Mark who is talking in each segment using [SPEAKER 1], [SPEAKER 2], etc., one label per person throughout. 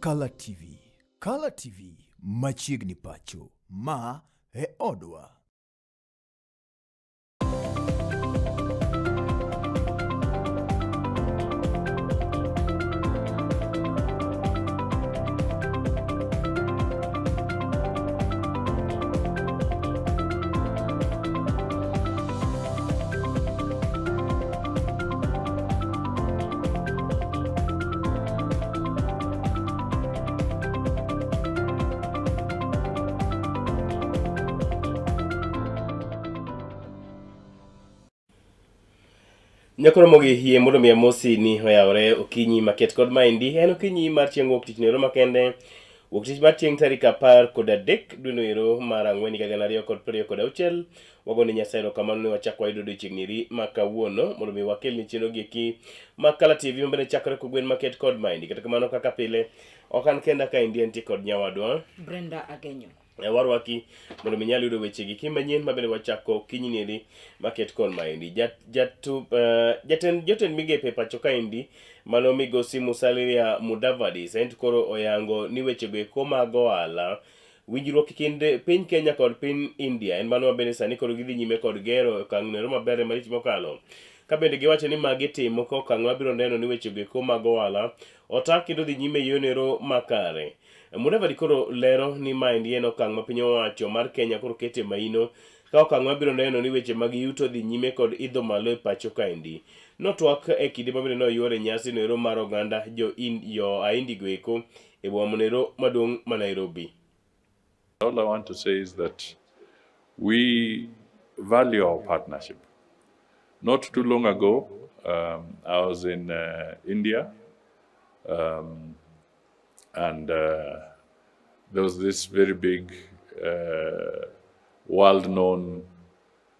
[SPEAKER 1] Kala TV, Kala TV machiegni pacho, ma e odwa.
[SPEAKER 2] Nyakoro mogi hie mondo mi amosi ni oyawore okinyi maket kod maendi en okinyi mar chieng' wuok tich nero makende wuok tich mar chieng' tarik 13 dweno ero mar ang'wen higa 2026 Wagone Nyasaye erokamano ni wachak wayudo odiochieng' eri ma kawuono mondo mi wakelni chenro gi eki mag Kala TV mabende chakore kogwen maket kod maendi. Kata kamano kaka pile ok an kenda kaendi antie kod nyawadwa
[SPEAKER 3] Brenda Agenyo.
[SPEAKER 2] Warwaki mondo mi inyal yudo weche gi manyien mabende wachako okinyi ni eri maket kod maendi. Jatend jotend migepe e pacho kaendi mano migosi Musalia Mudavadi sani to koro oyango ni wechego eko mag ohala Winjruok e kind piny Kenya kod piny India en mano mabende sani koro gidhi nyime kod gero e okang' noero maber malich mokalo. Ka bende giwacho ni magi timo ka okang' mabiro neno ni weche go eko mag ohala otak kendo dhi nyime e yono ero makare. Mudavadi koro lero ni maendi en okang' ma piny owacho mar Kenya koro kete maino ka okang' mabiro neno ni weche mag yuto dhi nyime kod idho malo e pacho kaendi. Notwak e kinde ma bende noyuore nyasi noero mar oganda jo, in, jo Ahindi go eko e boma monero maduong' ma Nairobi.
[SPEAKER 4] All I want to say is that we value our partnership. Not too long ago, I was in India, and there was this very big, world-known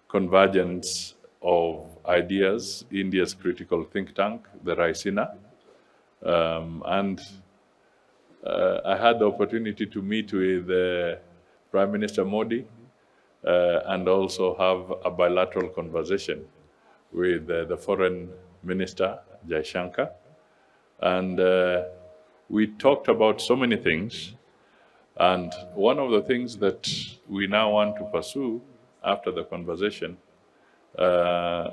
[SPEAKER 4] convergence of ideas, India's critical think tank, the Raisina, and I had the opportunity to meet with Prime Minister Modi and also have a bilateral conversation with the Foreign Minister, Jaishankar. And we talked about so many things. And one of the things that we now want to pursue after the conversation, the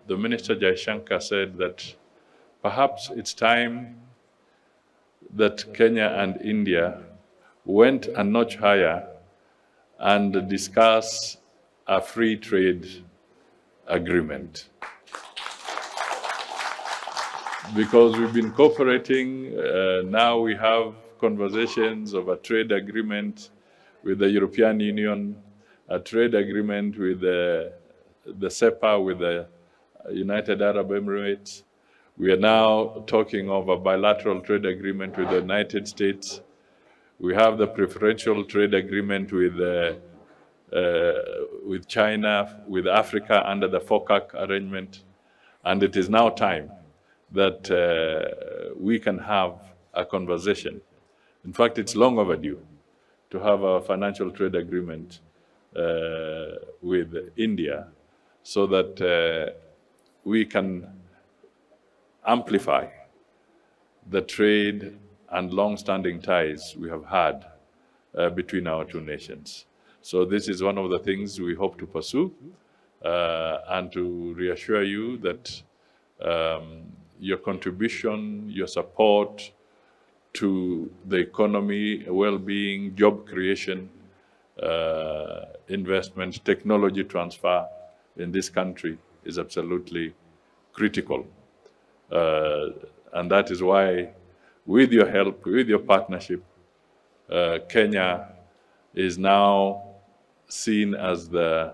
[SPEAKER 4] Minister Jaishankar said that perhaps it's time that Kenya and India went a notch higher and discuss a free trade agreement. Because we've been cooperating, now we have conversations of a trade agreement with the European Union, a trade agreement with the CEPA, with the United Arab Emirates. We are now talking of a bilateral trade agreement with the United States. We have the preferential trade agreement with China, with Africa under the FOCAC arrangement. And it is now time that we can have a conversation. In fact, it's long overdue to have a financial trade agreement with India so that we can amplify the trade and long-standing ties we have had between our two nations. So this is one of the things we hope to pursue, and to reassure you that your contribution, your support to the economy, well-being, job creation, investment, technology transfer in this country is absolutely critical. And that is why, with your help, with your partnership, Kenya is now seen as the,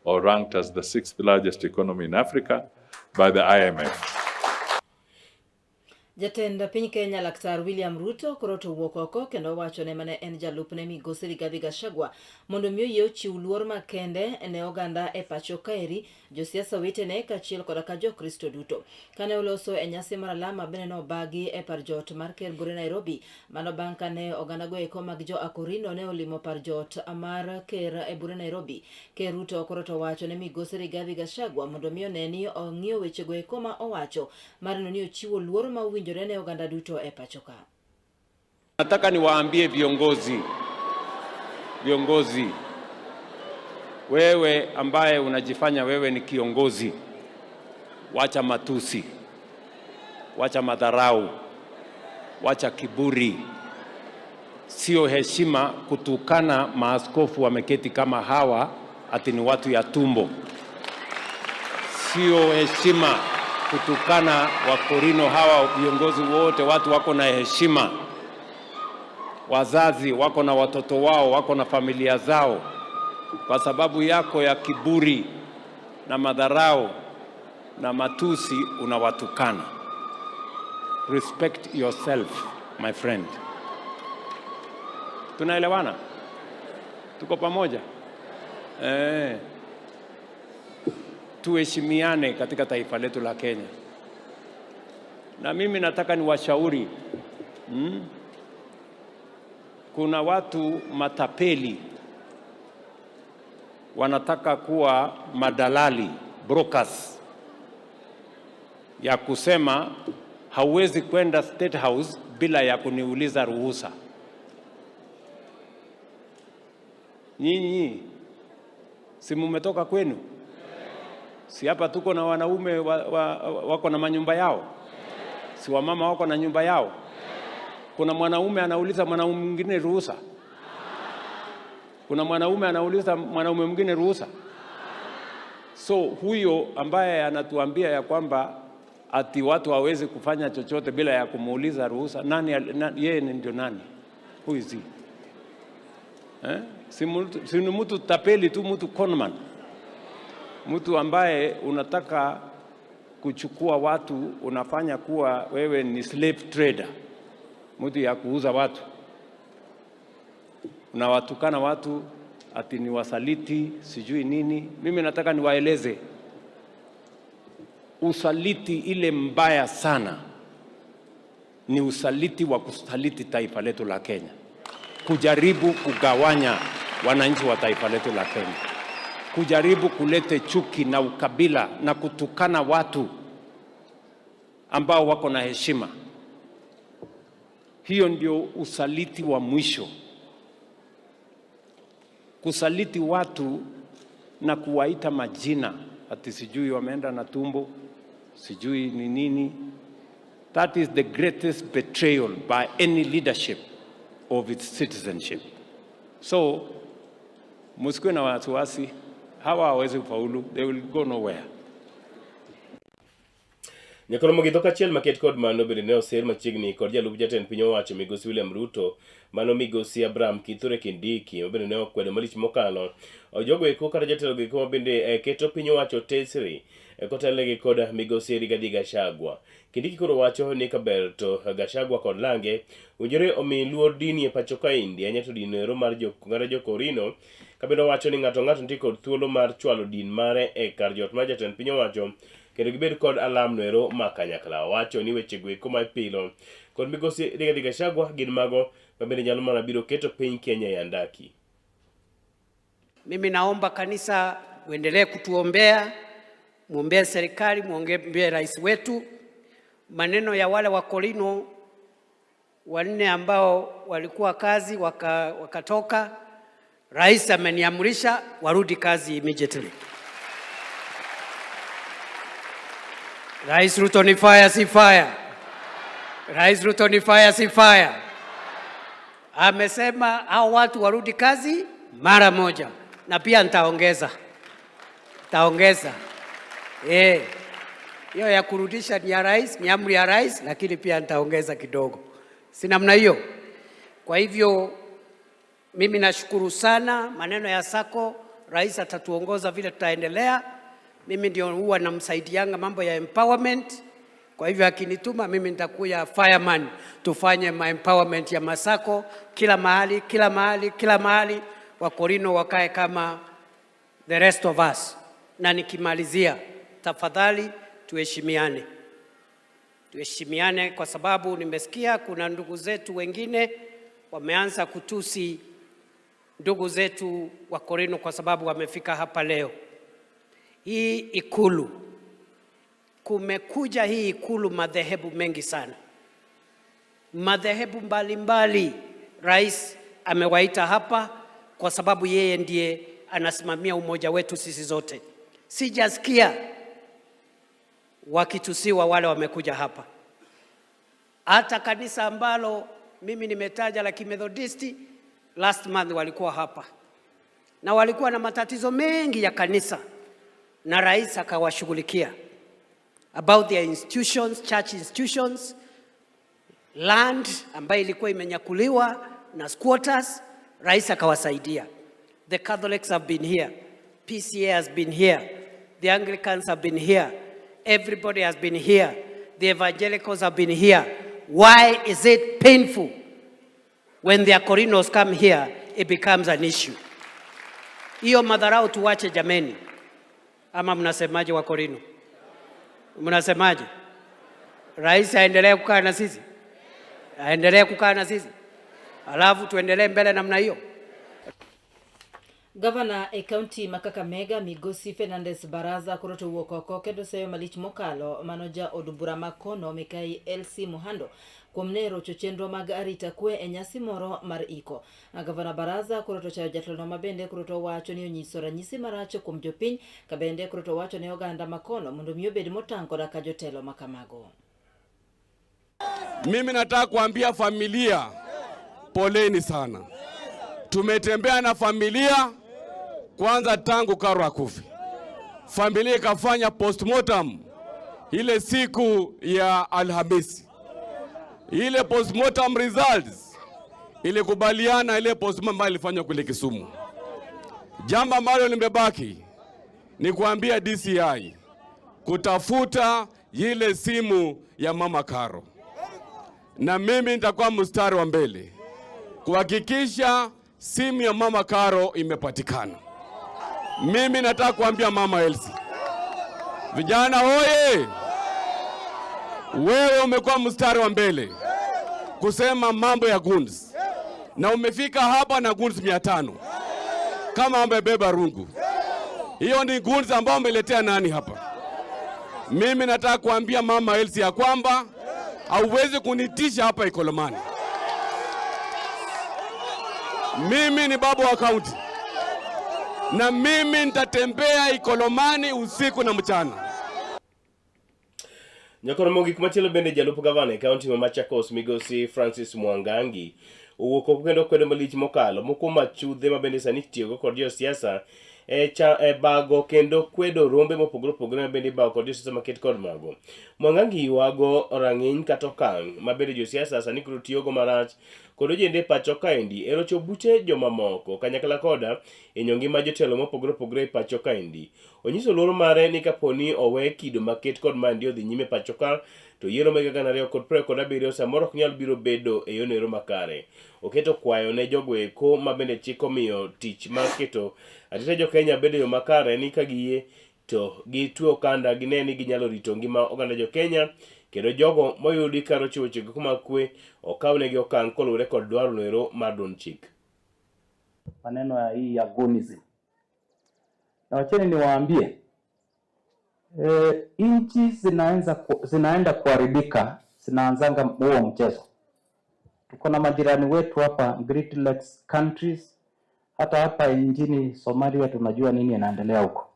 [SPEAKER 4] or ranked as the 6th largest economy in Africa by the IMF.
[SPEAKER 3] Jatend piny Kenya Laktar William Ruto koro to owuok oko kendo owacho ne mane en jalupne migosi Rigathi Gachagua mondo mi oyie ochiw luor makende ne oganda e pacho kaeri, josiasa wetene kaachiel koda ka jokristo duto. Kane oloso e nyasi mar alama bende nobagi e par jot mar ker Bure Nairobi, mano bang' kane oganda go eko mag jo Akorino ne olimo par jot mar ker e Bure Nairobi. Ker Ruto koro to owacho ne migosi Rigathi Gachagua mondo mi one ni ong'iyo weche go eko ma owacho mar neno ni ochiwo luor ma owinjore ne oganda duto e pacho ka.
[SPEAKER 5] Nataka niwaambie viongozi, viongozi, wewe ambaye unajifanya wewe ni kiongozi, wacha matusi, wacha madharau, wacha kiburi. Sio heshima kutukana maaskofu wameketi kama hawa ati ni watu ya tumbo. Sio heshima kutukana Wakorino hawa viongozi wote, watu wako na heshima, wazazi wako na watoto wao, wako na familia zao. Kwa sababu yako ya kiburi na madharau na matusi unawatukana. Respect yourself, my friend. Tunaelewana? Tuko pamoja? Eh. Tuheshimiane katika taifa letu la Kenya. Na mimi nataka niwashauri, Kuna watu matapeli wanataka kuwa madalali, brokers, ya kusema hauwezi kwenda State House bila ya kuniuliza ruhusa. Nyinyi si mumetoka kwenu? Si hapa tuko na wanaume wako na manyumba yao? Si wamama wako na nyumba yao? Kuna mwanaume anauliza mwanaume mwingine ruhusa? Kuna mwanaume anauliza mwanaume mwingine ruhusa? So huyo ambaye anatuambia ya kwamba ati watu hawezi kufanya chochote bila ya kumuuliza ruhusa, nani, yeye ndio nani? Who is he? Eh? Si ni mtu tapeli tu, mtu conman, mtu ambaye unataka kuchukua watu, unafanya kuwa wewe ni slave trader, mtu ya kuuza watu, unawatukana watu ati ni wasaliti sijui nini. Mimi nataka niwaeleze usaliti ile mbaya sana ni usaliti wa kusaliti taifa letu la Kenya, kujaribu kugawanya wananchi wa taifa letu la Kenya, kujaribu kulete chuki na ukabila na kutukana watu ambao wako na heshima. Hiyo ndio usaliti wa mwisho. Kusaliti watu na kuwaita majina ati sijui wameenda na tumbo, sijui ni nini. That is the greatest betrayal by any leadership of its citizenship. So msikuwe na wasiwasi, hawa hawawezi kufaulu, they will go nowhere.
[SPEAKER 2] Nyakoro mogidho kachiel maket kod mano bende ne oser machiegni kod jalup jatend piny owacho migosi William Ruto, mano migosi Abraham Kithure Kindiki, ma bende ne okwedo malich mokalo jogo eko kata jotelo eko ma bende keto piny owacho tesri kotelnegi kod migosi Rigathi Gachagua. Kindiki koro wacho ni kaber to Gachagua kod lange owinjore omi luor dini e pacho kaendi, ahinya to din ero mar jokorino, kabende owacho ni ng'ato ng'ato nitie kod thuolo mar chwalo din mare e kar jot mar jatend piny owacho kendo gibed kod alam noero ma kanyakla. Owacho ni weche go eko ma ipilo kod migosi Rigathi Gachagua gin mago ma bende nyalo mana biro keto piny Kenya e andaki.
[SPEAKER 6] Mimi naomba kanisa uendelee kutuombea, muombee serikali, muombee rais wetu. Maneno ya wale Wakorino wanne ambao walikuwa kazi wakatoka, rais ameniamrisha warudi kazi immediately. Rais Ruto ni fire, si fire? Rais Ruto ni fire, si fire? Amesema hao watu warudi kazi mara moja, na pia nitaongeza. Nitaongeza. Hiyo ya kurudisha ni ya rais, ni amri ya rais, lakini pia nitaongeza kidogo. Si namna hiyo? Kwa hivyo mimi nashukuru sana maneno ya Sacco, rais atatuongoza vile tutaendelea. Mimi ndio huwa namsaidianga mambo ya empowerment. Kwa hivyo akinituma mimi nitakuya fireman tufanye ma empowerment ya masako kila mahali, kila mahali, kila mahali, Wakorino wakae kama the rest of us. Na nikimalizia, tafadhali tuheshimiane. Tuheshimiane kwa sababu nimesikia kuna ndugu zetu wengine wameanza kutusi ndugu zetu Wakorino kwa sababu wamefika hapa leo. Hii ikulu, kumekuja hii ikulu madhehebu mengi sana. Madhehebu mbalimbali rais amewaita hapa kwa sababu yeye ndiye anasimamia umoja wetu sisi zote. Sijasikia wakitusiwa wale wamekuja hapa. Hata kanisa ambalo mimi nimetaja la Kimethodisti last month walikuwa hapa na walikuwa na matatizo mengi ya kanisa, na rais akawashughulikia about their institutions, church institutions, land ambayo ilikuwa imenyakuliwa na squatters, rais akawasaidia. The Catholics have been here, PCEA has been here, the Anglicans have been here, everybody has been here, the evangelicals have been here. Why is it painful when the Akorinos come here, it becomes an issue? Hiyo madharau tuwache jameni, ama mnasemaje Wakorino? Mnasemaje? Rais aendelee kukaa na sisi, aendelee kukaa na sisi, alafu tuendelee mbele namna hiyo.
[SPEAKER 3] Gavana e kaunti ma Kakamega migosi Fernandes Baraza koro to owuok oko kendo seyo malich mokalo mano ja od bura ma kono mikai Elsie Muhando kuom ne rocho chenro mag arita kwe e nyasi moro mar iko. Gavana Baraza koro to chayo jatelono ma bende koro to wacho ni onyiso ranyisi marach kuom jopiny ka bende koro to wacho ne oganda ma kono mondo mi obed motang' koda ka jotelo ma kamago.
[SPEAKER 7] Mimi nataka kuambia familia, poleni sana. Tumetembea na familia kwanza tangu Karo akufe. Familia ikafanya postmortem ile siku ya Alhamisi. Ile postmortem results ilikubaliana ile postmortem ambayo ilifanywa kule Kisumu. Jambo ambalo limebaki ni kuambia DCI kutafuta ile simu ya mama Karo, na mimi nitakuwa mstari wa mbele kuhakikisha simu ya mama Karo imepatikana. Mimi nataka kuambia mama Elsie, vijana hoye, wewe umekuwa mstari wa mbele kusema mambo ya goons na umefika hapa na goons 500 kama umebeba rungu. Hiyo ni goons ambao umeletea nani hapa? Mimi nataka kuambia mama Elsie ya kwamba hauwezi kunitisha hapa Ikolomani. Mimi ni baba wa kaunti na mimi nitatembea Ikolomani usiku na mchana.
[SPEAKER 2] Nyakoro mogik machielo bende jalup gavana e kaunti ma Machakos migosi Francis Mwangangi owuok oko kendo kwedo malich mokalo moko machudhe ma bende sani itiyogo kod josiasa e, cha, e bago kendo kwedo rombe mopogore opogore ma bende ibago kod josiasa maket kod mago. Mwangangi ywago rang'iny kata okang' ma bende josiasa sani koro tiyogo marach kod ojende e pacho kaendi e rocho buche jomamoko kanyakla koda hinyo ngima jotelo mopogore opogore e pacho kaendi. Onyiso luoro mare ni kaponi owe kido maket kod maendi odhi nyime pacho ka to yiero mag 2027 samoro ok nyal biro bedo e yono ero makare. Oketo kwayo ne jogo eko ma bende chik omiyo tich mar keto arita jo Kenya bedo e yo makare ni ka giyie to gitwe okanda gine ni ginyalo rito ngima oganda jo Kenya kendo jogo moyudi ka rocho wechego mag kwe okawnegi okang' koluwore kod dwaro noero mar duond chik.
[SPEAKER 8] Maneno ya hii ya goonism. Na wacheni niwaambie nchi zinaenda kuharibika, zinaanzanga huo mchezo. Tuko na majirani wetu hapa Great Lakes countries, hata hapa nchini Somalia tunajua nini inaendelea huko.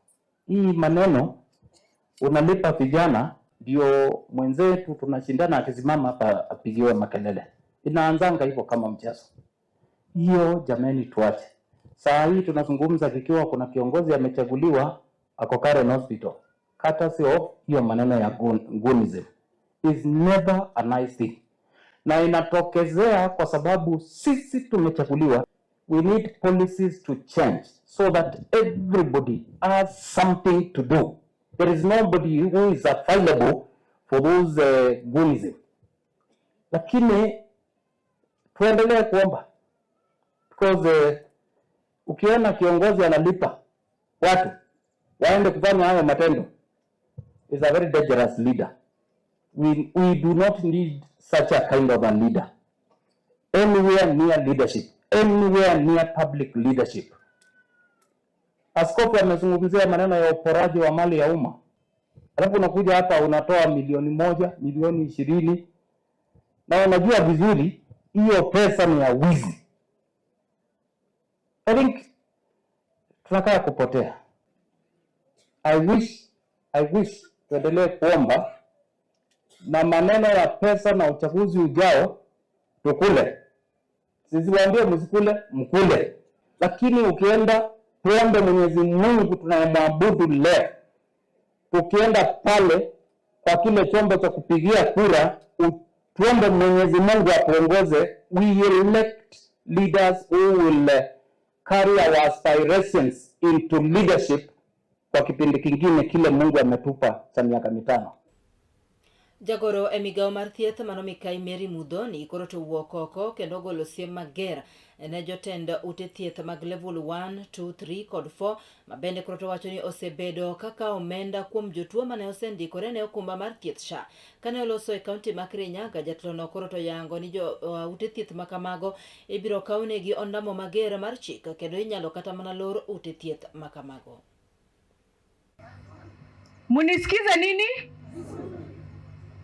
[SPEAKER 8] Hii maneno unalipa vijana ndio mwenzetu tunashindana, akisimama hapa apigiwe makelele, inaanzanga hivyo kama mchezo. Hiyo jameni, tuache. Saa hii tunazungumza kikiwa kuna kiongozi amechaguliwa ako Karen Hospital, courtesy of hiyo maneno ya goonism is never a nice thing, na inatokezea kwa sababu sisi tumechaguliwa. We need policies to change so that everybody has something to do. There is nobody who is available for those goonism, lakini tuendelee kuomba because ukiona kiongozi analipa watu waende kufanya hayo matendo is a very dangerous leader. We do not need such a kind of a leader anywhere near leadership, anywhere near public leadership. Askofu amezungumzia maneno ya uporaji wa mali ya umma, alafu unakuja hapa unatoa 1 milioni, 20 milioni. Na unajua vizuri hiyo pesa ni ya wizi. I think tunakaa kupotea. I wish tuendelee kuomba na maneno ya pesa na uchaguzi ujao tukule. Sisiwaambie msikule, mkule, lakini ukienda tuombe Mwenyezi Mungu tunayemwabudu leo, tukienda pale kwa kile chombo cha kupigia kura, tuombe Mwenyezi Mungu atuongoze. We elect leaders who will carry our aspirations into leadership kwa kipindi kingine kile Mungu ametupa cha miaka 5.
[SPEAKER 3] Jagoro e migawo mar thieth mano Mikai Mary Muthoni koro to owuok oko kendo ogolo siem mager ne jotend ute thieth mag level 1, 2, 3 kod 4 ma bende koro to wacho ni osebedo kaka omenda kuom jotuo mane osendikore ne okumba mar thieth SHA. Kane oloso e kaunti ma Kirinyaga, jatelono koro to yango ni jo ute thieth ma kamago ibiro kawnegi ondamo mager mar chik kendo inyalo kata mana lor ute thieth ma kamago.
[SPEAKER 9] Munisikize nini?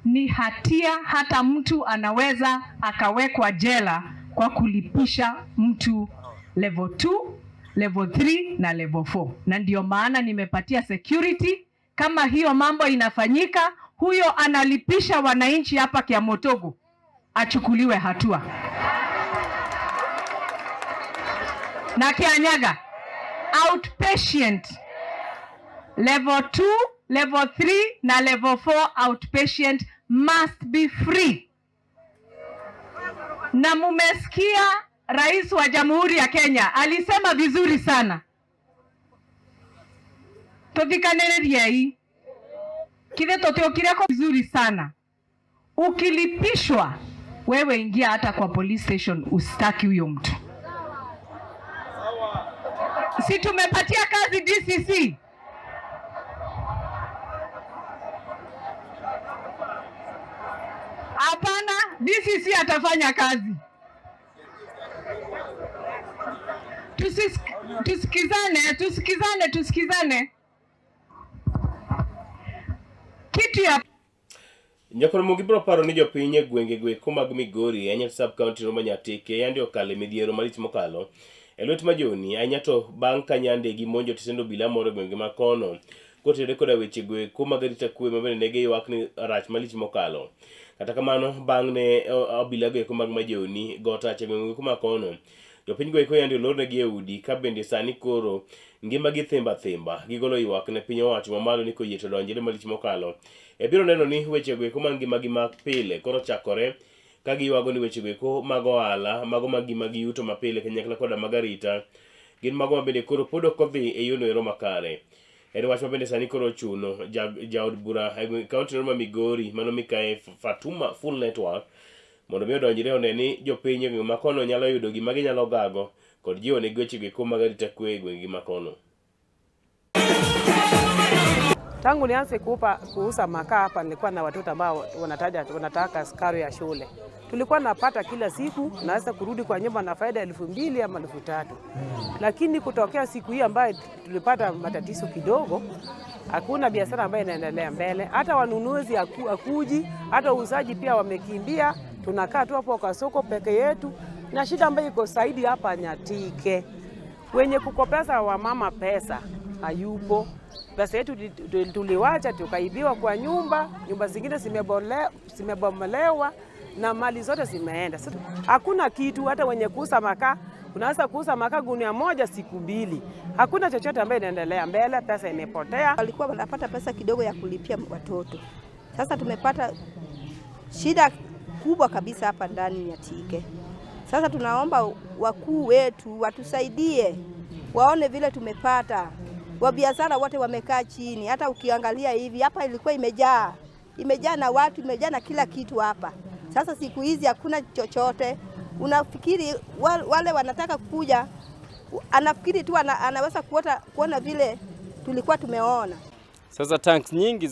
[SPEAKER 9] Ni hatia, hata mtu anaweza akawekwa jela kwa kulipisha mtu level 2, level 3 na level 4. Na ndio maana nimepatia security, kama hiyo mambo inafanyika, huyo analipisha wananchi hapa Kiamutugu achukuliwe hatua. Na Kianyaga, outpatient level 2, level 3 na level 4 outpatient must be free. Na mumesikia Rais wa Jamhuri ya Kenya alisema vizuri sana, tuthikanĩrĩriei kithe tutiokire ko vizuri sana. Ukilipishwa wewe, ingia hata kwa police station, ustaki huyo mtu. Si tumepatia kazi DCC? Hapana, DCC atafanya kazi. Tusikizane, tusikizane, tusikizane. Kitu ya
[SPEAKER 2] Nyakoro gibiro paro ni jopiny e gwenge goeko mag Migori ahinya sub county no ma Nyatike yande okalo e midhiero malich mokalo e lwet majoni ahinya to bang' ka nyande gimonjo titend obila moro e gwenge ma kono kotenore koda weche goeko mag arita kwe ma bende ne giywak ni rach malich mokalo. Kata kamano bang' ne obila goeko mag majoni go tach e gwenge goeko ma kono jopiny goeko yande olornegi e udi ka bende sani koro ngima gi thimba thimba gigolo ywak ne piny owacho mamalo ni koyie to donjre malich mokalo e biro neno ni weche goeko mag ngimagi ma pile koro chakore ka giywago ni weche goeko mag ohala mago mag ngima gi yuto mapile kanyakla koda mag arita gin mago ma bende koro pod ok odhi e yono ero makare. En wach ma bende sani koro ochuno jaod bura e kaunti no ma Migori mano Mikae Fatuma Full Network mondo mi odonjre one ni jopiny e gwenge ma kono nyalo yudo gima ginyalo gago kod jiwo ne weche goeko mag arita kwe e gwenge ma kono.
[SPEAKER 10] Tangu nianze kuuza makaa hapa nilikuwa na watoto ambao wanataka karo ya shule. Tulikuwa napata kila siku, naweza kurudi kwa nyumba na faida 2000 ama 3000. Lakini kutokea siku hii ambayo tulipata matatizo kidogo, hakuna biashara ambayo inaendelea mbele. Hata wanunuzi hakuji, hata uuzaji pia wamekimbia. Tunakaa tu hapo kwa soko peke yetu, na shida ambayo iko zaidi hapa Nyatike, wenye kukopesa wamama pesa hayupo. Pesa yetu tuliwacha tukaibiwa kwa nyumba, nyumba zingine zimebomolewa na mali zote zimeenda. Sasa hakuna kitu, hata wenye kuuza makaa, unaweza kuuza makaa gunia moja siku 2. Hakuna chochote ambayo inaendelea mbele, pesa imepotea.
[SPEAKER 11] Walikuwa wanapata pesa kidogo ya kulipia watoto. Sasa tumepata shida kubwa kabisa hapa ndani ya Nyatike. Sasa tunaomba wakuu wetu watusaidie, waone vile tumepata. Wabiashara wote wamekaa chini, hata ukiangalia hivi hapa ilikuwa imejaa, imejaa na watu, imejaa na kila kitu hapa. Sasa siku hizi hakuna chochote. Unafikiri wale wanataka kuja, anafikiri tu anaweza kuona vile tulikuwa tumeona.
[SPEAKER 12] Sasa tanks nyingi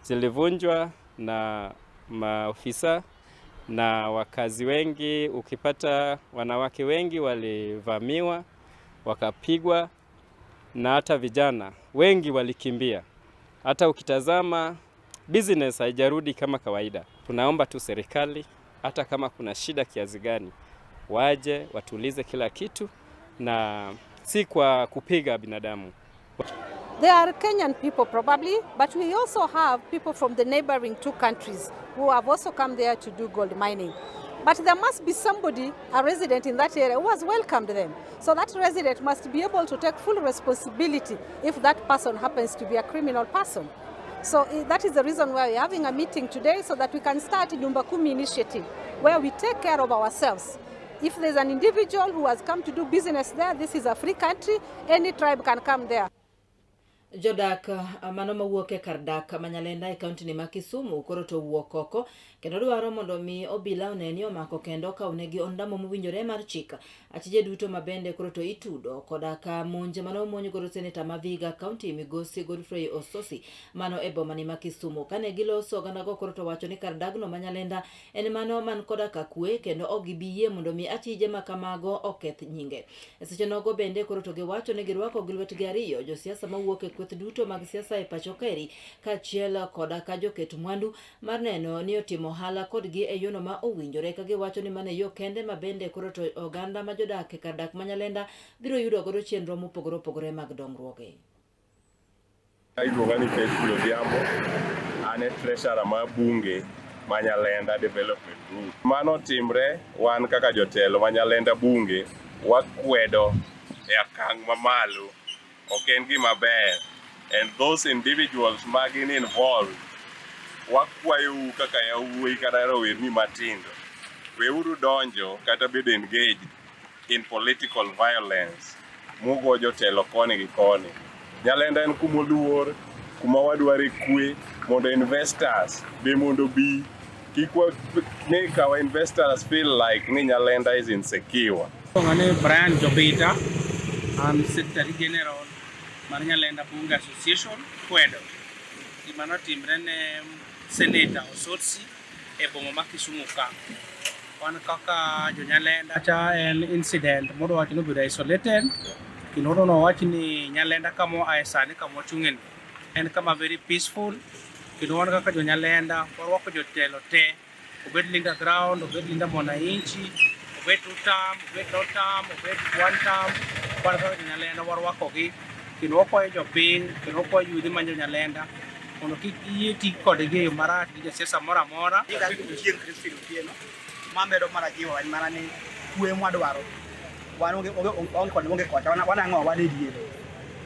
[SPEAKER 12] zilivunjwa na maofisa na wakazi wengi. Ukipata wanawake wengi walivamiwa, wakapigwa, na hata vijana wengi walikimbia. Hata ukitazama Business haijarudi kama kawaida. Tunaomba tu serikali, hata kama kuna shida kiasi gani, waje watulize kila kitu, na si kwa kupiga binadamu.
[SPEAKER 13] There are Kenyan people probably, but we also have people from the neighboring two countries who have also come there to do gold mining. But there must be somebody, a resident in that area, who has welcomed them. So that resident must be able to take full responsibility if that person happens to be a criminal person. So that is the reason why we're having a meeting today, so that we can start Nyumba Kumi initiative, where we take care of ourselves. If there's an individual who has come to do business there, this is a free country, any tribe can come there.
[SPEAKER 3] Jodak mano mawuok e kar dak ma Nyalenda e kaunti ni ma Kisumu koro to owuok oko kendo dwaro mondo mi obila one ni omako kendo okawnegi ondamo mowinjore mar chik. Achije duto ma bende koro to itudo koda ka monj mane omonj godo seneta ma Vihiga kaunti migosi Godfrey Osotsi mano e boma ni ma Kisumu. Kane giloso oganda go koro to wacho ni kar dagno ma Nyalenda en mano man koda ka kwe kendo ok gibi yie mondo mi achije ma kamago oketh nyinge. E seche nogo bende koro to giwacho ni girwako gi lwetgi ariyo josiasa mawuok e kweth duto mag siasa e pacho kaeri kaachiel koda ka joket mwandu mar neno ni otimo ohala kodgi e yono ma owinjore ka giwacho ni mano e yo kende ma bende koro to oganda ma jodak e kar dak ma Nyalenda biro yudo godo chenro mopogore opogore mag dongruoge.
[SPEAKER 14] Iluonga ni Faithful Odhiambo, an e treasurer mar bunge ma Nyalenda Development Group. Mano timre wan kaka jotelo ma Nyalenda bunge wakwedo e akang' mamalo. Ok en gima ber. And those individuals ma gin involved, wakwayou kaka yawuoyi kata rowerni matindo, weuru donjo kata bedo engaged in political violence mugo jotelo koni gi koni. Nyalenda en kuma oluor, kuma wadware kwe mondo investors be mondo bi. Kik wa make our investors feel like ni Nyalenda is insecure.
[SPEAKER 15] Iluonga ni Brian Jobita, an Secretary General mar Nyalenda Bunge Association kwedo gima notimre ne Senator Osotsi e boma ma Kisumu ka. Wan kaka jo Nyalenda cha en incident modwa wacho ni obedo isolated kendo nowach ni Nyalenda kama oaye sani kama wachung'e ni en kama very peaceful kendo wan kaka jo Nyalenda warwako jotelo te obed Linda Ground, obed Linda Mwananchi, obed two term, obed no term, obed one term, wan kaka jo Nyalenda warwakogi kendo wakwayo jopiny kendo wakwayo yudhe ma jo Nyalenda mondo kik giyie ti kodgi e yo marach gi jasiasa moro amora.
[SPEAKER 16] Chieng' Christine Otieno mamedo mana jiwo en mana ni kwe mwadwaro wan onge onge kod onge kocha wan ang'o wan e diere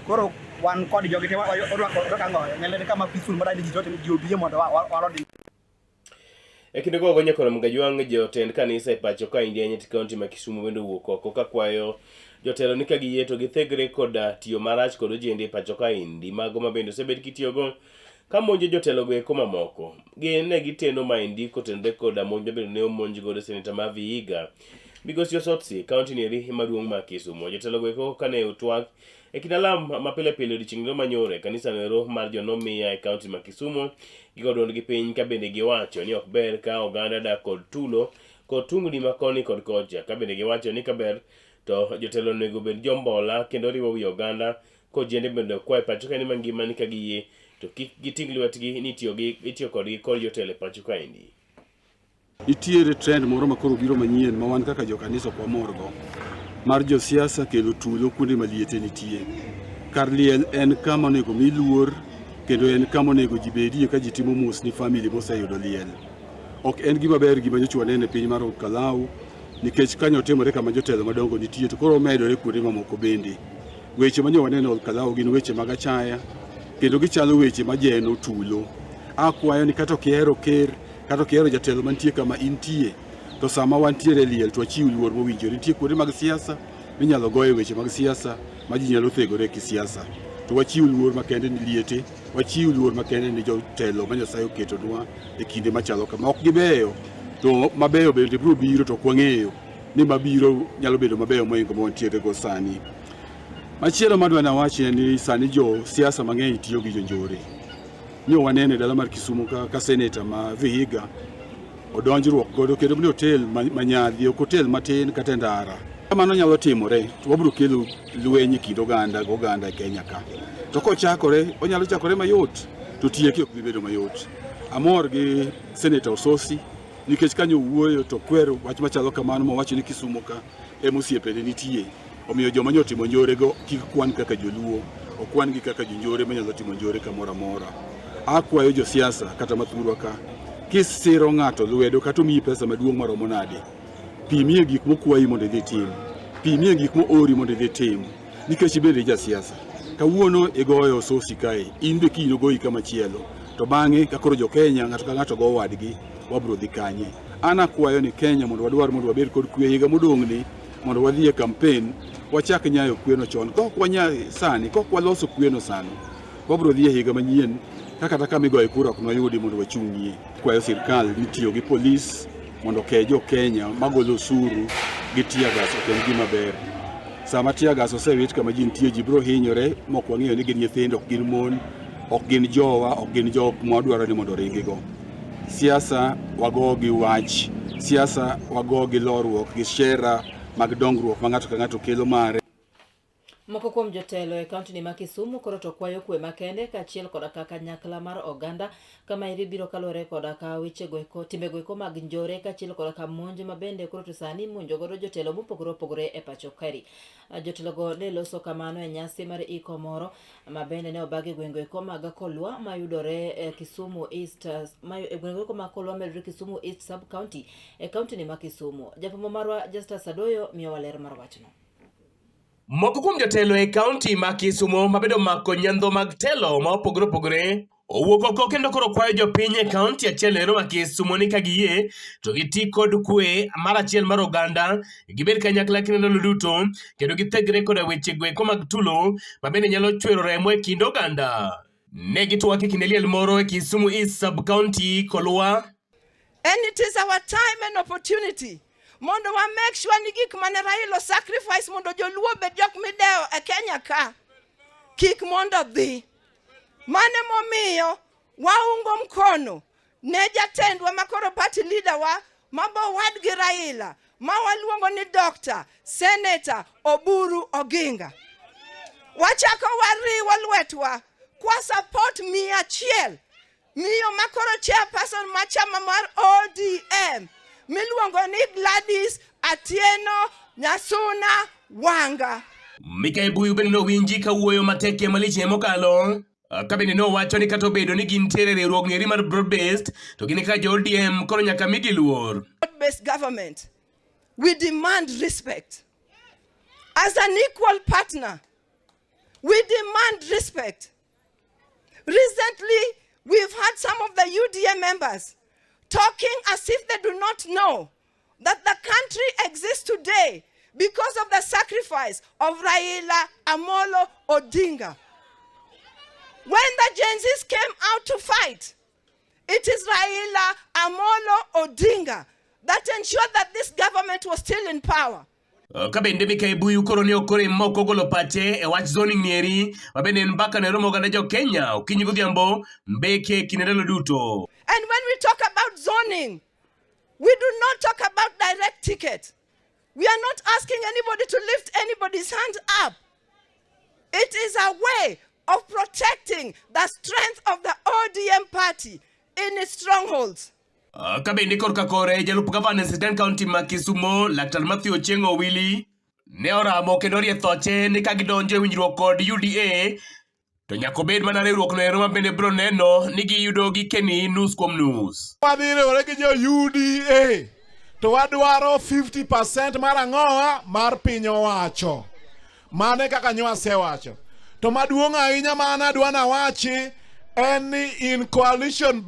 [SPEAKER 16] koro wan kod jogi te orwako ang'o Nyalenda kama peaceful madani ji to ji obie mondo warodi.
[SPEAKER 2] E kinde go gonyo kod Mgajwang' jotend kanisa e pacho ka India e kaunti ma Kisumu bende owuok oko kakwayo jotelo ni ka giyie to githegre koda tiyo marach kod ojende e pacho ka indi mago ma bende osebed kitiyogo ka monjo jotelo go eko mamoko. Gin ne giteno maendi kotenore koda monj mabende ne omonj godo seneta ma Vihiga Migosi Osotsi e kaunti nieri maduong' ma Kisumu. Jotelo go eko kane otwak e kind alam ma pile pile odiochieng' no manyoro e kanisa noero mar jonomiya e kaunti ma Kisumu gigo duondgi piny ka bende giwacho ni ok ber ka oganda dak kod tulo kod tungni ma koni kod kocha ka bende giwacho ni kaber to jotelo onego bed jombola kendo riwo wi oganda kojende bende okwa e pacho kaendi mangima ni ka giyie to kik giting' lwetgi ni itiyo kodgi kod jotelo e pacho kaendi.
[SPEAKER 17] Nitiere trend moro ma koro biro manyien ma wan kaka jokanisa ok wamorgo mar josiasa kelo tulo kuonde ma liete nitie. Kar liel en kama onego mi luor kendo en kama onego ji bedie ka ji timo mos ni family moseyudo liel. Ok en gima ber gima nyocha waneno e piny mar Olkalau nikech kanyo otimore kama jotelo madongo nitie to koro omedore kuonde mamoko bende. Weche ma nyo waneno Olkalau gin weche mag achaya kendo gichalo weche majeno tulo. Akwayo ni kata ok ihero ker kata ok ihero jatelo mantie kama intie to sama wantiere e liel to wachiw luor mowinjore. Nitie kuonde mag siasa minyalo goye weche mag siasa ma ji nyalo thegore kisiasa. To wachiw luor makende ni liete, wachiw luor makende ni jotelo ma Nyasaye oketonwa e kinde machalo kama. Ok gibeyo to mabeyo bende biro biro to ok wang'eyo ni mabiro nyalo bedo mabeyo mohingo ma wantiere go sani. Machielo madwa nawachi en ni sani jo siasa mang'eny tiyo gi jonjore. Nyo waneno e dala mar Kisumu ka seneta ma Vihiga odonjruok godo kendo ni hotel manyadhi ok hotel matin kata e ndara. Ka mano nyalo timore to wabiro kelo lweny e kind oganda gi oganda e Kenya ka. To kochakore, onyalo chakore mayot to tieke ok bi bedo mayot. Amor gi Senator Osotsi nikech kanyo owuoyo to kwero wach machalo kamano mowacho ni Kisumo ka ema osiepene nitie. Omiyo joma nyo timo njorego kik kwan kaka joluo, okwan gi kaka jonjore manyalo timo njore kamoro amora. Akwayo josiasa kata mathurwa ka, kisiro ng'ato lwedo kata omiyi pesa maduong' maromo nade, pimie gik mokwayi mondo idhi itim, pimie gik moori mondo idhi itim, nikech ibende jasiasa. Kawuono igoyo Osotsi kae, in be kiny ogoyi kamachielo, to bang'e ka koro jo Kenya ng'ato ka ng'ato go wadgi, wabro dhi kanye? An akwayo ni Kenya mondo wadwar mondo wabed kod kwe higa modong'ni mondo wadhi e campaign wachak nyayo kweno chon. Kok wanya sani, kok waloso kweno sani, wabro dhi e higa manyien ka kata kama igoye kura ok noyudi mondo wachung'ie. Kwayo sirkal ni tiyo gi polis mondo oke jo Kenya magolo osuru gi tear gas ok en gima ber. Sama tear gas osewit kama ji nitie, ji biro hinyore mok wang'eyo ni gin nyithindo, ok gin mon, ok gin jowa, ok gin jok mwadwaro ni mondo ringigo. Siasa wago gi wach, siasa wago gi lorruok, gi sera mag dongruok ma ng'ato ka ng'ato kelo mare.
[SPEAKER 3] Moko kuom jotelo e kaunti ma Kisumu koro to kwayo kwe makende kaachiel koda ka kanyakla mar oganda kama eri biro kaluwore koda ka wechego eko timbego eko mag njore kaachiel koda ka monj ma bende koro to sani imonjo godo jotelo mopogore opogore e pacho kaeri. Jotelogo ne loso kamano e nyasi mar iko moro ma bende ne obag e gwenge eko mag Kolwa mayudore e Kisumu East e gwenge eko mag Kolwa mayudore Kisumu East Sub County e kaunti ni ma Kisumu. Jafwambo marwa Justus Adoyo miyowa ler mar wachno.
[SPEAKER 18] Moko kuom jotelo e kaunti ma Kisumo mabedo mako nyandho mag telo ma opogore opogore owuok oko kendo koro kwayo jopiny e kaunti achiel ero ma Kisumo ni ka giyie to giti kod kwe mar achiel mar oganda, gibed kanyakla kinde ndalo duto kendo githegre koda weche goeko mag tulo ma bende nyalo chwero remo e kind oganda. Ne gitwak e kinde liel moro e Kisumu East Sub County, Kolwa.
[SPEAKER 19] And it is our time and opportunity mondo wa make sure ni gik mane Raila sacrifice mondo joluo obed jok midewo e Kenya ka kik mondo dhi. Mane momiyo waungo mkono ne jatendwa makoro party leader wa mabo wadgi Raila ma waluongo ni Dr. Senator Oburu Oginga. Wachako wariwo lwetwa kwa support 100 miyo makoro chairperson ma chama mar ODM miluongo ni Gladys Atieno Nyasuna Wanga.
[SPEAKER 18] Mikayi Buyu bende nowinji kawuoyo matek e malich mokalo. Ka bende nowacho ni kata obedo ni gintiere e riwruok ng'eri mar broad based to gin kaka jo ODM koro nyaka migi luor.
[SPEAKER 19] Broad based government, we demand respect. As an equal partner, we demand respect. Recently, we've had some of the UDA members talking as if they do not know that the country exists today because of the sacrifice of Raila Amolo Odinga. When the Gen Zs came out to fight, it is Raila Amolo Odinga that ensured that this government was still in power.
[SPEAKER 18] Ka bende Mikayi Buyu koro ne ok orem ma ok ogolo pache e wach zoning nieri ma bende en mbaka ne romo oganda jo Kenya okinyi godhiambo mbeke kinde ndalo duto.
[SPEAKER 19] And when we talk about zoning, we do not talk about direct ticket. We are not asking anybody to lift anybody's hand up. It is a way of protecting the strength of the ODM party in its strongholds.
[SPEAKER 18] Ka bende korka kore jalup gavana e sirkand kaunti ma Kisumo Laktar Mathew Ochieng' Owili ne oramo kendo orie thoche ni ka gidonjo e winjruok kod UDA to nyaka obed mana riwruok no ero ma bende biro neno ni giyudo gikeni nus kuom nus.
[SPEAKER 20] Wadhi riwore gi jo UDA to wadwaro 50% mar ang'owa mar piny owacho. Mano e kaka nyo asewacho. To maduong' ahinya ma an adwa nawachi en ni in coalition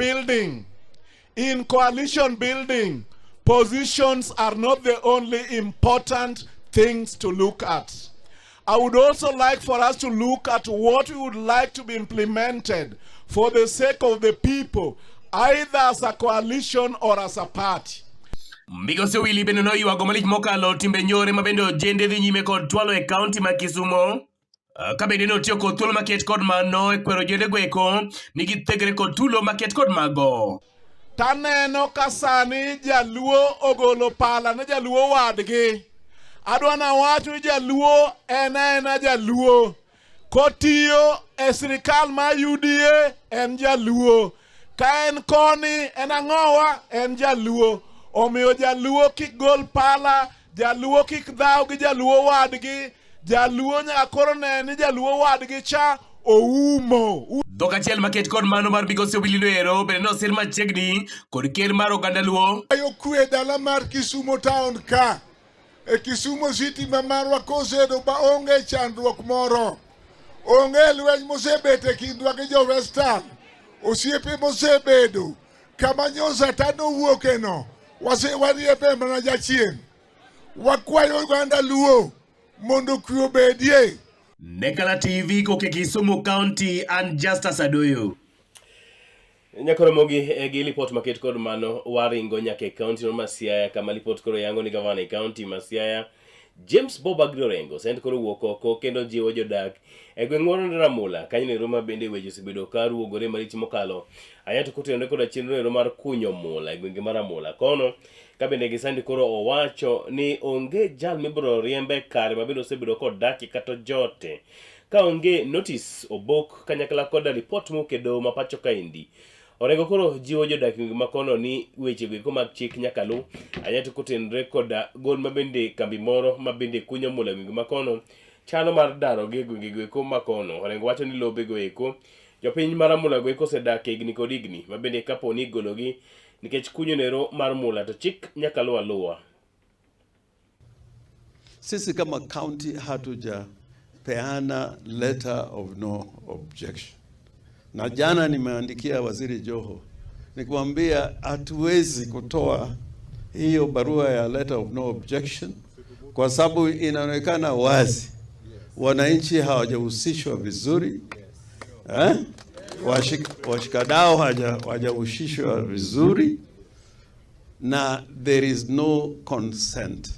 [SPEAKER 20] building, positions are not the only important things to look at. I would also like for us to look at what we would like to be implemented for the sake of the people, either as a coalition or as a party.
[SPEAKER 18] Migosi Owili bende noywago malich mokalo timbe njore ma bende ojende dhi nyime kod twalo e kaunti ma Kisumo. Ka bende notiyo kod thuolo maket kod mano e kwero ojende goeko ni githegre kod tulo maket kod mago.
[SPEAKER 20] Taneno ka sani jaluo ogolo pala ne jaluo wadgi. Adwa nawach ni jaluo en aena jaluo. Kotiyo e sirikal mar UDA en jaluo. Ka en koni en ang'owa en jaluo. Omiyo jaluo kik gol pala, jaluo kik dhaw gi jaluo wadgi, jaluo nyaka koro ne ni jaluo wadgi cha oumo.
[SPEAKER 18] Dhok achiel maket kod mano mar migosi Obilino ero bende nosir machiegni kod ker mar oganda Luo.
[SPEAKER 21] Ayo kwe dala mar Kisumo town ka. E Kisumo City ma marwa kosedo ba onge chandruok moro. Onge lweny mosebet e kindwa gi jo Western. Osiepe mosebedo kama nyosa tano wuokeno wase wariembe mana jachien. Wakwayo oganda Luo mondo kwe obedie.
[SPEAKER 18] Nekala TV koke Kisumu County and Justus Adoyo.
[SPEAKER 2] Nyakoromogi e gi lipot maket kod mano waringo nyaka e kaunti no ma Siaya kama lipot koro yango ni gavana e kaunti ma Siaya James Bob Agri Orengo send koro wuok oko kendo jiwo jodak e gweng' moro Ramula kanyo ero ma bende weche osebedo ka ruogore marich mokalo ahinya to kotenore koda chenro ero mar kunyo mula e gwenge mar Ramula kono ka bende gisandi koro owacho ni onge jal mibiro riembe kare ma bende osebedo kodakie kata ojote ka onge notice obok kanyakla koda ripot mokedo ma pacho kaendi. Orengo koro jiwo jodak gwenge ma kono ni weche goeko mag chik nyaka luw ahinya to kotenore koda gol ma bende kambi moro ma bende kunyo mula gwenge ma kono chano mar darogi e gwenge goeko ma kono. Orengo wacho ni lobe goeko jopiny ma Ramula goeko osedak e higni kod higni ma bende kapo ni igologi nikech kunyo nero mar mula to chik nyaka luw aluwa.
[SPEAKER 22] Sisi kama county hatujapeana letter of no objection, na jana nimeandikia Waziri Joho nikumwambia hatuwezi kutoa hiyo barua ya letter of no objection kwa sababu inaonekana wazi wananchi hawajahusishwa vizuri eh? Washikadau hawajahusishwa vizuri na there is no consent.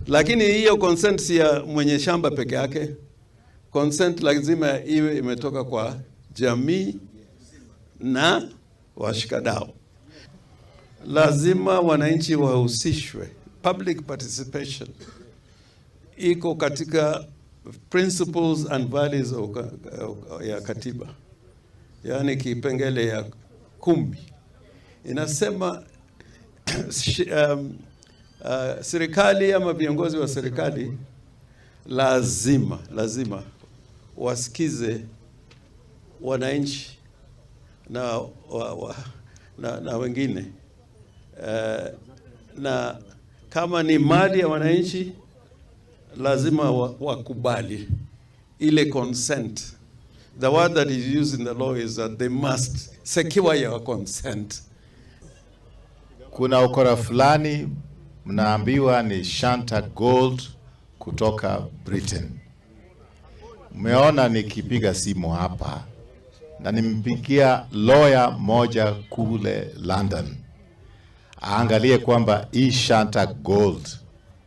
[SPEAKER 22] Lakini hiyo consent si ya mwenye shamba peke yake. Consent lazima iwe imetoka kwa jamii na washikadau. Lazima wananchi wahusishwe. Public participation iko katika principles and values ya katiba, yaani kipengele ya 10 inasema serikali ama viongozi wa serikali lazima wasikize wananchi na wengine na kama ni mali ya wananchi lazima wakubali ile consent. The word that is used in the law is that they must secure your consent.
[SPEAKER 23] Kuna ukora fulani mnaambiwa ni Shanta Gold kutoka Britain. Mmeona nikipiga simu hapa na nimpigia lawyer moja kule London aangalie kwamba hii Shanta Gold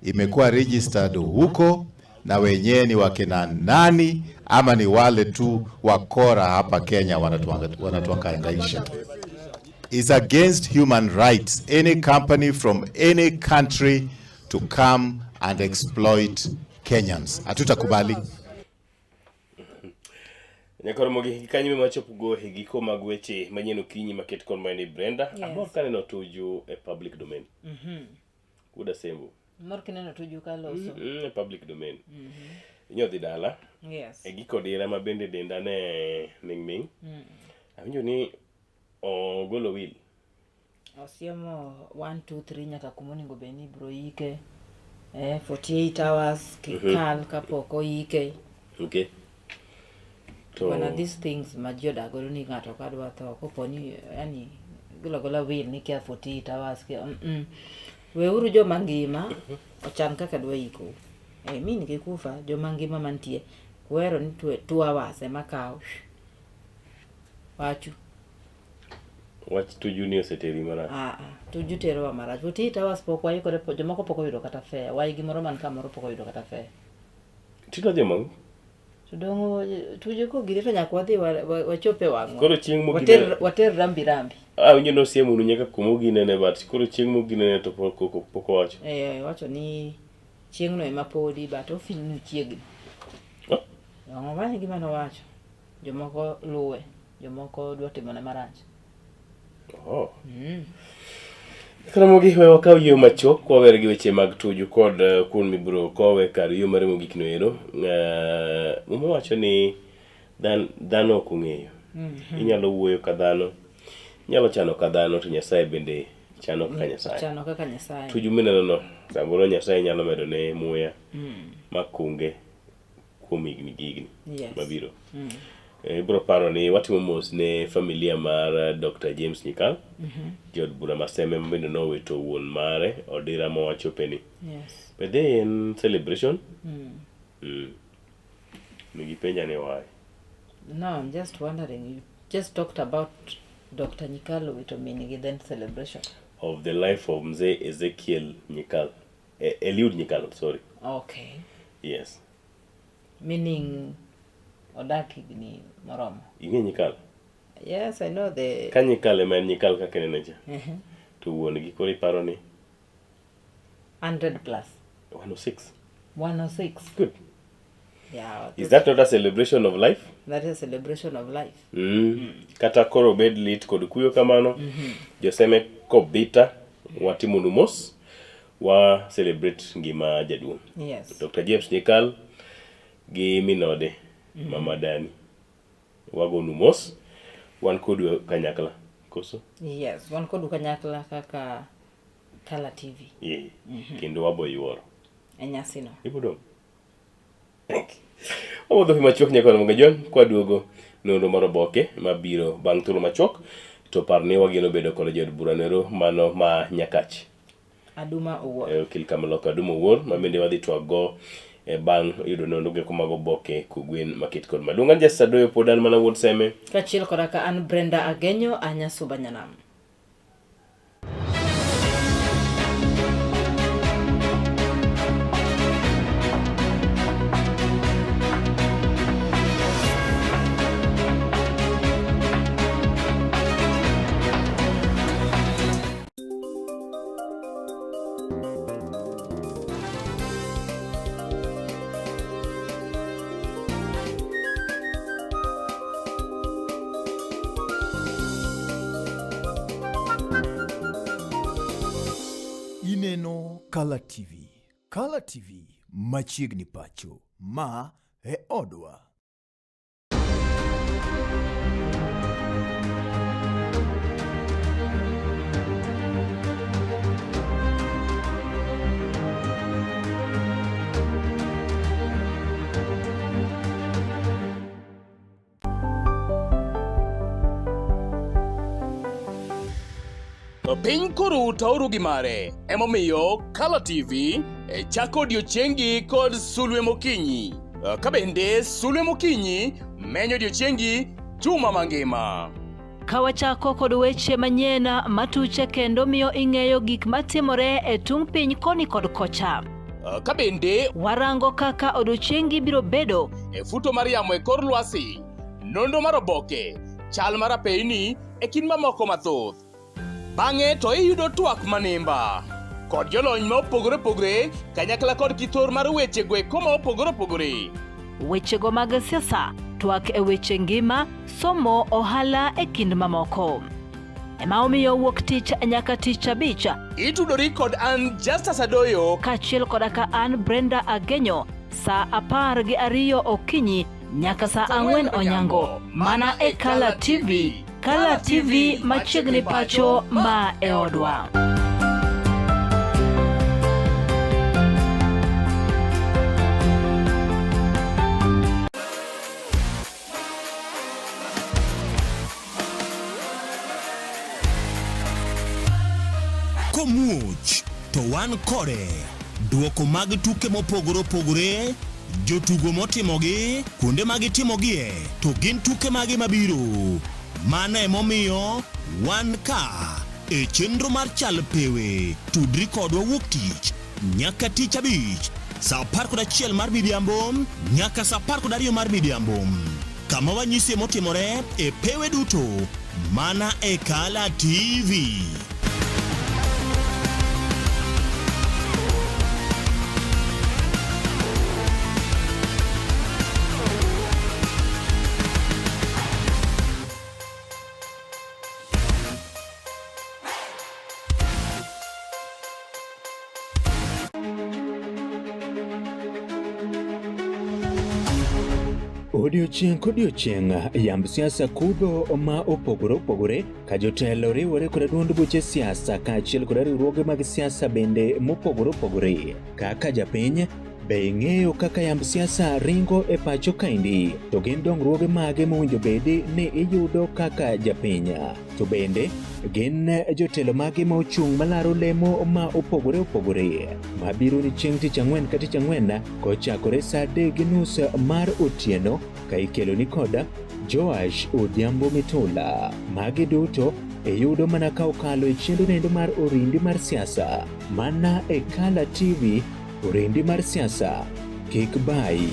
[SPEAKER 23] imekuwa registered huko na wenyewe ni wakina nani ama ni wale tu wakora hapa Kenya wanatuhangaisha. It's against human rights any company from any country to come and exploit Kenyans. Hatutakubali.
[SPEAKER 2] Nyakoromogi kanyo ema wachopogo e giko mag weche manyien okinyi maket kod maeni Brenda.
[SPEAKER 3] Yes.
[SPEAKER 2] Amor kaneno Tuju e public domain. Wuod Asembo.
[SPEAKER 3] Mor kineno Tuju ka loso.
[SPEAKER 2] E public domain. Inyodhi dala.
[SPEAKER 3] Yes.
[SPEAKER 2] E giko dira ma bende denda ne ning ming. Awinjo ni ogolo will.
[SPEAKER 3] Osiemo 1 2 3 nyaka kuma onego bed ni ibro ike. 48 hours kikal kapok oike.
[SPEAKER 2] Okay. To
[SPEAKER 3] Bwana, these things ma ji odak godo ni ng'ato ka dwa tho kopo ni yani golo agola will ni kia 48 hours kia. Weuru joma ngima ochan kaka dwa ikou. Mi nikikufa joma ngima mantie kuhero ni 2 hours ema kawo. Wachu.
[SPEAKER 2] Wach Tuju ni oseteri marach.
[SPEAKER 3] Tuju terowa marach. 48 hours pok waikore, jomoko pok oyudo kata fare. Wai gimoro man kamoro pok oyudo kata fare.
[SPEAKER 2] Tito dhi omangu?
[SPEAKER 3] To dong' Tuju kogire to nyaka wadhi wachop e wang'wa.
[SPEAKER 2] Koro chieng' mogine
[SPEAKER 3] Water rambi rambi.
[SPEAKER 2] Awinjo nosiemonu nyaka kuma oginene, but koro chieng' moginene to pok owacho.
[SPEAKER 3] Owacho ni chieng'no ema podi, but ofil ni chiegni.
[SPEAKER 2] Oh.
[SPEAKER 3] Ang'o mano e gima nowacho. Jomoko luwe, jomoko dwa timone marach.
[SPEAKER 2] Oh. Ramogi we wakaw yo machuok kwawer gi weche mag tuju kod eh, kuon mibiro kowe kar yo mare mogik no ero. Eh, Muma wacho ni dhan, dhano ok ong'eyo.
[SPEAKER 3] Mhm.
[SPEAKER 2] Inyalo wuoyo ka dhano, inyalo chano ka dhano to Nyasaye bende chano kaka Nyasaye.
[SPEAKER 3] Chano kaka Nyasaye.
[SPEAKER 2] Tuju mineno no, samoro Nyasaye nyalo medo ne muya makunge kuom higni gi higni
[SPEAKER 3] Yes.
[SPEAKER 2] mabiro. Eh, Ibiro paro ni watimo mos ne familia mar eh, Dr. James Nyikal, jood bura ma Seme ma bende nowito wuon mare Odira mowachopeni.
[SPEAKER 3] Yes.
[SPEAKER 2] Bende en celebration? Nigipenja ni why.
[SPEAKER 3] No, I'm just wondering. You just talked about Dr. Nyikal wito min gi then celebration.
[SPEAKER 2] Of the life of Mzee Ezekiel Nyikal. Eh, Eliud Nyikal, sorry.
[SPEAKER 3] Okay.
[SPEAKER 2] Yes.
[SPEAKER 3] Meaning odak higni moromo.
[SPEAKER 2] Ing'e Nyikal?
[SPEAKER 3] Yes, I know the
[SPEAKER 2] Ka Nyikal ema en Nyikal kaka inene cha. To wuon gi koro iparo ni
[SPEAKER 3] 100 plus.
[SPEAKER 2] 106.
[SPEAKER 3] 106.
[SPEAKER 2] Good.
[SPEAKER 3] Yeah.
[SPEAKER 2] Is that not a celebration of life?
[SPEAKER 3] That is a celebration of life.
[SPEAKER 2] Kata koro bed lit kod kuyo kamano, joseme kobita watimonu mos wa celebrate ngima jaduong'.
[SPEAKER 3] Yes.
[SPEAKER 2] Dr. James Nyikal gi minode Mama Dani wagonu mos wan kodu kanyakla koso
[SPEAKER 3] Yes, wan kodu kanyakla kaka Kala TV
[SPEAKER 2] yeah. Kendo wabo yuoro
[SPEAKER 3] e nyasino.
[SPEAKER 2] Ibudong. Wawuotho pi machuok nyaka Ramogi Ajwang' kwaduogo nonro mar oboke mabiro bang' thuolo machuok to par ni wageno bedo kod jood bura noero mano ma Nyakach
[SPEAKER 3] Aduma Owuor.
[SPEAKER 2] E okil Kamaloka Aduma Owuor ma bende wadhi twak go e bang' yudo nonro go mag oboke kogwen maket kod maduong'. An Justice Adoyo pod an mana wuod Seme.
[SPEAKER 3] Kaachiel koda ka an Brenda Agenyo, a Nyasuba Nyanam.
[SPEAKER 1] Ineno Kala TV. Kala TV machiegni pacho. Ma e odwa.
[SPEAKER 18] Piny koro taoru gi mare, emomiyo Kala TV e chako odiochiengi kod sulwe mokinyi. Ka bende sulwe mokinyi menyo odiochiengi juma mangima.
[SPEAKER 3] Ka wachako kod weche manyien matuche kendo miyo ing'eyo gik matimore e tung' piny koni kod kocha.
[SPEAKER 18] Ka bende
[SPEAKER 3] warango kaka odiochiengi biro bedo
[SPEAKER 18] e futo mar yamo e kor lwasi, nonro mar oboke, chal mar apeyni e kind mamoko mathoth. Bang'e to iyudo twak manimba kod jolony ma opogore opogore kanyakla kod kithor mar weche go eko ma opogore opogore.
[SPEAKER 3] Wechego mag siasa, twak e weche ngima, somo, ohala e kind mamoko. Ema omiyo wuok tich nyaka tich abich.
[SPEAKER 18] Itudori kod an Justus Adoyo
[SPEAKER 3] kaachiel koda ka an Brenda Agenyo saa 12 okinyi nyaka saa 4 onyango mana e Kala TV. Kala TV machiegni pacho ma e odwa.
[SPEAKER 4] Komuoch to wan kode. Duoko mag tuke mopogore opogore, jotugo motimogi, kuonde ma gitimogie, to gin tuke mage mabiro. Mano emomiyo wan ka e chenro mar Chal Pewe. Tudri kodwa wuok tich nyaka tich abich saa 11 mar midhiambo nyaka saa 12 mar midhiambo kama wanyisie motimore e pewe duto mana e Kala TV.
[SPEAKER 5] Odiochieng' kodiochieng' yamb siasa kudho ma opogore opogore ka jotelo riwore koda duond buche siasa kaachiel koda riwruoge mag siasa bende mopogore opogore. Kaka japiny, be ing'eyo kaka yamb siasa ringo e pacho kaendi? To gin dongruoge mage mowinjo bedi ni iyudo kaka japiny? To bende gin jotelo mage ma ochung' malaro lemo ma opogore opogore mabiro ni chieng' tich ang'wen ka tich ang'wen kochakore saa 3:30 mar otieno ka ikelo ni koda Joash Odhiambo Mitula. Magi duto iyudo mana ka okalo e chenro nendo mar orindi mar siasa mana e Kala TV, orindi mar siasa kik bayi.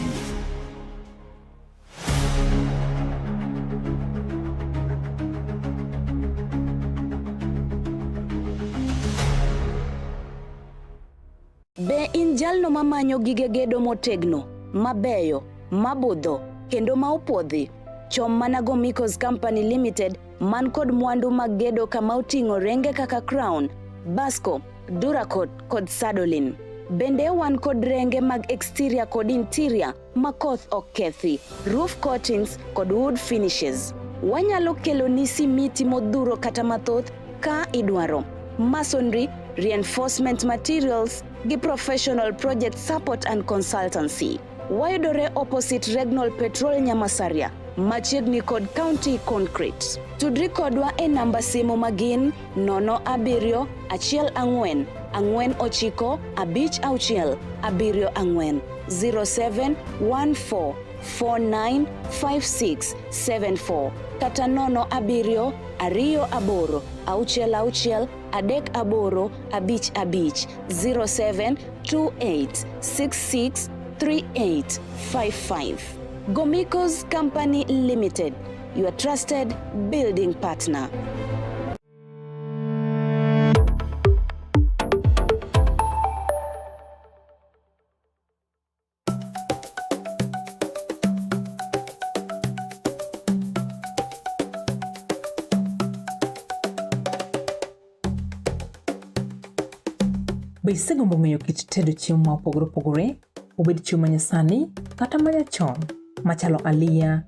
[SPEAKER 6] Be in jalno mamanyo gige gedo motegno, mabeyo, mabudho, kendo ma opuodhi? Chom mana Gomicos Company Limited man kod mwandu mag gedo kama oting'o renge kaka Crown, Basco, Duracot kod Sadolin. Bende wan kod renge mag exterior kod interior ma koth ok kethi, roof coatings kod wood finishes. Wanyalo keloni simiti modhuro kata mathoth ka idwaro. Masonry, reinforcement materials gi professional project support and consultancy. Wayudore opposite Regnol Petrol Nyamasaria, machiegni kod County Concrete. Tudri kodwa e namba simu magin 07 14 49 56 74 07 14 49 56 74 kata 07 28 66 38 55 07 28 66 38 55. Gomicos Company Limited, your trusted building partner.
[SPEAKER 7] Be isegombo ng'eyo kit tedo chiemo ma opogore opogore, obed chiemo ma nyasani kata ma nyachon, machalo aliya,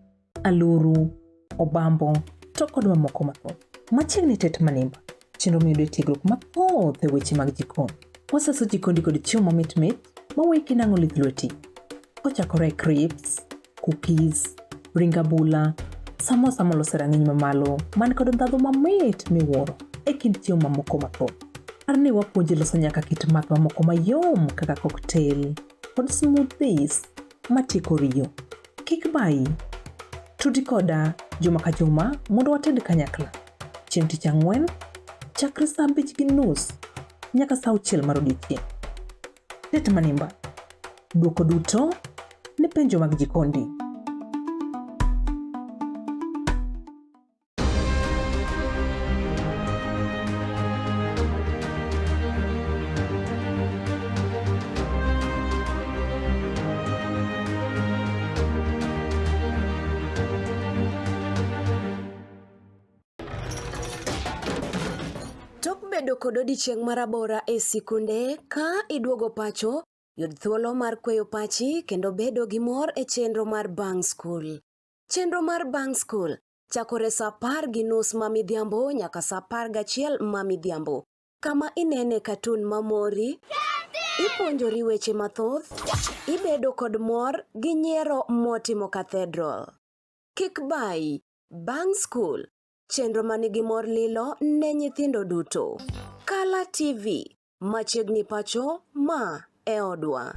[SPEAKER 7] aluru, obambo, to kod mamoko mathoth? Machiegni Tet Manimba, chenro miyudo e tiegruok mathoth e weche mag jikon. Wasaso jikondi kod chiemo mamit mit ma weki nang'o lith lweti. Kochakore e crisps, cookies, ring abula, samosa molos e rang'iny mamalo man kod ndhadhu mamit miwuoro e kind chiemo mamoko mathoth. Par ni wapuonji loso nyaka kit math mamoko mayom kaka cocktail kod smoothies matieko riyo. Kik bayi. Tudi koda juma ka juma mondo wated kanyakla. Chieng' tich ang'wen, chakre saa 5:30 nyaka saa 6 mar odiechieng'. Tet Manimba. Dwoko duto ne penjo mag jikondi.
[SPEAKER 6] Tok bedo kod odiechieng' marabora e sikunde, ka iduogo pacho, yud thuolo mar kweyo pachi kendo bedo gi mor e chenro mar bang' skul. Chenro mar bang' skul chakore sa 10:30 ma midhiambo nyaka sa 11 ma midhiambo, kama inene katun mamori, ipuonjori weche mathoth, ibedo kod mor gi nyiero motimo cathedral. Kik bayi, bang' skul, chenro ma nigi mor lilo ne nyithindo duto. Kala TV, machiegni pacho, ma e odwa.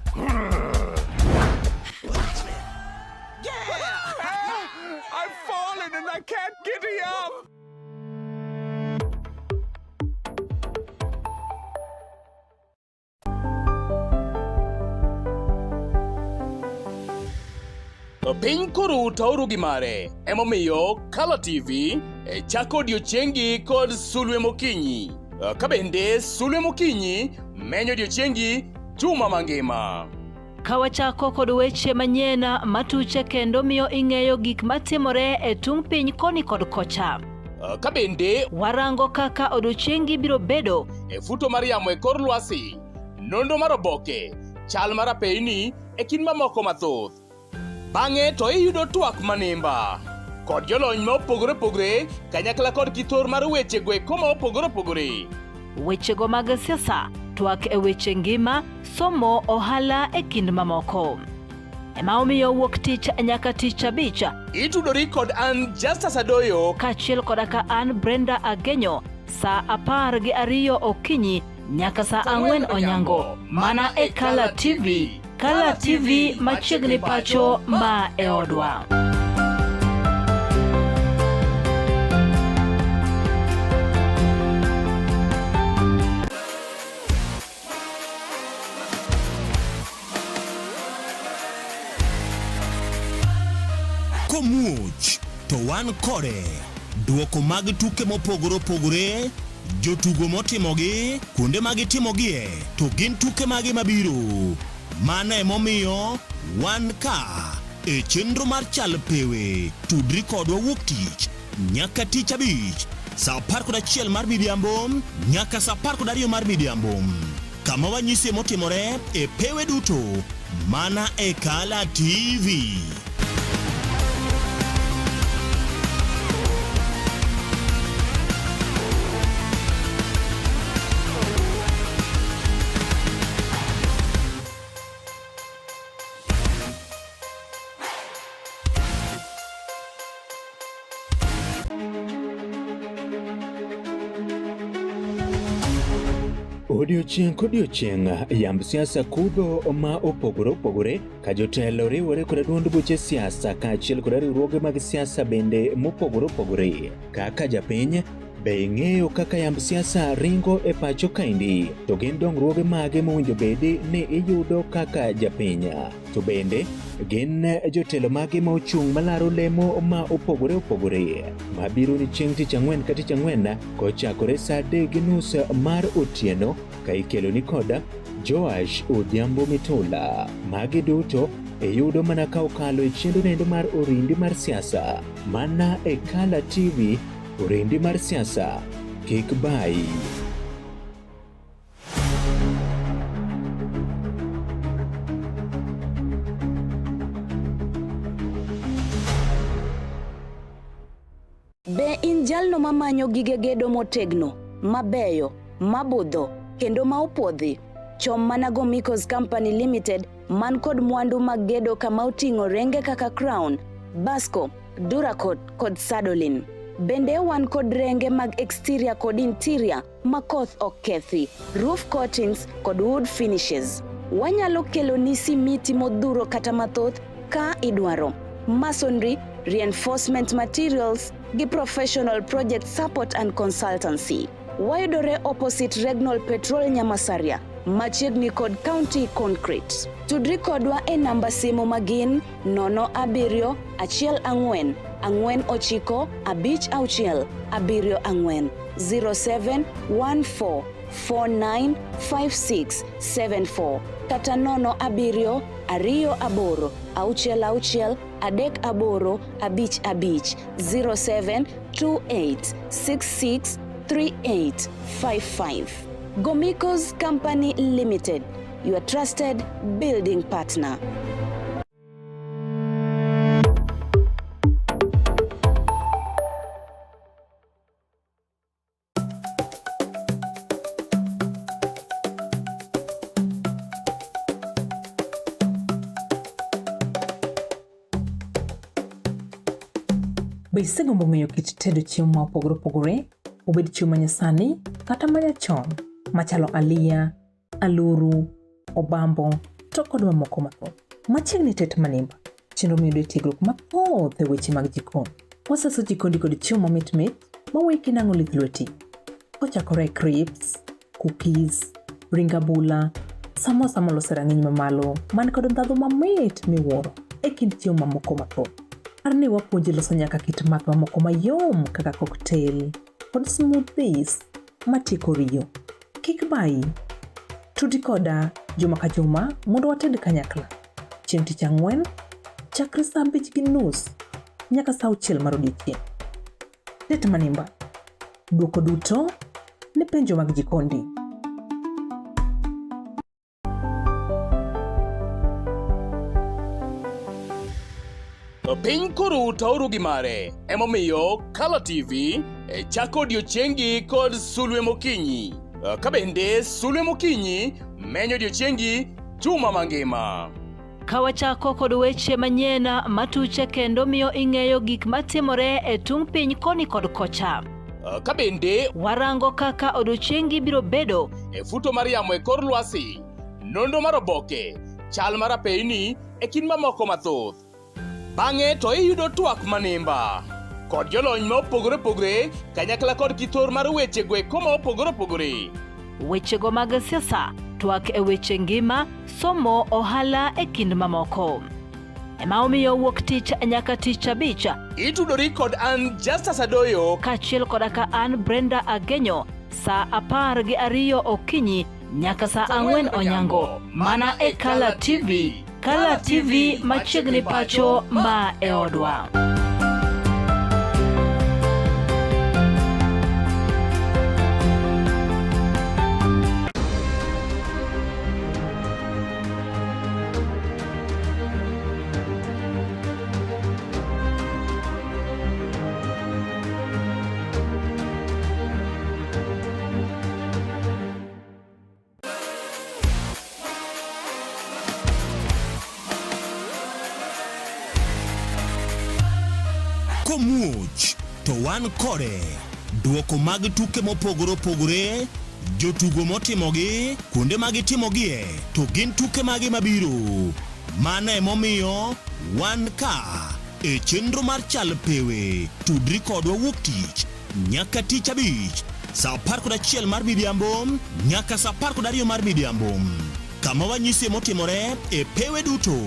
[SPEAKER 24] I've fallen and I can't get up.
[SPEAKER 18] Piny koro taoru gi mare, emomiyo Kala TV e chako odiechiengi kod sulwe mokinyi. Ka bende sulwe mokinyi menyo odiechiengi juma mangima.
[SPEAKER 3] Ka wachako kod weche manyien matuche kendo miyo ing'eyo gik matimore e tung' piny koni kod kocha.
[SPEAKER 18] Ka bende
[SPEAKER 3] warango kaka odiechiengi biro bedo
[SPEAKER 18] e futo mar yamo e kor lwasi, nonro mar oboke, chal mar apeyni e kind mamoko mathoth. Bang'e to iyudo twak manimba kod jolony ma opogore opogore kanyakla kod kithor mar weche go eko ma opogore opogore.
[SPEAKER 3] Wechego mag siasa, twak e weche ngima, somo, ohala e kind mamoko. Ema omiyo wuok tich nyaka tich abich.
[SPEAKER 18] Itudori kod an Justus Adoyo
[SPEAKER 3] kaachiel koda ka an Brenda Agenyo saa 12 okinyi nyaka saa 4 onyango mana e Kala TV. Kala TV machiegni pacho ma e odwa.
[SPEAKER 4] Komuoch to wan kode. Duoko mag tuke mopogore opogore, jotugo motimogi, kuonde ma gitimogie, to gin tuke mage mabiro. Mano emomiyo wan ka e chenro mar Chal Pewe. Tudri kodwa wuok tich nyaka tich abich saa 11 mar midhiambo nyaka saa 12 mar midhiambo kama wanyisie motimore e pewe duto mana e Kala TV.
[SPEAKER 5] Odiochieng' kodiochieng' yamb siasa kudho ma opogore opogore ka jotelo riwore kod duond buche siasa kaachiel kod riwruoge mag siasa bende mopogore opogore. Kaka japiny, be ing'eyo kaka yamb siasa ringo e pacho kaendi? To gin dongruoge mage mowinjo bedi ni iyudo kaka japiny? To bende gin jotelo mage ma ochung' malaro lemo ma opogore opogore mabiro ni chieng' tich ang'wen ka tich ang'wen kochakore saa 3:30 mar otieno ka ikelo ni koda Joash Odhiambo Mitula. Magi duto iyudo mana ka okalo e chenro nendo mar Orindi mar siasa mana e Kala TV. Orindi mar siasa kik bayi.
[SPEAKER 6] Be in jalno mamanyo gige gedo motegno, mabeyo, mabudho, kendo ma opuodhi? Chom mana Gomicos Company Limited man kod mwandu mag gedo kama oting'o renge kaka Crown, Basco, Duracot kod Sadolin. Bende wan kod renge mag exterior kod interior ma koth ok kethi, roof coatings kod wood finishes. Wanyalo keloni simiti modhuro kata mathoth ka idwaro. Masonry, reinforcement materials gi professional project support and consultancy. Wayudore opposite Regnol Petrol Nyamasaria, machiegni kod County Concrete. Tudri kodwa e namba simu magin 0 7 1 4 9 5 6 7 4 07 14 49 56 74 kata 0 7 2 8 6 6 3 8 5 5 07 28 66 38 55. Gomicos Company Limited, your trusted building partner.
[SPEAKER 7] Be isegombo ng'eyo kit tedo chiemo ma opogore opogore, obed chiemo manyasani kata manyachon, machalo aliya, aluru, obambo, to kod mamoko mathoth? Machiegni tet manimba, chenro miyudo tiegruok mathoth e weche mag jikon. Wasaso jikondi kod chiemo mamit mit maweyi kinang'o lith lweti. Kochakore e crisps, cookies, ring abula, samosa molos e rang'iny mamalo man kod ndhadhu mamit miwuoro e kind chiemo mamoko mathoth. Par ni wapuonji loso nyaka kit math mamoko mayom kaka cocktail kod smoothies matieko riyo. Kik bayi. Tudi koda juma ka juma mondo wated kanyakla. Chieng' tich ang'wen, chakre saa 5:30 nyaka saa 6 mar odiechieng'. Tet manimba. Dwoko duto ne penjo mag jikondi.
[SPEAKER 18] Piny koru to oru gi mare. Emomiyo Kala TV e chako odiechiengi kod sulwe mokinyi. Ka bende sulwe mokinyi menyo odiechiengi juma mangima.
[SPEAKER 3] Ka wachako kod weche manyien matuche kendo miyo ing'eyo gik matimore e tung' piny koni kod kocha.
[SPEAKER 18] Ka bende
[SPEAKER 3] warango kaka odiechiengi biro bedo
[SPEAKER 18] e futo mar yamo e kor lwasi, nonro mar oboke, chal mar apeyni e kind mamoko mathoth. Bang'e to iyudo twak manimba kod jolony ma opogore opogore kanyakla kod kithor mar weche go eko ma opogore opogore.
[SPEAKER 3] Wechego mag siasa, twak e weche ngima, somo, ohala e kind mamoko. Ema omiyo wuok tich nyaka tich abich.
[SPEAKER 18] Itudori kod an Justus Adoyo
[SPEAKER 3] kaachiel koda ka an Brenda Agenyo saa 12 okinyi nyaka saa 4 onyango mana e Kala TV. Kala TV machiegni pacho ma e odwa.
[SPEAKER 4] Komuoch to wan kode. Duoko mag tuke mopogore opogore, jotugo motimogi, kuonde ma gitimogie, to gin tuke mage mabiro. Mano emomiyo wan ka e chenro mar Chal Pewe. Tudri kodwa wuok tich nyaka tich abich saa 11 mar midhiambo nyaka saa 12 mar midhiambo kama wanyisie motimore e pewe duto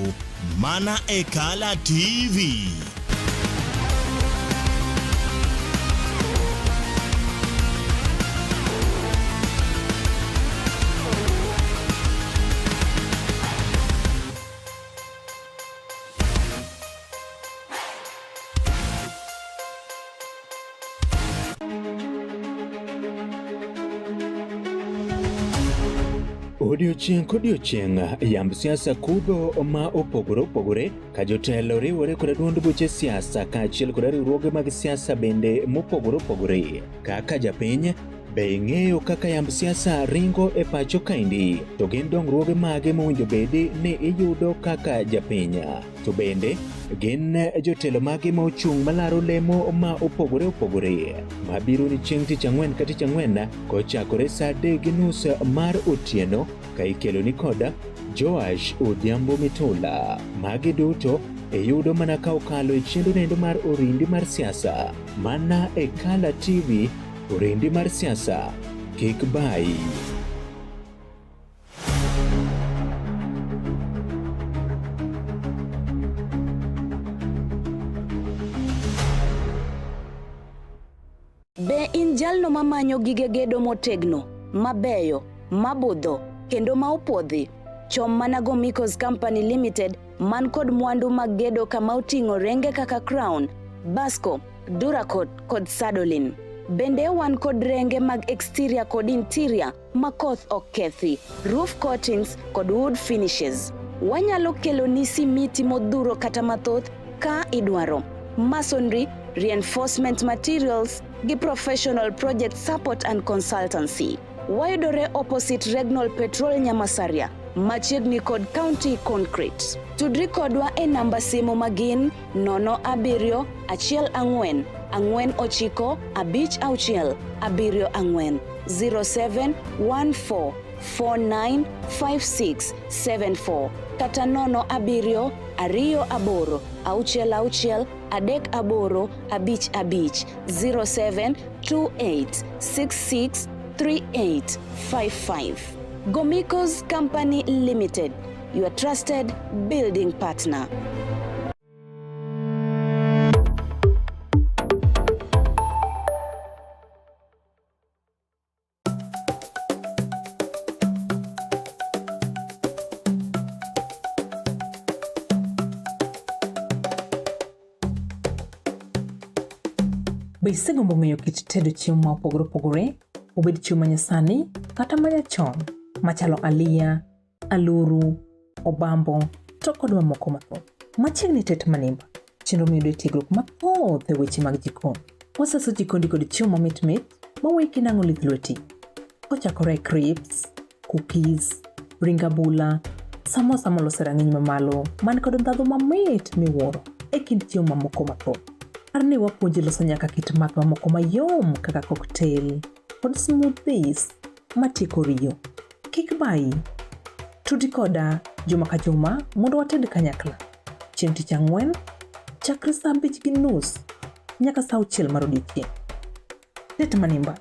[SPEAKER 4] mana e Kala TV.
[SPEAKER 5] Odiochieng' kodiochieng' yamb siasa kudho ma opogore opogore ka jotelo riwore kod duond buche siasa kaachiel kod riwruoge mag siasa bende mopogore opogore. Kaka japiny, be ing'eyo kaka yamb siasa ringo e pacho kaendi? To gin dongruoge mage mowinjo bedi ni iyudo kaka japiny? To bende gin jotelo mage ma ochung' malaro lemo ma opogore opogore mabiro ni chieng' tich ang'wen ka tich ang'wen kochakore saa 3:30 mar otieno ka ikelo ni koda Joash Odhiambo Mitula. Magi duto iyudo mana ka okalo e chenro nendo mar Orindi mar siasa mana e Kala TV. Orindi mar siasa kik bayi.
[SPEAKER 6] Be in jalno mamanyo gige gedo motegno, mabeyo, mabudho, kendo ma opuodhi? Chom mana Gomicos Company Limited man kod mwandu mag gedo kama oting'o renge kaka Crown, Basco, Duracot kod Sadolin. Bende wan kod renge mag exterior kod interior ma koth ok kethi, roof coatings kod wood finishes. Wanyalo keloni simiti modhuro kata mathoth ka idwaro. Masonry, reinforcement materials gi professional project support and consultancy. Wayudore opposite Regnol Petrol Nyamasaria, machiegni kod County Concrete. Tudri kodwa e namba simu magin 0 7 1 4 9 5 6 7 4 0714495674 kata 0 7 2 8 6 6 3 8 5 5 0728663855. Gomicos Company Limited, your trusted building partner.
[SPEAKER 7] Be isegombo ng'eyo kit tedo chiemo ma opogore opogore, obed chiemo ma nyasani kata ma nyachon, machalo aliya, aluru, obambo, to kod mamoko mathoth? Machiegni tet manimba. Chenro miyudo e tiegruok mathoth e weche mag jikon. Wasaso jikondi kod chiemo mamit mit ma weki nang'o lith lweti. Kochakore e crisps, cookies, ring abula, samosa molos e rang'iny mamalo man kod ndhadhu mamit miwuoro e kind chiemo mamoko mathoth. Par ni wapuonji loso nyaka kit math mamoko mayom kaka cocktail kod smoothies matieko riyo. Kik bayi. Tudi koda juma ka juma mondo wated kanyakla. Chieng' tich ang'wen, chakre saa 5:30 nyaka saa 6 mar odiechieng'. Tet Manimba.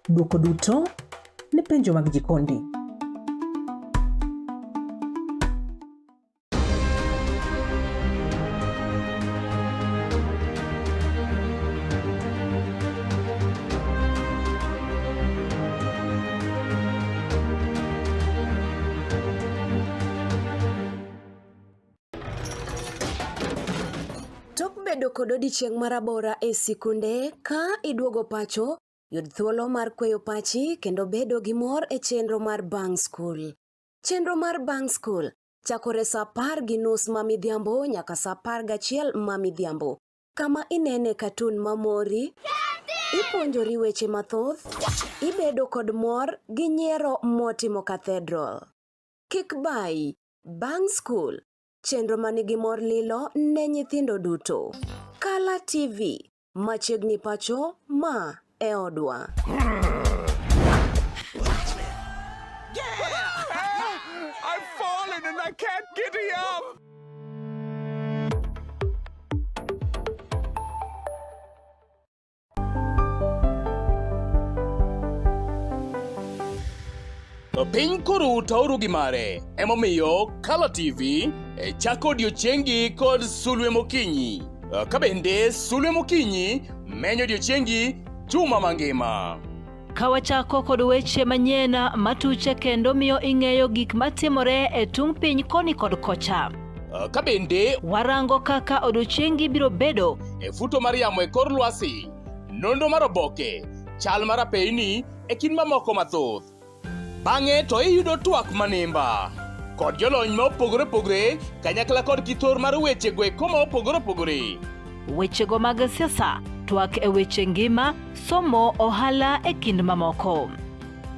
[SPEAKER 7] Dwoko duto ne penjo mag jikondi.
[SPEAKER 8] Tok bedo kod odiechieng' marabora e sikunde, ka iduogo pacho, yud thuolo mar kweyo pachi kendo bedo gi mor e chenro mar bang' skul. Chenro mar bang' skul chakore sa 10:30 ma midhiambo nyaka sa 11 ma midhiambo, kama inene katun mamori, ipuonjori weche mathoth, ibedo kod mor gi nyiero motimo cathedral. Kik bayi, bang' skul, chenro ma nigi mor lilo ne nyithindo duto. Kala TV, machiegni pacho, ma e odwa.
[SPEAKER 24] I've fallen and I can't get up.
[SPEAKER 18] Piny koro tauru gi mare, emomiyo Kala TV e chako odiechiengi kod sulwe mokinyi. Ka bende sulwe mokinyi menyo odiechiengi juma mangima.
[SPEAKER 3] Ka wachako kod weche manyien matuche kendo miyo ing'eyo gik matimore e tung' piny koni kod kocha.
[SPEAKER 18] Ka bende
[SPEAKER 3] warango kaka odiechiengi biro bedo
[SPEAKER 18] e futo mar yamo e kor lwasi, nonro mar oboke, chal mar apeyni e kind mamoko mathoth. Bang'e to iyudo twak manimba kod jolony ma opogore opogore kanyakla kod kithor mar weche go eko ma opogore opogore.
[SPEAKER 3] Wechego mag siasa, twak e weche ngima, somo, ohala e kind mamoko.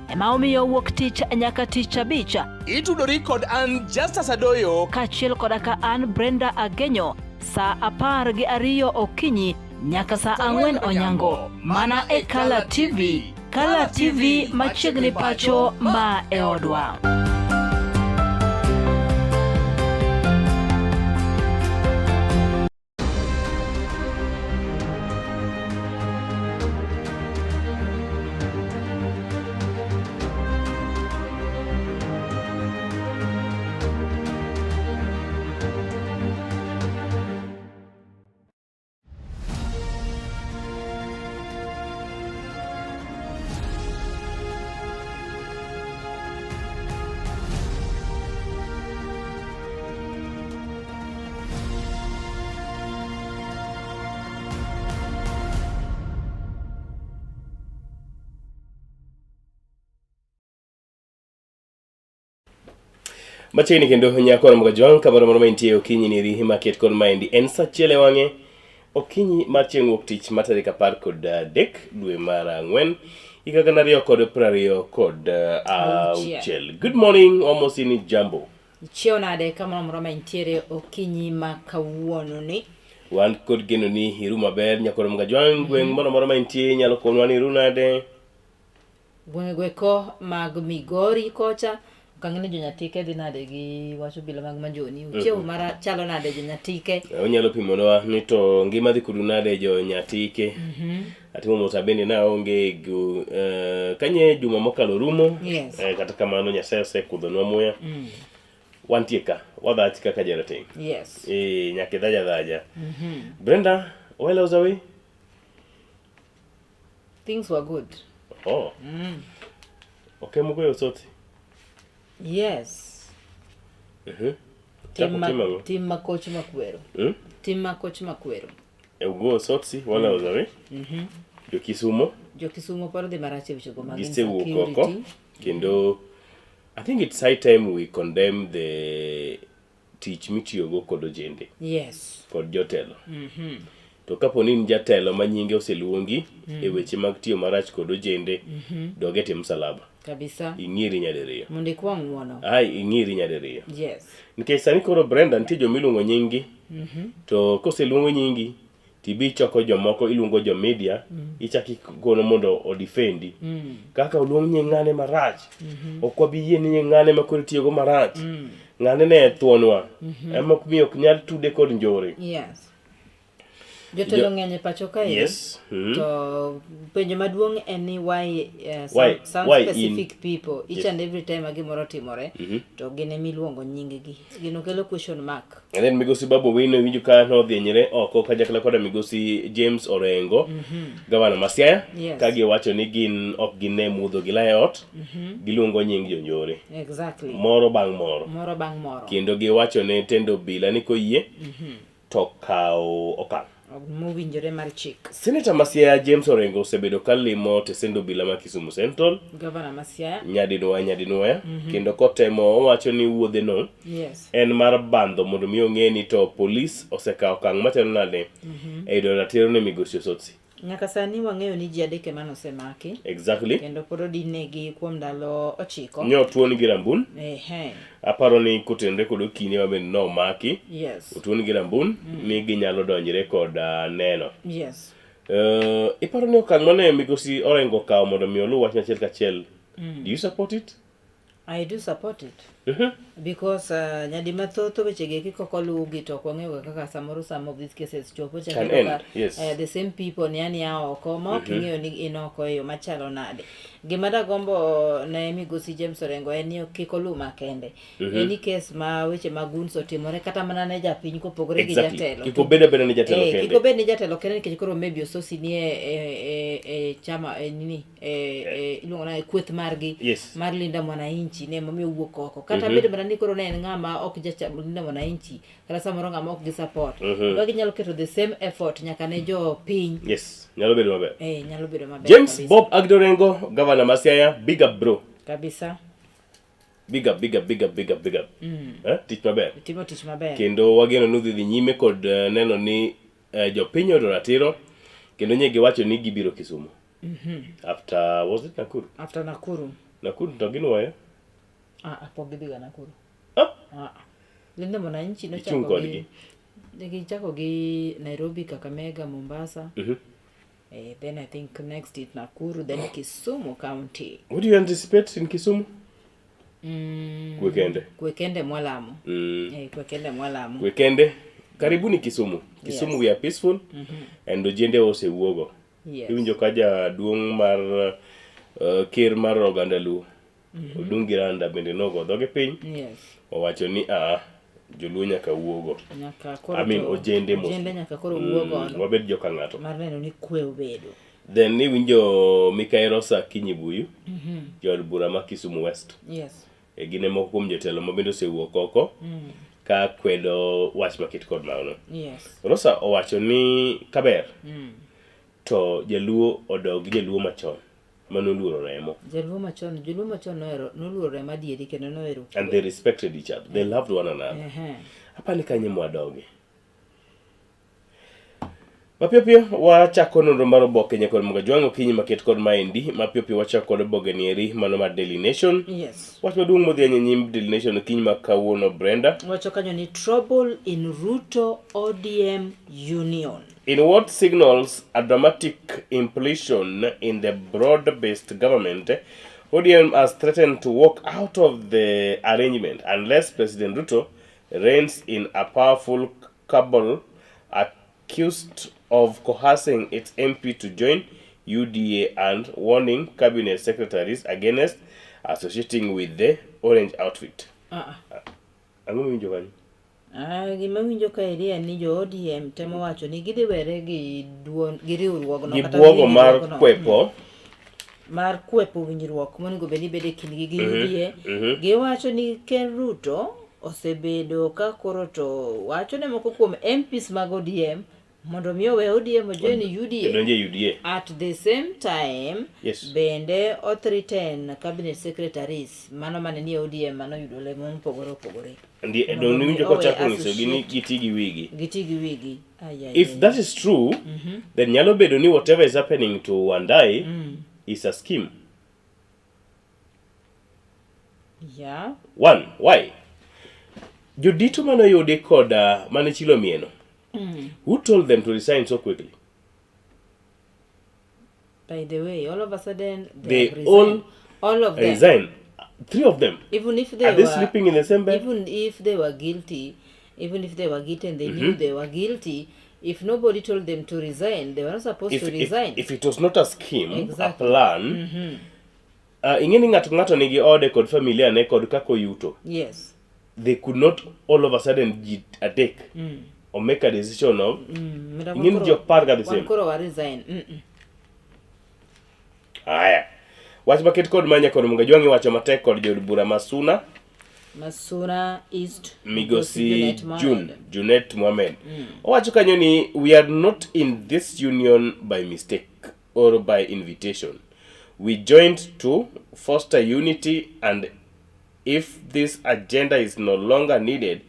[SPEAKER 3] Ema omiyo wuok tich nyaka tich abich.
[SPEAKER 18] Itudori kod an Justus Adoyo
[SPEAKER 3] kaachiel koda ka an Brenda Agenyo saa 12 okinyi nyaka saa 4 onyango mana e Kala TV. Kala TV machiegni pacho ma e odwa.
[SPEAKER 2] Machiegni kendo nyako Ramogi Jwang' kamoro moro ma intie okinyi ni eri maket kod maendi en sa achiel e wang'e okinyi mar chieng' wuok tich mar tarik 13 dwe mar 4 higa 2026. Good morning, wamosi ni jambo.
[SPEAKER 3] Ichiew nade kamoro amora ma intiere okinyi ma kawuono ni?
[SPEAKER 2] Wan kod geno ni iru maber nyako Ramogi Jwang' gweng' moro amora ma intie inyalo konwa ni iru nade?
[SPEAKER 3] Gwenge gweko mag Migori kocha ok ang'e ni jonyatike dhi nade gi wach obila mag Manjoni. Uchiew mara chalo nade jonyatike?
[SPEAKER 2] Onyalo pimonwa ni to ngima dhi kodu nade jo Nyatike. Atimo mos abende naonge gu, kanye juma mokalo rumo.
[SPEAKER 3] Yes.
[SPEAKER 2] Kata kamano Nyasaye osekudhonwa muya. Wantie ka, wadhach kaka jarateng'.
[SPEAKER 3] Yes.
[SPEAKER 2] Nyaka idhaj adhaja. Brenda, where else are we?
[SPEAKER 3] Things were good.
[SPEAKER 2] Oh. Okay, mugoyo soti.
[SPEAKER 3] Yes.
[SPEAKER 2] Chako timo ang'o?
[SPEAKER 3] Tim ma koch makwero. Tim ma koch makwero.
[SPEAKER 2] E ugoyo sotsi, wala ozawe. Jo Kisumo
[SPEAKER 3] Jo Kisumo paro dhi marach e wechego mag
[SPEAKER 2] gisewuok oko
[SPEAKER 3] insecurity.
[SPEAKER 2] kendo I think it's high time we condemn the tich mitiyogo kod ojende
[SPEAKER 3] Yes.
[SPEAKER 2] kod jotelo. To kapo ni in jatelo ma nyinge oseluongi e weche mag tiyo marach kod ojende, dog e tie msalaba.
[SPEAKER 3] Kabisa.
[SPEAKER 2] Ing'iri nyadiriyo.
[SPEAKER 3] Mondo ikwa ng'uono.
[SPEAKER 2] Ai, ing'iri nyadiriyo.
[SPEAKER 3] Yes.
[SPEAKER 2] Nikech sani koro Brenda nitie joma iluongo nyinggi to koseluongo nyingi tibi ichoko jomoko iluongo jo media ichak ikono mondo odifendi kaka oluong nying ng'ane marach ok wabi yie ni nying ng'ane ma koro itiyogo marach ng'ane ne thuonwa ema ok miyo ok nyal tude kod njore
[SPEAKER 3] Yes. Jotelo ng'eny e pacho kae.
[SPEAKER 2] Yes.
[SPEAKER 3] To penjo maduong' en ni why, some, some
[SPEAKER 2] Why
[SPEAKER 3] specific people each and every time ma gimoro otimore to gin ema iluongo nying gi. Gino kelo question mark.
[SPEAKER 2] And then migosi Babu Owino iwinjo ka nodhinyre oko kanyakla koda migosi James Orengo, gavana ma Siaya, ka giwacho ni gin ok gine mudho gi lae ot, giluongo nying jonjore moro bang' moro.
[SPEAKER 3] Moro bang' moro.
[SPEAKER 2] Kendo giwacho ne tend obila ni koyie to kaw okang'.
[SPEAKER 3] Mowinjore mar chik.
[SPEAKER 2] Senator ma Siaya James Orengo osebedo ka limo tesend obila ma Kisumu Central
[SPEAKER 3] Gavana ma Siaya.
[SPEAKER 2] nyadinwoya nyadinwoya kendo kotemo owacho ni wuodheno en mar bandho mondo mi ong'e ni to polis osekawo okang' machalo nade e yudo ratiro ne migosi Osotsi.
[SPEAKER 3] Nyaka sani wang'eyo ni ji adek ema nosemaki. Kendo pod odinegi kuom ndalo 9.
[SPEAKER 2] Nyo otuon gi rambun. Aparo ni kotenore kod okine ma bende nomaki. Otuon gi rambun ni ginyalo donjre kod neno. Iparo ni okang' mane migosi Orengo okawo mondo mi oluw wachno achiel kachiel. Do you support it?
[SPEAKER 3] I do support it. Because nyadi mathoth weche gi eki kok oluwgi to ok wang'eyo ga kaka samoro some of these cases chopo chak
[SPEAKER 2] Can
[SPEAKER 3] iyudo
[SPEAKER 2] end,
[SPEAKER 3] ka,
[SPEAKER 2] yes.
[SPEAKER 3] the same people ni ania oko ma ok ing'eyo ni in oko e yo machalo nade. Gima dagombo ne migosi James Orengo en ni kik oluw makende. Any case ma weche mag goons otimore kata mana ne japiny kopogore gi jatelo.
[SPEAKER 2] Kik obed abeda ni jatelo kende.
[SPEAKER 3] Kik obed ni jatelo kende nikech koro maybe Ososi ni e, e, e chama e nini e, e, iluongo nade kweth margi mar Linda Mwananchi ne emomiyo owuok oko. Kata bed mana ni koro ne en ng'ama ok jacha Linda Mwananchi kata samoro ng'ama ok gi support. Dwa ginyalo keto the same effort nyaka ne jopiny.
[SPEAKER 2] Yes, nyalo bedo maber.
[SPEAKER 3] Nyalo bedo maber.
[SPEAKER 2] James
[SPEAKER 3] kabisa.
[SPEAKER 2] Bob Agdorengo, Governor ma Siaya, big up bro.
[SPEAKER 3] Kabisa.
[SPEAKER 2] Big up, big up, big up, big up, big up. Tich maber.
[SPEAKER 3] Timo tich maber.
[SPEAKER 2] Kendo wageno ni udhi dhi nyime kod neno ni jopiny oyudo ratiro kendo nye giwacho ni gibiro Kisumu. After, was it Nakuru?
[SPEAKER 3] After Nakuru.
[SPEAKER 2] Nakuru to ginuoyo?
[SPEAKER 3] Ah, pok gidhiga Nakuru.
[SPEAKER 2] Ah?
[SPEAKER 3] Ah. Linda Mwananchi
[SPEAKER 2] Ichung'
[SPEAKER 3] nochako
[SPEAKER 2] kodgi.
[SPEAKER 3] gi gichako gi Nairobi, Kakamega, Mombasa. Then I think next is Nakuru, then Kisumu County.
[SPEAKER 2] What do you anticipate in Kisumu? Kwe kende.
[SPEAKER 3] Kwe kende mwalamo. Kwe kende mwalamo.
[SPEAKER 2] Kwe kende. Karibuni Kisumu. Kisumu we are peaceful and ojende osewuogo. Iwinjo ka jaduong' mar ker mar oganda Luo Odungi Randa bende nogo dhoge piny. Owacho ni a joluo nyaka wuogo.
[SPEAKER 3] Nyaka koro
[SPEAKER 2] I mean
[SPEAKER 3] to
[SPEAKER 2] ojende mos.
[SPEAKER 3] Ojende nyaka koro wuo godo.
[SPEAKER 2] Wabed joka ng'ato.
[SPEAKER 3] Mar neno ni kwe obedo.
[SPEAKER 2] Then iwinjo Mikayi Rosa Akinyi Buyu, jaod bura ma Kisumu West. Gin e moko kuom jotelo ma bende osewuok oko ka kwedo wach maket kod mano. Rosa owacho ni kaber to jaluo odog jaluo machon manoluoro remo.
[SPEAKER 3] Jaluo machon, joluo machon nohero noluoro remo adieri kendo nohero kwe.
[SPEAKER 2] And they respected each other. They loved one another. Apani kanye mwadoge. Mapiyo piyo wachako nonro mar oboke nyakod Mgajwang' okinyi maket kod maendi. Mapiyo piyo wachako kod oboke nieri mano mar Daily Nation. Wach maduong' modhi e nyim Daily Nation okinyi ma kawuono Brenda.
[SPEAKER 3] Wacho kanyo ni trouble in Ruto ODM Union.
[SPEAKER 2] In what signals a dramatic implosion in the broad-based government, ODM has threatened to walk out of the arrangement unless President Ruto reigns in a powerful cabal accused of coercing its MP to join UDA and warning cabinet secretaries against associating with the orange outfit. Ang'o miwinjo kanyo?
[SPEAKER 3] Gima winjo kaeri en ni jo ODM temo wacho ni gidhi were gi duon gi riwruogno
[SPEAKER 2] Gi
[SPEAKER 3] kata
[SPEAKER 2] buogo mar
[SPEAKER 3] winjruogno.
[SPEAKER 2] kwepo.
[SPEAKER 3] Mar kwepo winjruok monego bed ni bedo e kindgi gi UDA. Giwacho ni Ker Ruto osebedo ka koro to wacho ne moko kuom MPs mag ODM Mondo mi owe ODM ojoin UDA.
[SPEAKER 2] Odonje UDA.
[SPEAKER 3] At the same time,
[SPEAKER 2] Yes.
[SPEAKER 3] bende o threaten cabinet secretaries mano mane nie ODM mane oyudo lemo mopogore opogore.
[SPEAKER 2] Ndi
[SPEAKER 3] Mondo
[SPEAKER 2] don
[SPEAKER 3] mi
[SPEAKER 2] winjo
[SPEAKER 3] owe
[SPEAKER 2] kochako nyisogi ni
[SPEAKER 3] associate
[SPEAKER 2] giti gi wigi.
[SPEAKER 3] giti gi wigi. Ai, ai,
[SPEAKER 2] If
[SPEAKER 3] ai.
[SPEAKER 2] that is true, then nyalo bedo ni whatever is happening to Wandai is a scheme.
[SPEAKER 3] Yeah.
[SPEAKER 2] One, why? Jodito mane oyudi kod mane chilo mieno, who told them to resign so quickly?
[SPEAKER 3] By the way, all of a sudden they,
[SPEAKER 2] They
[SPEAKER 3] have
[SPEAKER 2] all
[SPEAKER 3] resigned. All of them.
[SPEAKER 2] Resign. Three of them.
[SPEAKER 3] Even if they
[SPEAKER 2] Are they
[SPEAKER 3] were
[SPEAKER 2] sleeping in the same bed?
[SPEAKER 3] Even if they were guilty, even if they were guilty and they knew they were guilty, if nobody told them to resign, they were not supposed
[SPEAKER 2] If,
[SPEAKER 3] to
[SPEAKER 2] if,
[SPEAKER 3] resign.
[SPEAKER 2] if it was not a scheme,
[SPEAKER 3] Exactly.
[SPEAKER 2] a plan, ing'e ni ng'ato ng'ato nigi ode kod familia ne kod kaka oyuto.
[SPEAKER 3] Yes.
[SPEAKER 2] They could not all of a sudden ji adek or make a decision of
[SPEAKER 3] Madam
[SPEAKER 2] ing'e ni ji ok par ga the
[SPEAKER 3] wan
[SPEAKER 2] same.
[SPEAKER 3] koro wa resign.
[SPEAKER 2] Aya. Wach maket kod manya kod Munga Jwang'i wacho matek kod jood bura ma Suna
[SPEAKER 3] Masuna East
[SPEAKER 2] Migosi
[SPEAKER 3] Junet Mohamed.
[SPEAKER 2] June Junet Mohamed. Owacho kanyo ni we are not in this union by mistake or by invitation. We joined to foster unity and if this agenda is no longer needed,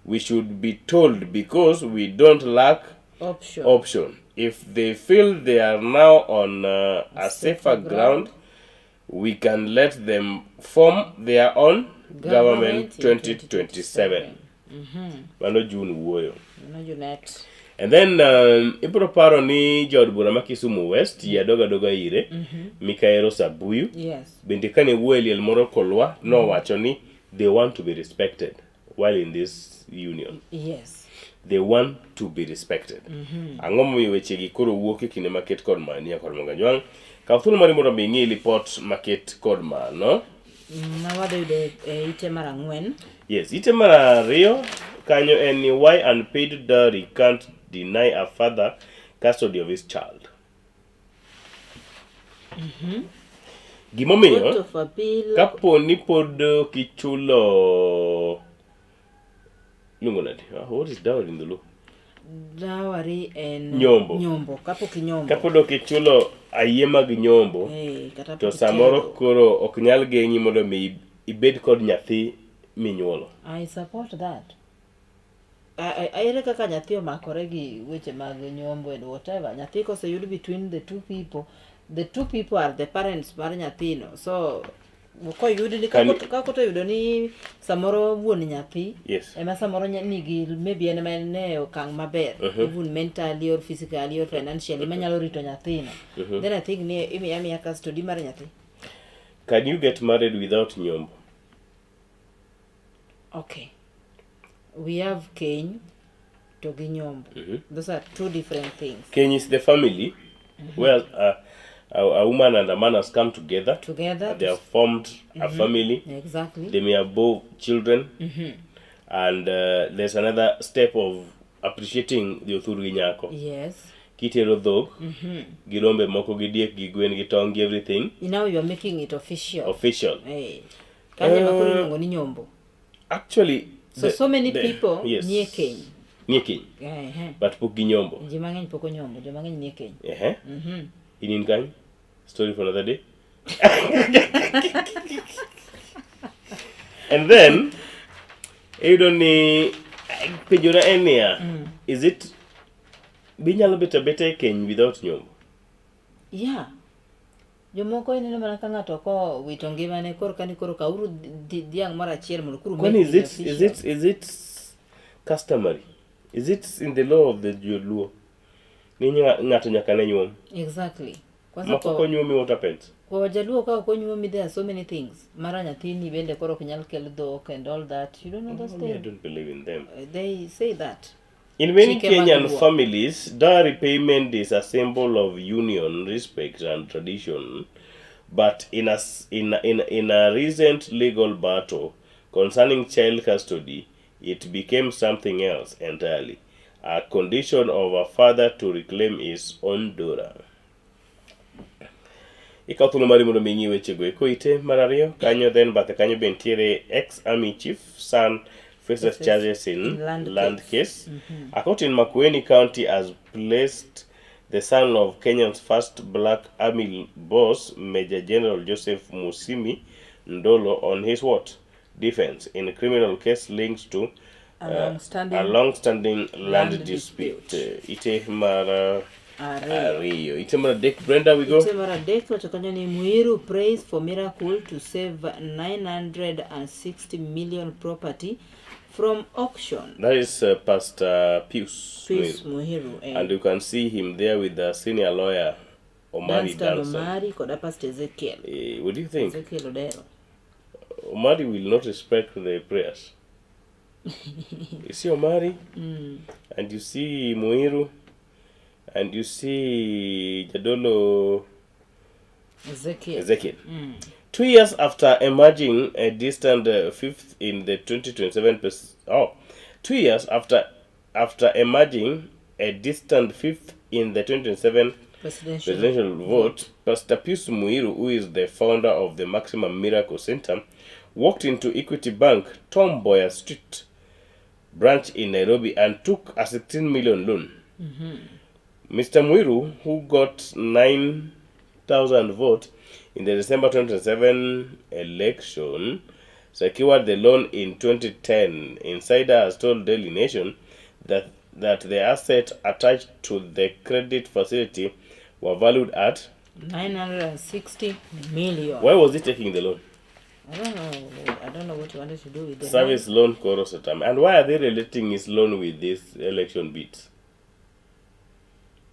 [SPEAKER 2] we should be told because we don't lack
[SPEAKER 3] Option.
[SPEAKER 2] option. If they feel they are now on a safer ground, we can let them form their own government,
[SPEAKER 3] Government in
[SPEAKER 2] 2027. Mano June wuoyo.
[SPEAKER 3] Mano Junet.
[SPEAKER 2] And then ibiro paro ni jaod bura ma Kisumu West mm adoga adoga ire Mikaero Sabuyu
[SPEAKER 3] Yes.
[SPEAKER 2] bende kane wuoyo e liel moro Kolwa nowacho ni they want to be respected while in this union.
[SPEAKER 3] Yes.
[SPEAKER 2] They want to be respected. Ang'o momiyo wechegi koro wuok e kinde maket kod mani kod Mwanganjwang'? Kaw thuolo mari mondo mi ing'i lipot maket kod mano.
[SPEAKER 3] Ma wadhi yudo e ite mar ang'wen.
[SPEAKER 2] Yes, ite mar ariyo kanyo en ni why unpaid dowry can't deny a father custody of his child. Gimomiyo
[SPEAKER 3] Court of Appeal.
[SPEAKER 2] kapo ni pod ok ichulo iluongo nade? Ah, what is dowry in the law?
[SPEAKER 3] Dowry en
[SPEAKER 2] Nyombo.
[SPEAKER 3] Nyombo. Kapok inyombo.
[SPEAKER 2] Kapod ok ichulo ayie mag nyombo,
[SPEAKER 3] Eh, kata
[SPEAKER 2] to
[SPEAKER 3] pok
[SPEAKER 2] samoro
[SPEAKER 3] itedo.
[SPEAKER 2] koro ok nyal geng'i mondo mi ibed kod nyathi minyuolo.
[SPEAKER 3] I support that. Ere kaka nyathi omakore gi weche mag nyombo and whatever. Nyathi koseyud between the two people, the two people are the parents mar nyathino. So koyud ni
[SPEAKER 2] Can-
[SPEAKER 3] kako to yudo ni samoro wuon nyathi
[SPEAKER 2] Yes.
[SPEAKER 3] ema samoro nigi maybe en ema en e okang' maber even mentally or physically or financially manyalo rito nyathino. Then I think ni imiya amiya custody mar nyathi.
[SPEAKER 2] Can you get married without nyombo?
[SPEAKER 3] Okay. We have keny to gi nyombo. Those are two different things.
[SPEAKER 2] Keny is the family where a woman and a man has come together.
[SPEAKER 3] Together.
[SPEAKER 2] They have formed a family.
[SPEAKER 3] Exactly.
[SPEAKER 2] They may have both children. And there's another step of appreciating the othur gi nyako.
[SPEAKER 3] Yes.
[SPEAKER 2] Kitero dhok, gi rombe moko, gi diek, gi gwen, gi tong', gi everything
[SPEAKER 3] Now you are making it official.
[SPEAKER 2] official.
[SPEAKER 3] Hey. Kanyo ema koro iluongo ni nyombo.
[SPEAKER 2] Actually,
[SPEAKER 3] So so many people
[SPEAKER 2] yes,
[SPEAKER 3] nie keny.
[SPEAKER 2] nie keny,
[SPEAKER 3] Ehe.
[SPEAKER 2] but pok ginyombo.
[SPEAKER 3] Ji mang'eny pok onyombo, joma ng'eny nie keny.
[SPEAKER 2] Ehe. In in kanyo? Story for another day. And then iyudo ni penjona en niya, is it binyalo bet abeta e keny without nyombo?
[SPEAKER 3] Yeah. Jomoko ineno mana ka ng'ato kowito ngimane koro ka ni koro kauru dhiang' moro achiel mondo koro
[SPEAKER 2] Kwani
[SPEAKER 3] make
[SPEAKER 2] is
[SPEAKER 3] it
[SPEAKER 2] it is
[SPEAKER 3] official.
[SPEAKER 2] it is it customary? Is it in the law of the Joluo? Ni ng'ato nyaka ne nyuom.
[SPEAKER 3] Exactly. Kwanza
[SPEAKER 2] Moko konyuomi what happens?
[SPEAKER 3] Kwa Wajaluo ka ok onyuomi there are so many things. Mara nyathini bende koro ok nyal kel dhok and all that. You don't know those
[SPEAKER 2] I
[SPEAKER 3] things.
[SPEAKER 2] don't believe in them.
[SPEAKER 3] They say that.
[SPEAKER 2] In many
[SPEAKER 3] Chike mag
[SPEAKER 2] Kenyan
[SPEAKER 3] Luo.
[SPEAKER 2] families, dowry payment is a symbol of union, respect, and tradition. But in a, s- in a, in a, in a recent legal battle concerning child custody, it became something else entirely, a condition of a father to reclaim his own daughter. Ikaw thuolo mari mondo mi ing'i wechego eko ite mar ariyo kanyo then bathe kanyo be nitiere ex army chief son Faces
[SPEAKER 3] Faces
[SPEAKER 2] charges in,
[SPEAKER 3] in land
[SPEAKER 2] land
[SPEAKER 3] case.
[SPEAKER 2] case. A court in Makueni County has placed the son of Kenya's first black army boss, Major General Joseph Musimi Ndolo, on his what? Defense in a criminal case linked to
[SPEAKER 3] A long-standing
[SPEAKER 2] a long-standing land,
[SPEAKER 3] land
[SPEAKER 2] dispute. Ite mara
[SPEAKER 3] Ariyo.
[SPEAKER 2] ariyo. Ite mara dek Brenda we go.
[SPEAKER 3] Ite mar adek wacho kanyo ni Muiru prays for miracle to save 960 million property from auction.
[SPEAKER 2] That is Pastor Pius.
[SPEAKER 3] Pius
[SPEAKER 2] Muiru.
[SPEAKER 3] Muiru, eh.
[SPEAKER 2] And you can see him there with the senior lawyer Omari
[SPEAKER 3] Danstan
[SPEAKER 2] Danson.
[SPEAKER 3] Omari koda Pastor Ezekiel.
[SPEAKER 2] What do you think?
[SPEAKER 3] Ezekiel Odero.
[SPEAKER 2] Omari will not respect the prayers. You see Omari, and you see Muiru, and you see Jadolo
[SPEAKER 3] Ezekiel.
[SPEAKER 2] Ezekiel. 2 years after emerging a distant fifth in the 2027 oh, 2 years after emerging a distant fifth in the 2027
[SPEAKER 3] Presidential
[SPEAKER 2] presidential vote, Pastor Pius Muiru, who is the founder of the Maximum Miracle Center, walked into Equity Bank Tom Mboya Street branch in Nairobi and took a 16 million loan. Mr. Muiru, who got 9,000 votes in the December 2027 election, secured the loan in 2010. Insider has told Daily Nation that the asset attached to the credit facility were valued at.
[SPEAKER 3] 960 million.
[SPEAKER 2] Why was he taking the loan?
[SPEAKER 3] I don't know. I don't know what you wanted to do with the
[SPEAKER 2] Service loan koro setam. And why are they relating his loan with this election bit?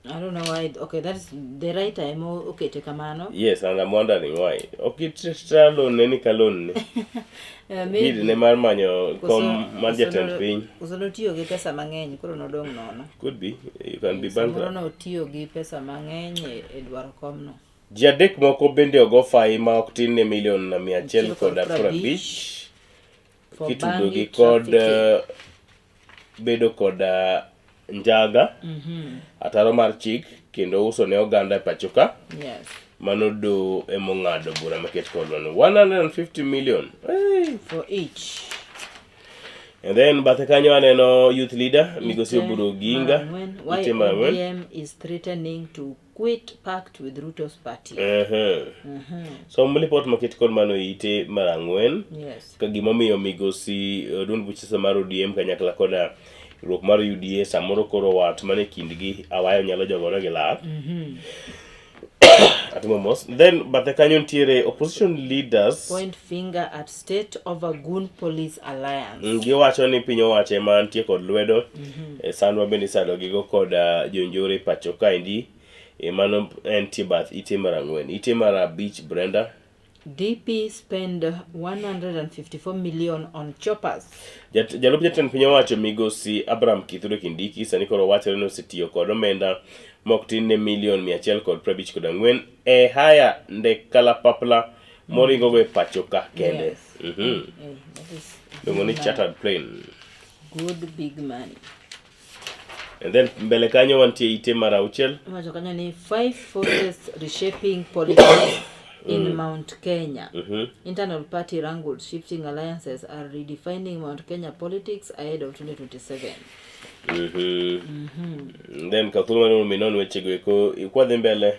[SPEAKER 3] I don't know why. Okay, that's the right time. Okay, take a mano.
[SPEAKER 2] Yes, and I'm wondering why. Okay, tra loan ne ni ka loan ne. Bid ne mar manyo kom mar jatend piny.
[SPEAKER 3] Koso notiyo gi pesa mang'eny koro nodong' nono.
[SPEAKER 2] Could be. You can be
[SPEAKER 3] Samoro
[SPEAKER 2] bankrupt.
[SPEAKER 3] notiyo gi pesa mang'eny e dwaro komno.
[SPEAKER 2] Ji adek moko bende ogo fai ma ok tin ne milion 150
[SPEAKER 3] Achiel kod 50 For
[SPEAKER 2] kitudo gi
[SPEAKER 3] bangi
[SPEAKER 2] kod
[SPEAKER 3] trafficking.
[SPEAKER 2] bedo kod njaga ataro mar chik kendo uso ne oganda e pacho ka. Mano do emong'ado bura maket kod mano 150 million. Hey.
[SPEAKER 3] For each.
[SPEAKER 2] And then bathe kanyo aneno youth leader migosi
[SPEAKER 3] Ite
[SPEAKER 2] Oburu Oginga.
[SPEAKER 3] mar ang'wen. Why
[SPEAKER 2] Ite mar ang'wen.
[SPEAKER 3] ODM is threatening to quit pact with Ruto's party.
[SPEAKER 2] Som lipot maket kod mano e ite mar ang'wen. Ka gimomiyo migosi duond buche mar ODM kanyakla koda riwruok mar UDA samoro koro wat mane kindgi awayo nyalo jogore gi lak. Atimo mos. Then bathe kanyo nitiere opposition leaders
[SPEAKER 3] Point finger at state over Goon Police Alliance.
[SPEAKER 2] Giwacho ni piny owacho ema nitie kod lwedo e sandwa bende isando gigo kod jonjore pacho kaendi. Mano entie bath ite mar ang'wen. Ite mar abich Brenda.
[SPEAKER 3] DP spend 154 million on choppers.
[SPEAKER 2] Jalup jatend piny owacho migosi Abraham Kithure Kindiki sani koro wachore ni osetiyo kod omenda mok tin ne milion 154 e haya ndek kalapapla moringogo e pacho ka kende.
[SPEAKER 3] Eh, that is
[SPEAKER 2] Iluongo ni
[SPEAKER 3] big money.
[SPEAKER 2] chartered plane.
[SPEAKER 3] Good big money.
[SPEAKER 2] And then mbele kanyo wantie ite mar auchiel.
[SPEAKER 3] Iwacho kanyo ni five forces reshaping politics in Mount Kenya. Internal party wrangles, shifting alliances are redefining Mount Kenya politics ahead of 2027.
[SPEAKER 2] Then ka thuolo mar minon wechego eko kwadhi mbele.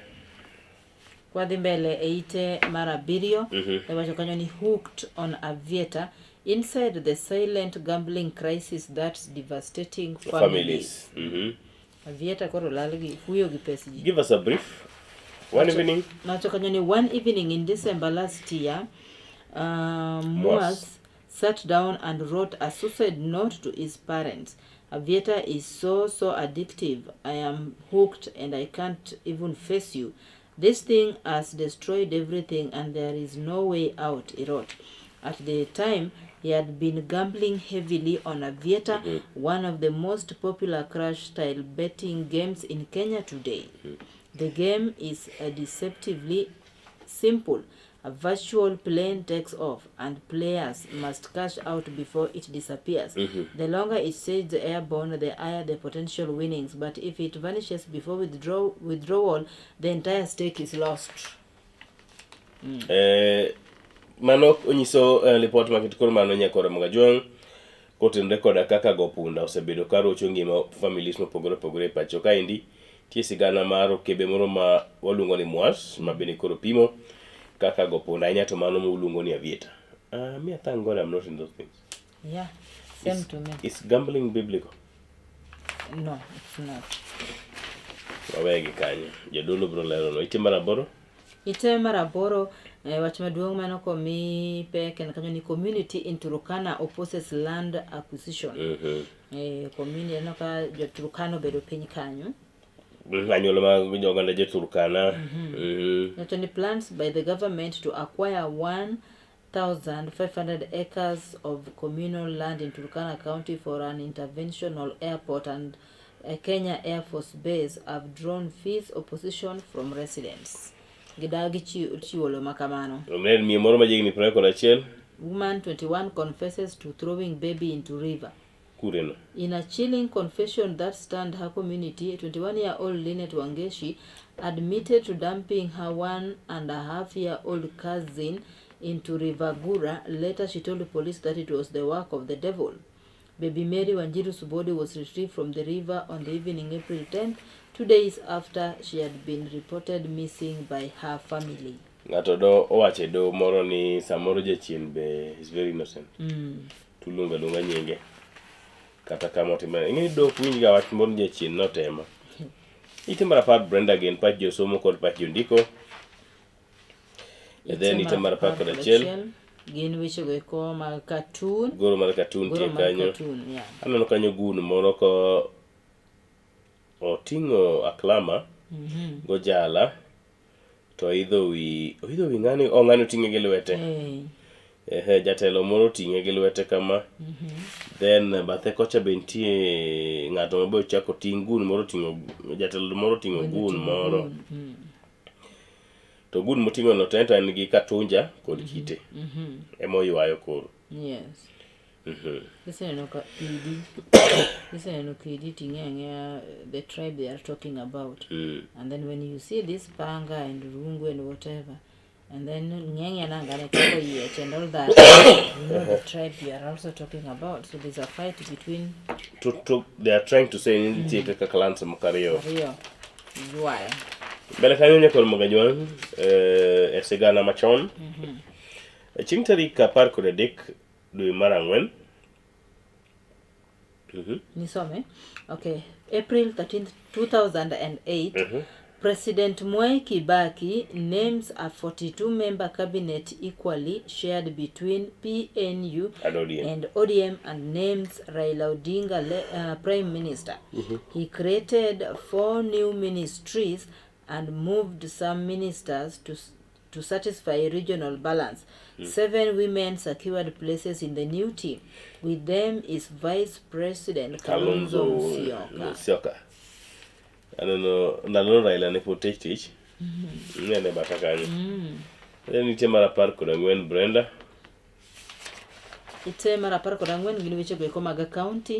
[SPEAKER 3] Kwadhi mbele e ite mar abiriyo, iwacho kanyo ni hooked on aviator inside the silent gambling crisis that's devastating families.
[SPEAKER 2] Families.
[SPEAKER 3] Aviator koro lal gi fuyo gi pes ji.
[SPEAKER 2] Give us a brief. One evening.
[SPEAKER 3] Wacho kanyo ni one evening in December last year,
[SPEAKER 2] Mwas.
[SPEAKER 3] Mwas sat down and wrote a suicide note to his parents. Aviator is so, so addictive. I am hooked and I can't even face you. This thing has destroyed everything and there is no way out, he wrote. At the time, he had been gambling heavily on Aviator, one of the most popular crash-style betting games in Kenya today. The game is deceptively simple. A virtual plane takes off and players must cash out before it disappears. The longer it stays airborne, the higher the potential winnings. But if it vanishes before withdrawal, the entire stake is lost.
[SPEAKER 2] Mano onyiso lipot maket koro mano nyakoro Magajuang. Kotenore koda kaka go punda osebedo ka rocho ngima families mopogore opogore e pacho kaendi. Nitie sigana mar okebe moro ma waluongo ni Mwas ma bende koro pimo kaka go punda ahinya to mano muluongo ni aviator. Me I thank God I'm not in those things.
[SPEAKER 3] Yeah, same
[SPEAKER 2] Is,
[SPEAKER 3] to me.
[SPEAKER 2] is gambling biblical?
[SPEAKER 3] No, it's not.
[SPEAKER 2] Wawegi kanyo. Jadolo biro leronwa. Ite mar aboro?
[SPEAKER 3] Ite mar aboro, eh, wach maduong' mano komi pek en kanyo ni community in Turkana opposes land acquisition. Eh, community aneno ka jo Turkana obedo piny kanyo.
[SPEAKER 2] Anyuola mag oganda jo Turkana.
[SPEAKER 3] Wacho ni plans by the government to acquire 1,500 acres of communal land in Turkana County for an interventional airport and a Kenya Air Force base have drawn fierce opposition from residents. Gidagi chiwo lowo ma kamano.
[SPEAKER 2] Omner miyo moro ma jahigni 21.
[SPEAKER 3] Woman 21 confesses to throwing baby into river.
[SPEAKER 2] Kureno.
[SPEAKER 3] In a chilling confession that stunned her community, 21-year-old Lynette Wangeshi admitted to dumping her 1.5-year-old cousin into River Gura. Later, she told the police that it was the work of the devil. Baby Mary Wanjiru's body was retrieved from the river on the evening April 10th, 2 days after she had been reported missing by her family.
[SPEAKER 2] Ng'ato do owacho e doho moro ni samoro jachien be is very innocent. Tuluongo aluonga nyinge. Kata kama otimore. Ing'e ni doho ok winj ga wach moro ni jachien notemo. Ite mar apar Brenda gen pach josomo kod pach jondiko. And then ite mar 11.
[SPEAKER 3] Gin wechego eko mag cartoon.
[SPEAKER 2] Goro mar cartoon
[SPEAKER 3] Goro
[SPEAKER 2] tie
[SPEAKER 3] mar
[SPEAKER 2] kanyo.
[SPEAKER 3] cartoon, yeah.
[SPEAKER 2] Aneno kanyo gun moro ko oting'o aklama gojala to oidho wi ng'ani oh ng'ani oting'e gi lwete. Ehe, jatelo moro oting'e gi lwete kama. Then bathe kocha be nitie ng'ato ma be ochako ting' gun moro oting'o jatelo moro oting'o gun moro. To gun moting'o no to en to en gi katunja kod kite. Ema oywayo koro.
[SPEAKER 3] Yes. Iseneno ka kidi. Iseneno kidi ting'e ang'eya the tribe they are talking about. And then when you see this panga and rungu and whatever, and then ng'eng'e nangane chako yiech and all that, you know the tribe you are also talking about. So there's a fight between
[SPEAKER 2] To they are trying to say ni nitie kaka clans moko ariyo.
[SPEAKER 3] ariyo ywaya.
[SPEAKER 2] Mbele kanyo nyakor Mogajwang' e sigana machon. Chieng' tarik 13 dwe mar ang'wen.
[SPEAKER 3] Nisome. Okay. April 13th, 2008, President Mwai Kibaki names a 42-member cabinet equally shared between PNU
[SPEAKER 2] And ODM.
[SPEAKER 3] and ODM and names Raila Odinga Prime Minister. He created 4 new ministries and moved some ministers to satisfy regional balance. 7 women secured places in the new team. With them is Vice President Kalonzo
[SPEAKER 2] Kalonzo
[SPEAKER 3] Musyoka.
[SPEAKER 2] Musyoka. Aneno ndalono Raila ne pod tich tich. Nene batha kanyo. Then nitie mar 14 Brenda.
[SPEAKER 3] Ite mar 14 gin wechego eko mag county.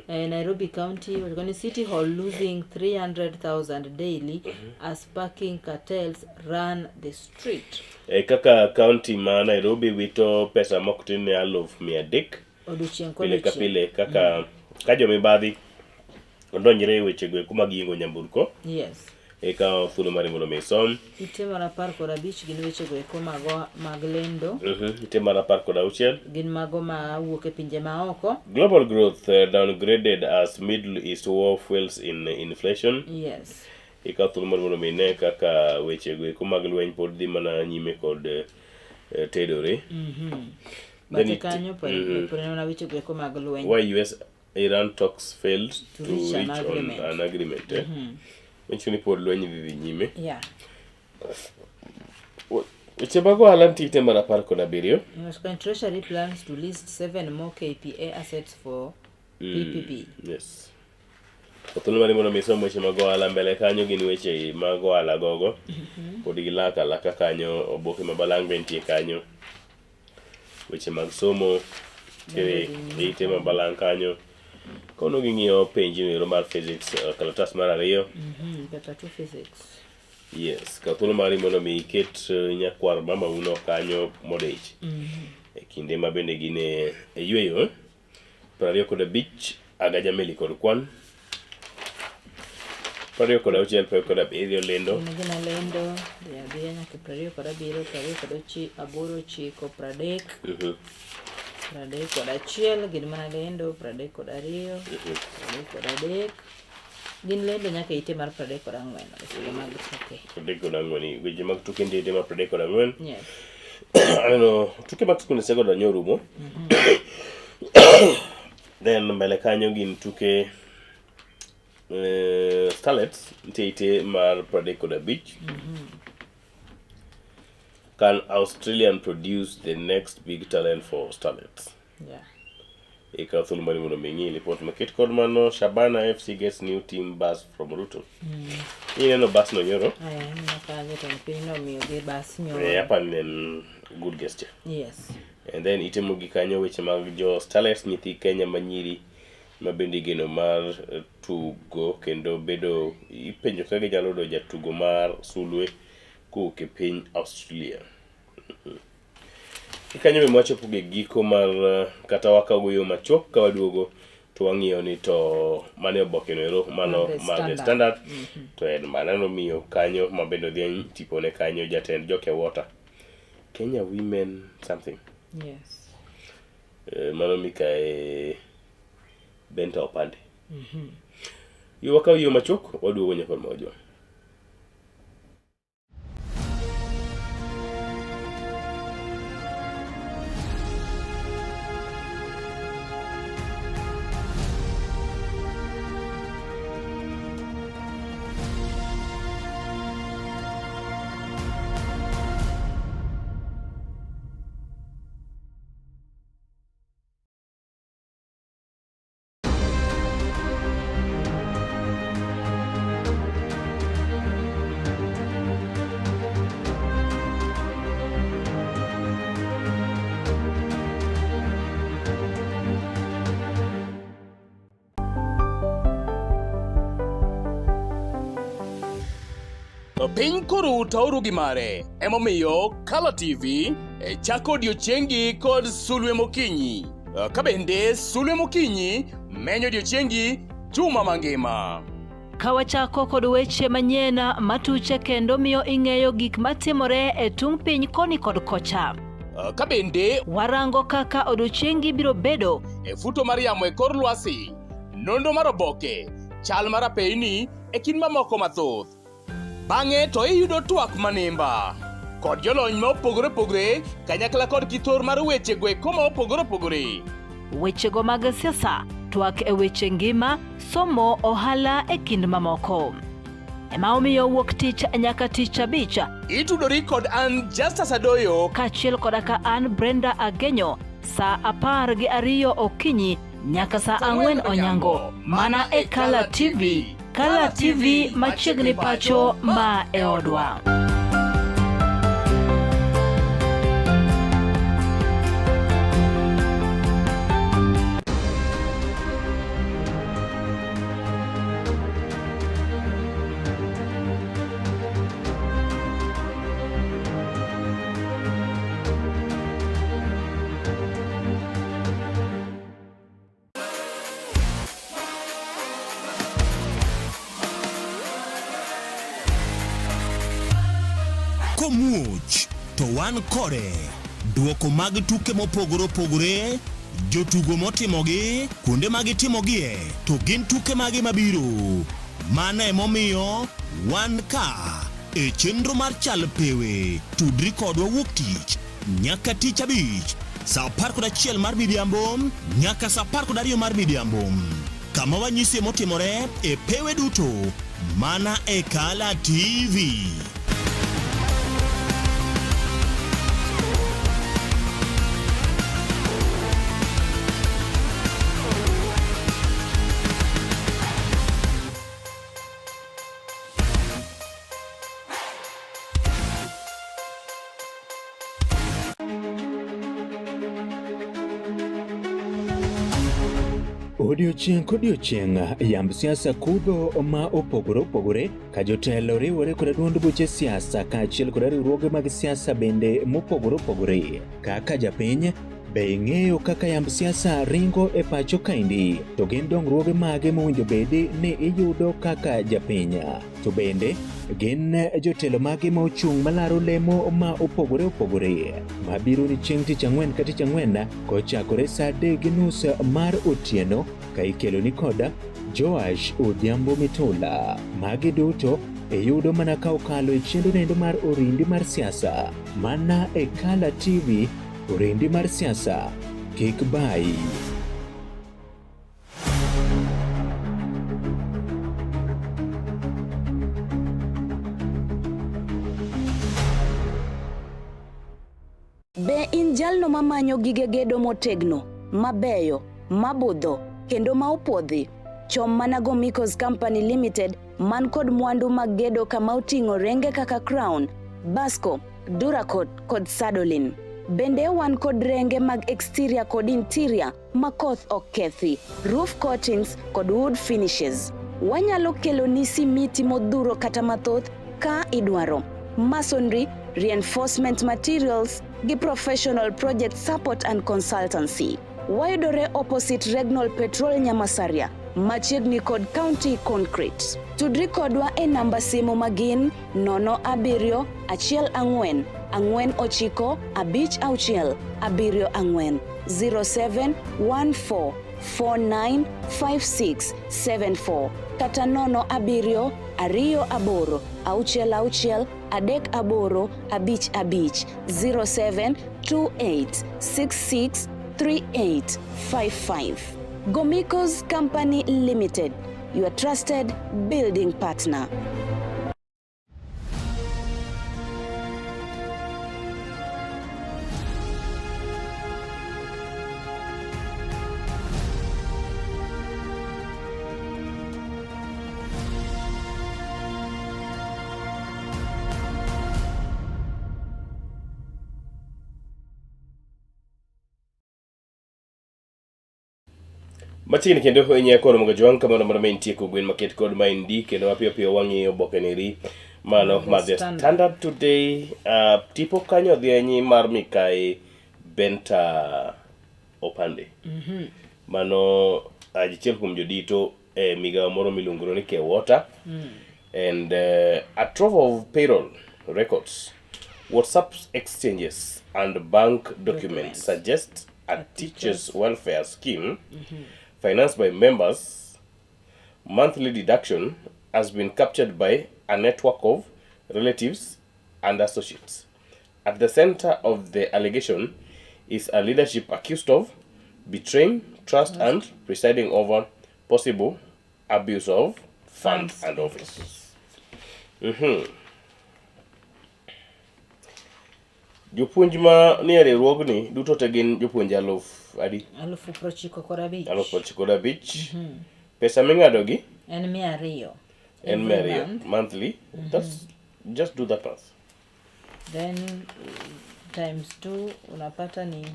[SPEAKER 3] Nairobi County wacho ni City Hall losing 300,000 daily as parking cartels run the street.
[SPEAKER 2] E kaka county ma Nairobi wito pesa mok tin ne 300,000
[SPEAKER 3] Odiochieng'
[SPEAKER 2] pile ka
[SPEAKER 3] kodiochieng'.
[SPEAKER 2] pile kaka ka jomibadhi odonjre e wechego eko mag yingo nyamburko.
[SPEAKER 3] Yes.
[SPEAKER 2] Ikawo thuolo mari mondo mi isom.
[SPEAKER 3] Ite mar 15 gin wechego eko mag lendo.
[SPEAKER 2] Ite mar 16.
[SPEAKER 3] Gin mago ma wuok e pinje maoko.
[SPEAKER 2] Global growth downgraded as Middle East war fuels in inflation.
[SPEAKER 3] Yes.
[SPEAKER 2] Ikawo thuolo mari mondo mi ine kaka wechego eko mag lweny pod dhi mana nyime kod tedore. Then
[SPEAKER 3] Bathe kanyo pod en mana wechego eko mag lweny.
[SPEAKER 2] Why US Iran talks failed
[SPEAKER 3] To
[SPEAKER 2] to
[SPEAKER 3] reach an
[SPEAKER 2] reach on
[SPEAKER 3] agreement.
[SPEAKER 2] an agreement. Manyiso ni pod lweny dhi nyime. Weche mag ohala nitie ite mar 17.
[SPEAKER 3] Yes, Treasury plans to list 7 more KPA assets for PPP.
[SPEAKER 2] Yes. Thuolo mari mondo mi isom weche mag ohala mbele kanyo gin weche mag ohala gogo. Pod gilaka alaka kanyo oboke ma balang' be nitie kanyo. Weche mag somo nitiere ite ma balang' kanyo. Kono ging'iyo penj no mar physics kalatas mar 2.
[SPEAKER 3] Paper 2 physics.
[SPEAKER 2] Yes, kaw thuolo mari mondo mi iket nyakwar mama uno kanyo modich. E kinde ma bende gin e yweyo. 25 agaja meli kod kwan 26 27 lendo
[SPEAKER 3] Gin gina lendo dhi adhiya nyaka 27 28 9 30 31 gin mana lendo 32 33 gin lendo nyaka ite mar 34 weche mag tuke
[SPEAKER 2] 34 weche mag tuke nitie ite mar 34
[SPEAKER 3] Yes.
[SPEAKER 2] Aneno tuke mag skunde sekondar nyorumo. Then mbele kanyo gin tuke Starlets nitie ite mar 35. Can Australian produce the next big talent for Starlets?
[SPEAKER 3] Yeah.
[SPEAKER 2] Ikaw thuolo mari mondo mi ing'i lipot maket kod mano Shabana FC gets new team bus from Ruto. Ineno bus no nyoro?
[SPEAKER 3] Aya, aneno ka jatend piny nomiyogi bas nyoro.
[SPEAKER 2] Eh, aparo ni en good gesture.
[SPEAKER 3] Yes.
[SPEAKER 2] And then ite mogik kanyo weche mag jo Starlets nyithi Kenya manyiri ma bende igeno mar tugo kendo bedo ipenjo ka ginyalo yudo jatugo mar sulwe kowuok e piny Australia. Kanyo be mwachopo e giko mar kata wakawo yo machuok ka waduogo to wang'iyo ni to mane oboke no ero mano
[SPEAKER 3] Mar The
[SPEAKER 2] mar The
[SPEAKER 3] Standard.
[SPEAKER 2] Standard to en mana nomiyo kanyo ma bende odhi tipone kanyo jatend Joke Water Kenya Women something
[SPEAKER 3] Yes.
[SPEAKER 2] Mano mikae Benta Opande. Yo wakawo yo machuok waduogo nyaka mojwa.
[SPEAKER 18] Piny koro utauru gi mare, emomiyo Kala TV e chako odiechiengi kod sulwe mokinyi. Ka bende sulwe mokinyi menyo odiechiengi juma mangima.
[SPEAKER 3] Ka wachako kod weche manyien matuche kendo miyo ing'eyo gik matimore e tung' piny koni kod kocha.
[SPEAKER 18] Ka bende
[SPEAKER 3] warango kaka odiechiengi biro bedo
[SPEAKER 18] e futo mar yamo e kor lwasi, nonro mar oboke, chal mar apeyni e kind mamoko mathoth. Bang'e to iyudo twak manimba kod jolony ma opogore opogore kanyakla kod kithor mar weche go eko ma opogore opogore.
[SPEAKER 3] Wechego mag siasa, twak e weche ngima, somo, ohala e kind mamoko. Ema omiyo wuok tich nyaka tich abich.
[SPEAKER 18] Itudori kod an Justus Adoyo
[SPEAKER 3] kaachiel koda ka an Brenda Agenyo saa 12 okinyi nyaka saa 4 onyango mana e Kala TV. Kala TV machiegni pacho ma e odwa.
[SPEAKER 4] Komuoch to wan kode. Duoko mag tuke mopogore opogore, jotugo motimogi, kuonde ma gitimogie, to gin tuke mage mabiro. Mano emomiyo wan ka e chenro mar Chal Pewe. Tudri kodwa wuok tich nyaka tich abich saa 11 mar midhiambo nyaka saa 12 mar midhiambo kama wanyisie motimore e pewe duto mana e Kala TV.
[SPEAKER 5] Odiochieng' kodiochieng' yamb siasa kudho ma opogore opogore ka jotelo riwore koda duond buche siasa kaachiel koda riwruoge mag siasa bende mopogore opogore. Kaka japiny, Be ing'eyo kaka yamb siasa ringo e pacho kaendi? To gin dongruoge mage mowinjo bedi ni iyudo kaka japiny? To bende gin jotelo mage ma ochung' malaro lemo ma opogore opogore mabiro ni chieng' tich ang'wen ka tich ang'wen kochakore saa 3:30 mar otieno ka ikeloni koda Joash Odhiambo Mitula. Magi duto iyudo mana ka okalo e chenro nendo mar orindi mar siasa mana e Kala TV, orindi mar siasa kik bayi.
[SPEAKER 6] Be in jalno mamanyo gige gedo motegno, mabeyo, mabudho, kendo ma opuodhi? Chom mana Gomicos Company Limited man kod mwandu mag gedo kama oting'o renge kaka Crown, Basco, Duracot kod Sadolin. Bende wan kod renge mag exterior kod interior ma koth ok kethi, roof coatings kod wood finishes. Wanyalo keloni simiti modhuro kata mathoth ka idwaro. Masonry, reinforcement materials gi professional project support and consultancy. Wayudore opposite Regnol Petrol Nyamasaria, machiegni kod County Concrete. Tudri kodwa e namba simu magin 0 7 1 4 9 5 6 7 4 0714 495674 kata 0 7 2 8 6 6 3 8 5 5 0728 663855. Gomicos Company Limited, your trusted building partner.
[SPEAKER 2] Machiegni kendo inya kono mogo jwang' kamano mondo mi nitie kogwen maket kod maendi kendo mapiyo piyo wang'iyo oboke neri mano
[SPEAKER 3] The
[SPEAKER 2] mar The
[SPEAKER 3] Standard.
[SPEAKER 2] Standard Today tipo kanyo odhi mar Mikai Benta Opande mano achiel kuom jodito e migawo moro miluongo ni Kewota and a trove of payroll records WhatsApp exchanges and bank documents
[SPEAKER 3] Documents.
[SPEAKER 2] suggest a teachers welfare scheme financed by members monthly deduction has been captured by a network of relatives and associates. At the center of the allegation is a leadership accused of betraying trust and presiding over possible abuse of funds
[SPEAKER 3] Funds.
[SPEAKER 2] and office. Jopuonj ma nie riwruogni duto te gin jopuonj aluf adi?
[SPEAKER 3] 95,000.
[SPEAKER 2] 95,000. Pesa ming'adogi
[SPEAKER 3] En 200.
[SPEAKER 2] en
[SPEAKER 3] Every
[SPEAKER 2] 200
[SPEAKER 3] month.
[SPEAKER 2] monthly. That's just do that math.
[SPEAKER 3] Then times 2 unapata ni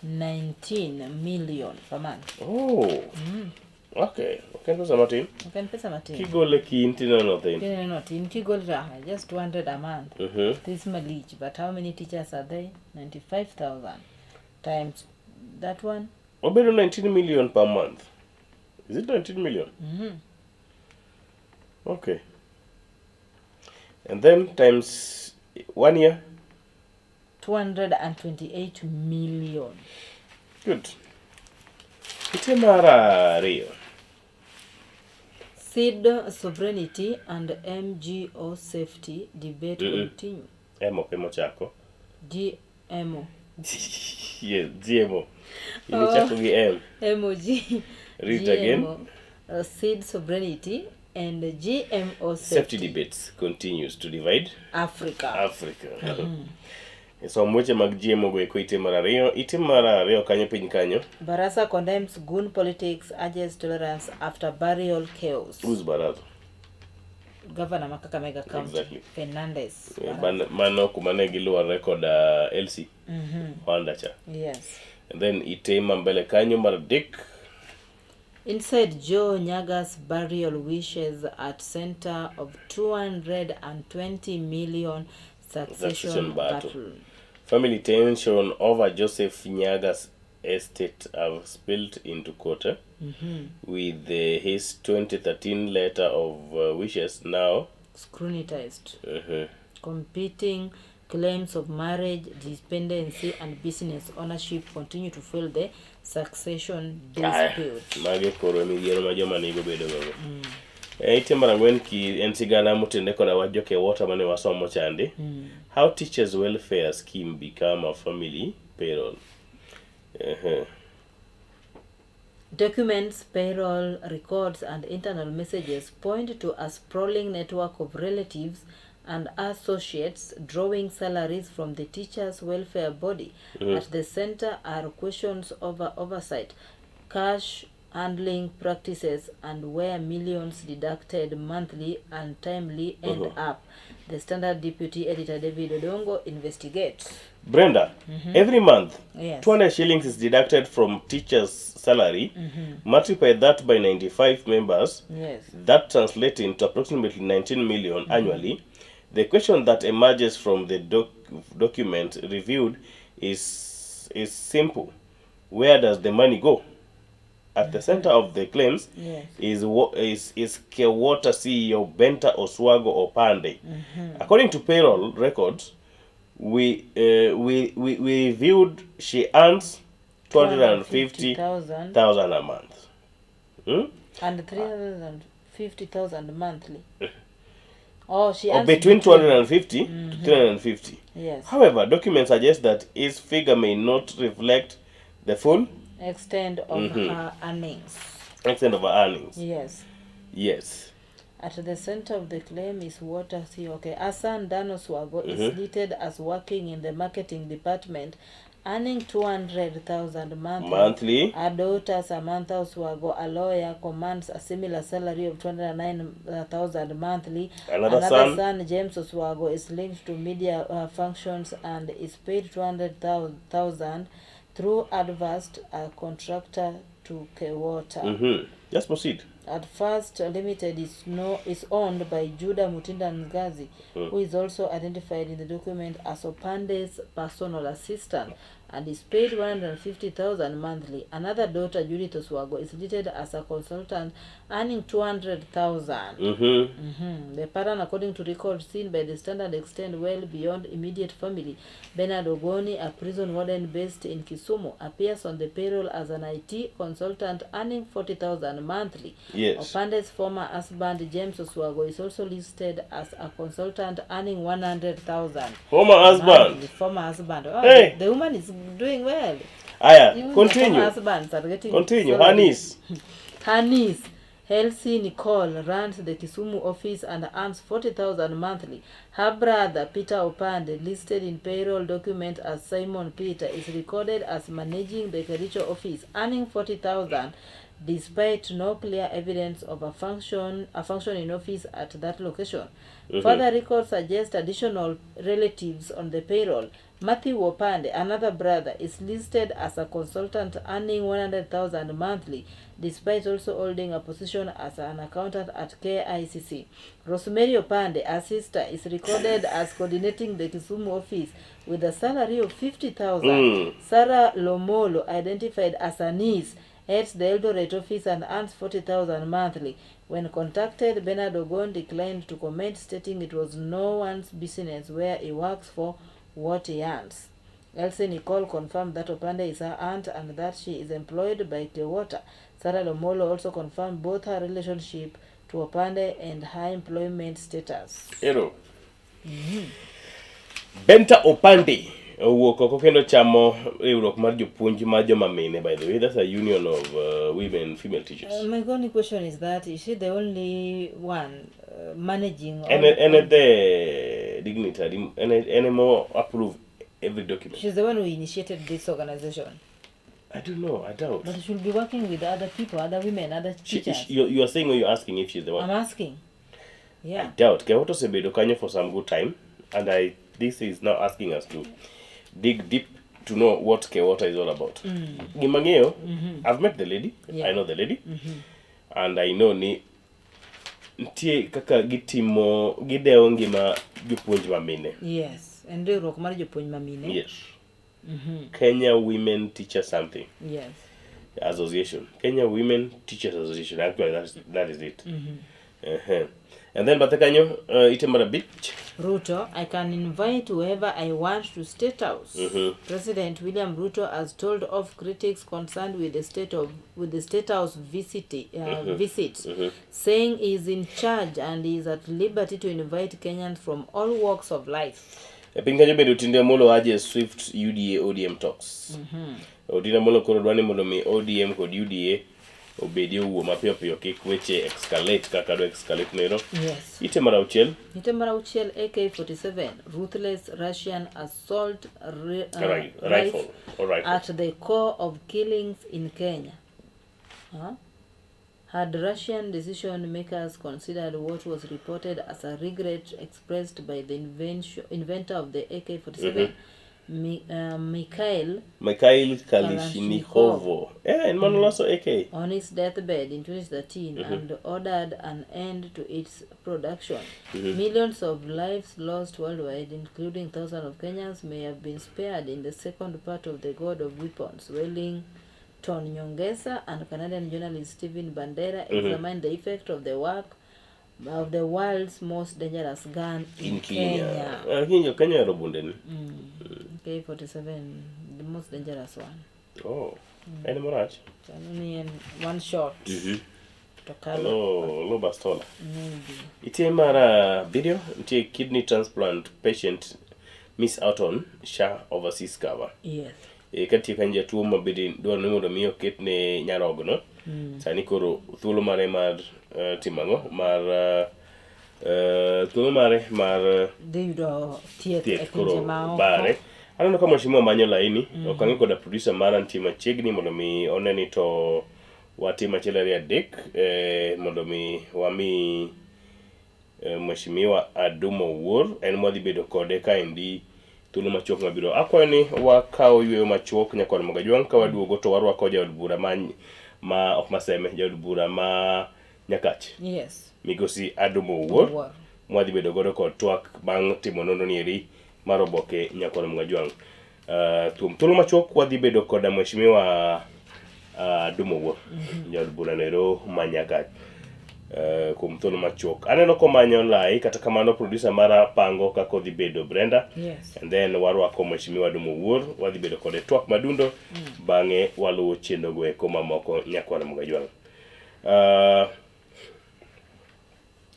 [SPEAKER 3] 19 million per month.
[SPEAKER 2] Oh. Okay. Ok en pesa matin.
[SPEAKER 3] Ok en pesa matin.
[SPEAKER 2] Kigole kin tineno thin.
[SPEAKER 3] Kineno tin kigol raha just 200 a month. This malich, but how many teachers are there? 95,000 times that one.
[SPEAKER 2] Obedo 19 million per month. Is it 19 million? Okay. And then times one year.
[SPEAKER 3] 228 million.
[SPEAKER 2] Good. Ite mar ariyo.
[SPEAKER 3] Seed sovereignty and MGO safety debate continue.
[SPEAKER 2] M ok emochako.
[SPEAKER 3] GMO.
[SPEAKER 2] Yes, GMO. Inichako gi M.
[SPEAKER 3] MOG.
[SPEAKER 2] Read it again.
[SPEAKER 3] GMO. Seed sovereignty and GMO
[SPEAKER 2] Safety
[SPEAKER 3] safety,
[SPEAKER 2] debates continues to divide
[SPEAKER 3] Africa.
[SPEAKER 2] Africa. Som weche mag GMO go eko ite mar ariyo. Ite mar ariyo kanyo piny kanyo.
[SPEAKER 3] Barasa condemns goon politics, urges tolerance after burial chaos.
[SPEAKER 2] Who's Baraza?
[SPEAKER 3] Governor ma Kakamega County,
[SPEAKER 2] Exactly.
[SPEAKER 3] Fernandez.
[SPEAKER 2] Mano kuma ne giluwore kod LC Wanda cha.
[SPEAKER 3] Yes.
[SPEAKER 2] And then ite ma mbele kanyo mar adek.
[SPEAKER 3] Inside Joe Nyaga's burial wishes at center of 220 million succession
[SPEAKER 2] Succession battle.
[SPEAKER 3] battle.
[SPEAKER 2] Family tension over Joseph Nyaga's estate have spilled into court eh? With his 2013 letter of wishes now
[SPEAKER 3] scrutinized. Competing claims of marriage, dependency, and business ownership continue to fuel the succession
[SPEAKER 2] Aya,
[SPEAKER 3] dispute.
[SPEAKER 2] Magi koro e midhiero ma joma nigo bedo gogo. E, ite mar ang'wen ki en sigana motenore koda wach jo KEWOTA mane wasomo chande. How teachers welfare scheme become a family payroll. Ehe.
[SPEAKER 3] Documents, payroll records, and internal messages point to a sprawling network of relatives and associates drawing salaries from the teachers' welfare body. At the center are questions over oversight, cash handling practices, and where millions deducted monthly and timely end up. The Standard Deputy Editor David Odongo investigates.
[SPEAKER 2] Brenda, every month 200 shillings is deducted from teachers' salary. Multiply that by 95 members. That translates into approximately 19 million annually. The question that emerges from the document reviewed is simple. Where does the money go? At the center of the claims is KEWOTA CEO Benta Oswago Opande. According to payroll records, we reviewed, she earns 250,000
[SPEAKER 3] 250,000
[SPEAKER 2] a month.
[SPEAKER 3] And 350,000 monthly. Oh, she
[SPEAKER 2] Or
[SPEAKER 3] earns
[SPEAKER 2] between 250 to 350. However, documents suggest that his figure may not reflect the full
[SPEAKER 3] extent of her earnings.
[SPEAKER 2] Extent of her earnings.
[SPEAKER 3] At the center of the claim is Water C. Okay. Asan Dan Oswago is listed as working in the marketing department, earning 200,000 monthly.
[SPEAKER 2] Monthly.
[SPEAKER 3] Her daughter Samantha Oswago, a lawyer, commands a similar salary of 209,000 monthly.
[SPEAKER 2] Another son.
[SPEAKER 3] Son, James Oswago, is linked to media functions and is paid 200,000 through Advast, a contractor to KEWOTA.
[SPEAKER 2] Just proceed.
[SPEAKER 3] At First Limited is no is owned by Judah Mutinda Ngazi, who is also identified in the document as Opande's personal assistant and is paid 150,000 monthly. Another daughter, Judith Oswago, is listed as a consultant earning 200,000. The pattern, according to records seen by the Standard, extend well beyond immediate family. Bernard Ogoni, a prison warden based in Kisumu, appears on the payroll as an IT consultant earning 40,000 monthly. Opande's former husband, James Oswago, is also listed as a consultant earning 100,000.
[SPEAKER 2] Former husband.
[SPEAKER 3] Monthly. Former husband. Oh,
[SPEAKER 2] Hey.
[SPEAKER 3] the woman is doing well.
[SPEAKER 2] Aya,
[SPEAKER 3] Even the
[SPEAKER 2] continue.
[SPEAKER 3] former husbands are getting
[SPEAKER 2] Continue.
[SPEAKER 3] salaries.
[SPEAKER 2] Her niece.
[SPEAKER 3] Her niece, Elsie Nicole, runs the Kisumu office and earns 40,000 monthly. Her brother, Peter Opande, listed in payroll document as Simon Peter, is recorded as managing the Kericho office, earning 40,000 despite no clear evidence of a functioning office at that location. Further records suggest additional relatives on the payroll. Matthew Opande, another brother, is listed as a consultant earning 100,000 monthly, despite also holding a position as an accountant at KICC. Rosemary Opande, a sister, is recorded as coordinating the Kisumu office with a salary of 50,000. Sarah Lomolo, identified as a niece, heads the Eldoret office and earns 40,000 monthly. When contacted, Bernard Ogon declined to comment, stating it was no one's business where he works for what he earns. Elsie Nicole confirmed that Opande is her aunt and that she is employed by KEWOTA. Sarah Lomolo also confirmed both her relationship to Opande and her employment status.
[SPEAKER 2] Ero. Benta Opande owuok oko kendo chamo riwruok mar jopuonj mar joma mine. By the way, that's a union of women, female teachers.
[SPEAKER 3] My only question is that, is she the only one managing all,
[SPEAKER 2] En en the dignitary en emo approve every document.
[SPEAKER 3] She's the one who initiated this organization.
[SPEAKER 2] I don't know, I doubt.
[SPEAKER 3] But she will be working with other people, other women, other teachers.
[SPEAKER 2] You are saying or you're asking if she's the one?
[SPEAKER 3] I'm asking. Yeah.
[SPEAKER 2] I doubt. KEWOTA osebedo kanyo for some good time, and I this is now asking us to dig deep to know what KEWOTA is all about. Gima ng'eyo, I've met the lady. I know the lady. And I know ni nitie kaka gitimo gidewo ngima jopuonj ma mine.
[SPEAKER 3] Yes, en riwruok mar jopuonj ma mine.
[SPEAKER 2] Yes. Kenya Women Teacher something.
[SPEAKER 3] Yes.
[SPEAKER 2] Association. Kenya Women Teachers Association. Actually, that is it. And then bathe kanyo ite mar abich.
[SPEAKER 3] Ruto, I can invite whoever I want to State House. President William Ruto has told off critics concerned with the state of with the State House visit, saying he is in charge and he is at liberty to invite Kenyans from all walks of life.
[SPEAKER 2] E piny kanyo bende Otiende Amollo urges swift UDA ODM talks. Otiende Amollo koro dwa ni mondo mi ODM kod UDA obedi owuo mapiyo piyo kik weche escalate kaka dwa escalate nero. Ite mar auchiel.
[SPEAKER 3] Ite mar auchiel AK-47 ruthless Russian assault
[SPEAKER 2] rifle or rifle
[SPEAKER 3] at the core of killings in Kenya. Huh? Had Russian decision makers considered what was reported as a regret expressed by the inventor of the AK-47, Mikhail
[SPEAKER 2] Mikhail Kalashnikov. En mano loso AK.
[SPEAKER 3] On his deathbed in 2013 and ordered an end to its production. Millions of lives lost worldwide, including thousands of Kenyans, may have been spared in the second part of the God of Weapons. Wellington Nyongesa and Canadian journalist Stephen Bandera examined the effect of the work of the world's most dangerous gun in
[SPEAKER 2] In Kenya.
[SPEAKER 3] Kenya.
[SPEAKER 2] Lakini jo Kenya ohero bunde ni.
[SPEAKER 3] AK-47, the most dangerous one.
[SPEAKER 2] Oh. En marach.
[SPEAKER 3] Chalo ni en one shot. To kalo.
[SPEAKER 2] Lo bastola.
[SPEAKER 3] Maybe.
[SPEAKER 2] Ite mar abiriyo nitie kidney transplant patient miss out on SHA overseas cover. Katiyo kanyo jatuo ma bende dwaro ni mondo mi oketne nyarogno. Sani koro thuolo mare mar timo ang'o? Mar thuolo mare mar
[SPEAKER 3] Dhi yudo thieth e
[SPEAKER 2] thieth
[SPEAKER 3] pinje
[SPEAKER 2] koro
[SPEAKER 3] maoko.
[SPEAKER 2] bare. Aneno ka mheshimiwa manyo laini. Ok ang'e koda producer mara nitie machiegni mondo mi one ni to watim achiel ariyo adek mondo mi wami mheshimiwa Adumo Owuor en mwadhi bedo kode kaendi thuolo machuok mabiro. Akwayo ni wakaw yweyo machuok nyakwar Mogajwang' ka waduogo to warwako jaod bura ma ok Maseme, jaod bura ma Nyakach. Migosi Adumo Owuor
[SPEAKER 3] Owuor.
[SPEAKER 2] mwadhi bedo godo kod twak bang' timo nonro ni eri mar oboke nyakwar Mogajwang'. Kuom thuolo machuok wadhi bedo koda mheshimiwa Adumo Owuor, jaod bura nero ma Nyakach. Kuom thuolo machuok. Aneno komanyo lai, kata kamano producer mara pango kaka odhi bedo Brenda. And then warwako mheshimiwa Adumo Owuor, wadhi bedo kode twak madundo, bang'e waluwo chenro go eko mamoko nyakwar Mogajwang'.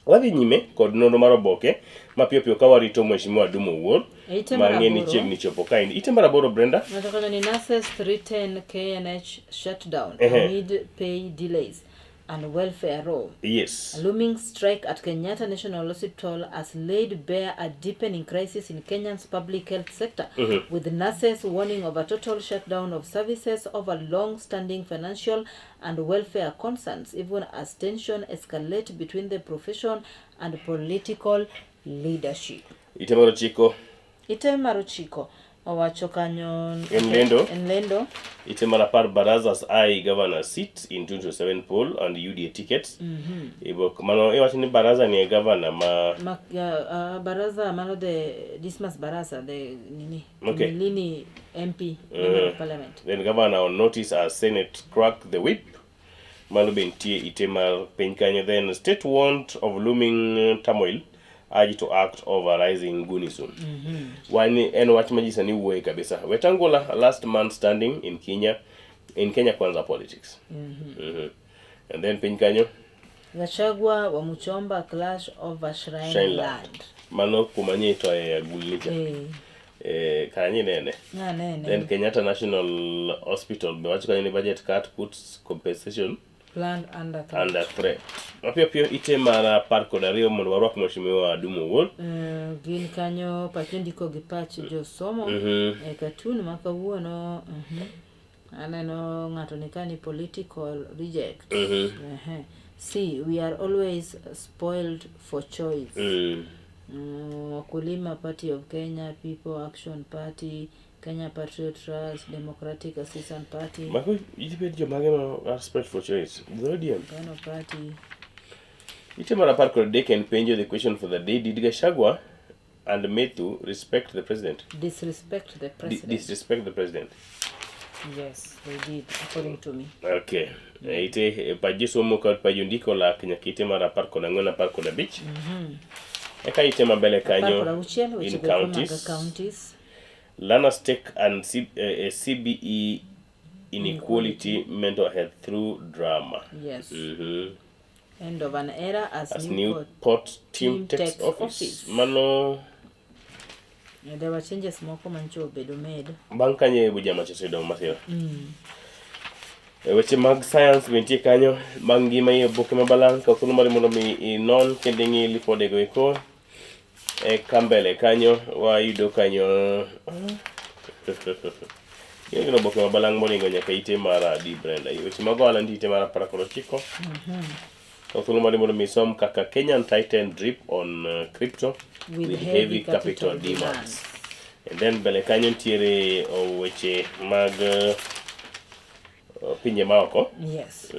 [SPEAKER 2] Wadhi nyime kod nonro mar oboke mapiyo piyo ka warito mheshimiwa Adumo Owuor
[SPEAKER 3] Ite mar
[SPEAKER 2] mang'e ni
[SPEAKER 3] aboro.
[SPEAKER 2] chiegni chopo kaendi. Ite mar aboro Brenda.
[SPEAKER 3] Ng'ato kanyo ni nurses threaten KNH shutdown amid pay delays and welfare row. A looming strike at Kenyatta National Hospital has laid bare a deepening crisis in Kenya's public health sector, with nurses warning of a total shutdown of services over long-standing financial and welfare concerns, even as tension escalate between the profession and political leadership.
[SPEAKER 2] Ite mar ochiko.
[SPEAKER 3] Ite mar ochiko owacho kanyo
[SPEAKER 2] En lendo.
[SPEAKER 3] En lendo.
[SPEAKER 2] Ite mar apar Baraza's eye governor seat in 2027 poll and UDA tickets. Ibok mano iwacho ni Baraza ni e governor ma
[SPEAKER 3] Baraza mano the Dismas Barasa the nini Lini MP member of parliament.
[SPEAKER 2] Then governor on notice as Senate crack the whip. Mano be nitie ite mar piny kanyo. Then state warned of looming turmoil urged to act over rising Gunism. Wani en wach ma ji sani wuoye kabisa. Wetangula last man standing in Kenya, in Kenya Kwanza politics. And then piny kanyo
[SPEAKER 3] Gachagua wa Muchomba clash over Shrine,
[SPEAKER 2] Shrine
[SPEAKER 3] Land.
[SPEAKER 2] Land. Mano kuma nye itoye agulni cha. Kara nene.
[SPEAKER 3] Ng'a nene.
[SPEAKER 2] Then Kenyatta National Hospital be wacho kanyo ni budget cut puts compensation
[SPEAKER 3] Plan under threat.
[SPEAKER 2] under threat. Mapiyo piyo ite mar apar kod ariyo mondo warwak mheshimiwa Adumo Owuor.
[SPEAKER 3] Gin kanyo pach ndiko gi pach josomo e cartoon ma kawuono. Aneno ng'ato ni ka ni political reject. See, we are always spoiled for choice. Wakulima Party of Kenya, People Action Party, Kenya Patriot Trust, Democratic Assistance Party.
[SPEAKER 2] Mago ibed jomage ma are spread for choice. The ODM.
[SPEAKER 3] Ngano Party.
[SPEAKER 2] Ite mar apar kod adek en penjo the question for the day. Did Gachagua and Methu respect the president.
[SPEAKER 3] Disrespect the president.
[SPEAKER 2] Disrespect the president.
[SPEAKER 3] Yes, they did, according to me.
[SPEAKER 2] Okay. Ite pa jisomo kod pa jondiko lak nyaka ite mar 14 15. Eka ite ma mbele kanyo
[SPEAKER 3] 16
[SPEAKER 2] in
[SPEAKER 3] weche go mag
[SPEAKER 2] counties.
[SPEAKER 3] counties.
[SPEAKER 2] Learners take and CBE inequality mental health through drama.
[SPEAKER 3] Yes. End of an era as,
[SPEAKER 2] As
[SPEAKER 3] new,
[SPEAKER 2] new port team takes office. Mano
[SPEAKER 3] Yeah, there were changes moko mancho obedo made.
[SPEAKER 2] Bang' kanyo e buja machiso yudo masira. E weche mag science be nitie kanyo, mag ngima e oboke ma balang' kaw thuolo mari mondo mi inon kendo ing'i lipodego eko. Eka mbele kanyo wayudo kanyo Gin oboke ma balang' moringo nyaka ite mar adi Brenda. Weche mag ohala nitie ite mar 19. Kaw thuolo mari mondo mi isom kaka Kenyan tighten grip on crypto
[SPEAKER 3] With heavy capital
[SPEAKER 2] demands. And then mbele kanyo nitiere weche mag pinje maoko.
[SPEAKER 3] Yes.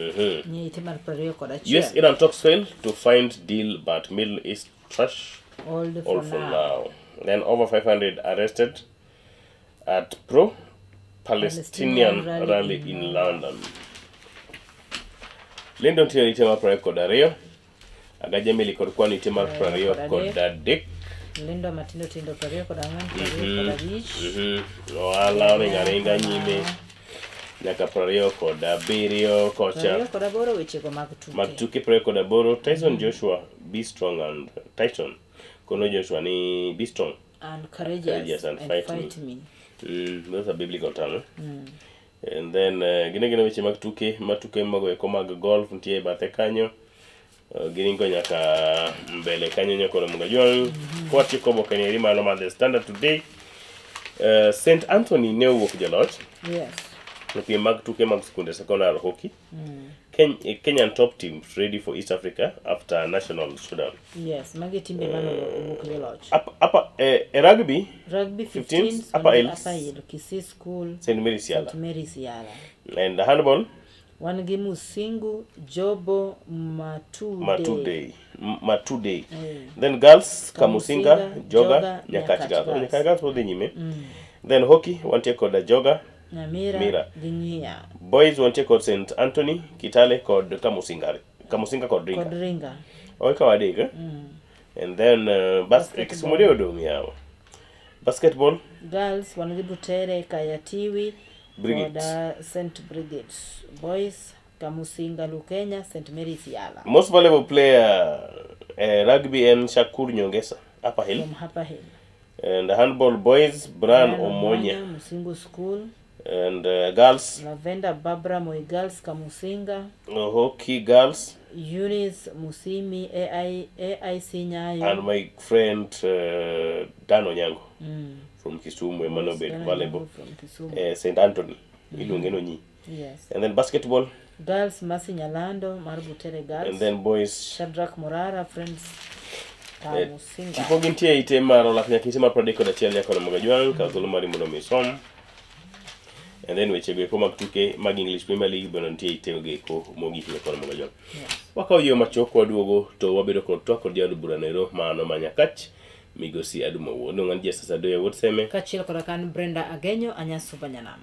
[SPEAKER 3] Nie ite mar 21.
[SPEAKER 2] US Iran talks fail to find deal but Middle East trash
[SPEAKER 3] All for
[SPEAKER 2] all for
[SPEAKER 3] now.
[SPEAKER 2] now. Then over 500 arrested at pro Palestinian
[SPEAKER 3] Palestinian rally
[SPEAKER 2] rally
[SPEAKER 3] in
[SPEAKER 2] in London. Lendo nitiere ite mar 22. Agaja meli kod kwano ite mar 23.
[SPEAKER 3] Lendo matindo tindo 24, 25.
[SPEAKER 2] Ohala oringo aringa nyime nyaka 27 kocha.
[SPEAKER 3] 28 wechego mag tuke.
[SPEAKER 2] Mag tuke 28 Tyson Joshua be strong and Tyson kono Joshua ni be strong
[SPEAKER 3] And courageous,
[SPEAKER 2] courageous and fight me.
[SPEAKER 3] fight me.
[SPEAKER 2] Those are biblical terms. Eh? And then gine gine weche mag tuke ma tuke mago eko mag golf nitie e bathe kanyo. Giringo nyaka mbele kanyo nyakoro Mugajwang'. Kwatieko oboke ni eri mano mar The Standard Today. St Anthony ne owuok jaloch
[SPEAKER 3] Yes.
[SPEAKER 2] e piem mag tuke mag skunde sekondar hockey. Kenyan top team ready for East Africa after national showdown.
[SPEAKER 3] Yes, magi timbe mane owuok joloch.
[SPEAKER 2] Upper, rugby
[SPEAKER 3] Rugby
[SPEAKER 2] 15s,
[SPEAKER 3] 15s,
[SPEAKER 2] Upper
[SPEAKER 3] wan gi
[SPEAKER 2] Hills,
[SPEAKER 3] Upper Hill, Kisii School,
[SPEAKER 2] St Mary's Yala.
[SPEAKER 3] St Mary's Yala.
[SPEAKER 2] And handball
[SPEAKER 3] Wan gi Musingu, Jobo, Matude.
[SPEAKER 2] Matude. Matude. Then girls
[SPEAKER 3] Kamusinga,
[SPEAKER 2] Kamusinga, Joga,
[SPEAKER 3] Joga,
[SPEAKER 2] Nyakach
[SPEAKER 3] Nyakach
[SPEAKER 2] Girls.
[SPEAKER 3] Girls.
[SPEAKER 2] Oh, Nyakach Girls odhi nyime. Then hockey wantie kod Joga,
[SPEAKER 3] Nyamira
[SPEAKER 2] Mira.
[SPEAKER 3] gi Ng'iya.
[SPEAKER 2] Boys wantie kod St Anthony, Kitale kod Kamusinga. Kamusinga kod Ringa.
[SPEAKER 3] Kod Ringa.
[SPEAKER 2] Oikawo adek. Eh? And then
[SPEAKER 3] Basketball.
[SPEAKER 2] Kisumu de odong' yawa. Basketball
[SPEAKER 3] Girls wan gi Butere, Kayatiwi
[SPEAKER 2] Brigades.
[SPEAKER 3] kod St Brigades. Boys Kamusinga, Lukenya, St Mary's Yala.
[SPEAKER 2] Most valuable player rugby en Shakur Nyongesa, Upper Hill.
[SPEAKER 3] From Upper Hill.
[SPEAKER 2] And handball boys Brian
[SPEAKER 3] Brian
[SPEAKER 2] Omonya.
[SPEAKER 3] Musingu School.
[SPEAKER 2] And girls
[SPEAKER 3] Lavender Barbara Moi Girls Kamusinga.
[SPEAKER 2] Hockey girls
[SPEAKER 3] Eunice Musimi AIC Nyayo.
[SPEAKER 2] And my friend Dan Onyango from Kisumu ema
[SPEAKER 3] Yes,
[SPEAKER 2] nobedo
[SPEAKER 3] Dan
[SPEAKER 2] valuable.
[SPEAKER 3] Onyango from Kisumu.
[SPEAKER 2] St Anthony iluonge nonyi.
[SPEAKER 3] Yes.
[SPEAKER 2] And then basketball
[SPEAKER 3] Girls Mercy Nyalando mar Butere Girls.
[SPEAKER 2] And then boys
[SPEAKER 3] Shadrack Murara Friends Kamusinga.
[SPEAKER 2] Tipo gintie ite mar olak nyaka ite mar 31 nyaka Ramogi Ajwang' kaw thuolo mari mondo mi isom. And then weche go eko mag tuke mag English Premier League bende nitie ite go eko mogik nyaka Ramogi Ajwang'. Wakawo yo machuok waduogo to wabedo kod twak kod jaod bura noero mano ma Nyakach migosi Aduma Owuor. Dong' an Jesas Adoyo wuod Seme.
[SPEAKER 3] Kaachiel koda ka an Brenda Agenyo Anyasuba Nyanam.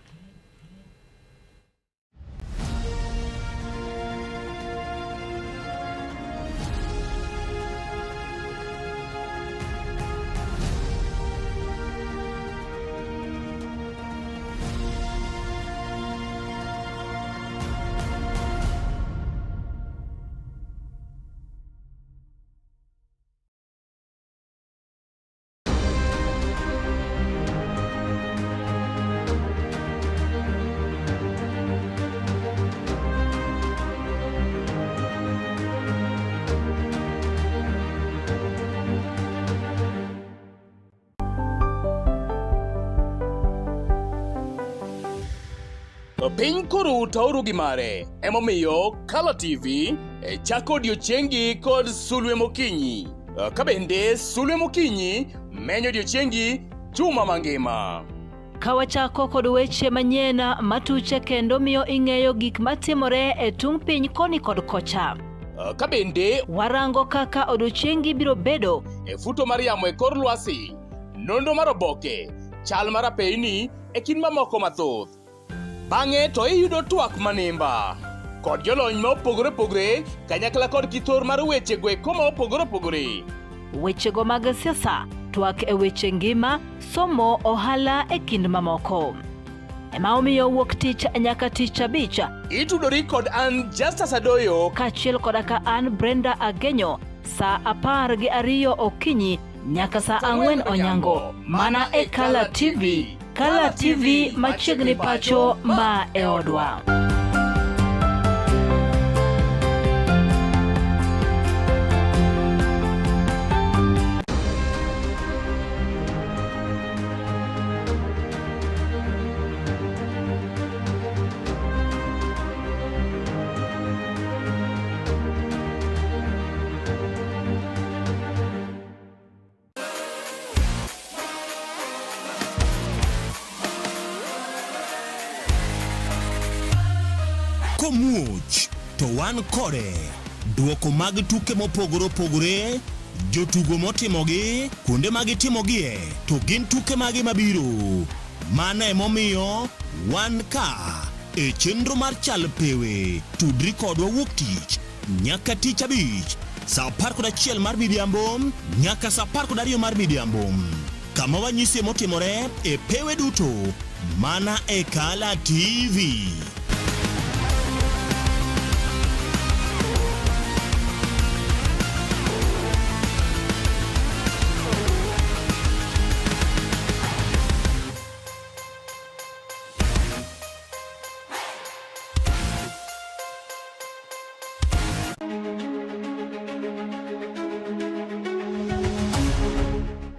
[SPEAKER 18] Piny koro tauru gi mare, emomiyo Color TV e chako odiochiengi kod sulwe mokinyi. Ka bende sulwe mokinyi menyo odiochiengi juma mangima.
[SPEAKER 3] Ka wachako kod weche manyien matuche kendo miyo ing'eyo gik matimore e tung' piny koni kod kocha.
[SPEAKER 18] Ka bende
[SPEAKER 3] warango kaka odiochiengi biro bedo
[SPEAKER 18] e futo mar yamo e kor lwasi, nonro mar oboke, chal mar apeyni e kind mamoko mathoth. Bang'e to iyudo twak manimba kod jolony ma opogore opogore kanyakla kod kithor mar weche go eko ma opogore opogore.
[SPEAKER 3] Wechego mag siasa, twak e weche ngima, somo, ohala e kind mamoko. Ema omiyo wuok tich nyaka tich abich.
[SPEAKER 18] Itudori kod an Justus Adoyo
[SPEAKER 3] kaachiel koda ka an Brenda Agenyo saa 12 okinyi nyaka saa 4 onyango mana e Kala TV. Kala TV machiegni pacho ma e odwa.
[SPEAKER 4] Komuoch to wan kode. Duoko mag tuke mopogore opogore, jotugo motimogi, kuonde ma gitimogie, to gin tuke mage mabiro. Mano emomiyo wan ka e chenro mar Chal Pewe. Tudri kodwa wuok tich nyaka tich abich saa 11 mar midhiambo nyaka saa 12 mar midhiambo kama wanyisie motimore e pewe duto mana e Kala TV.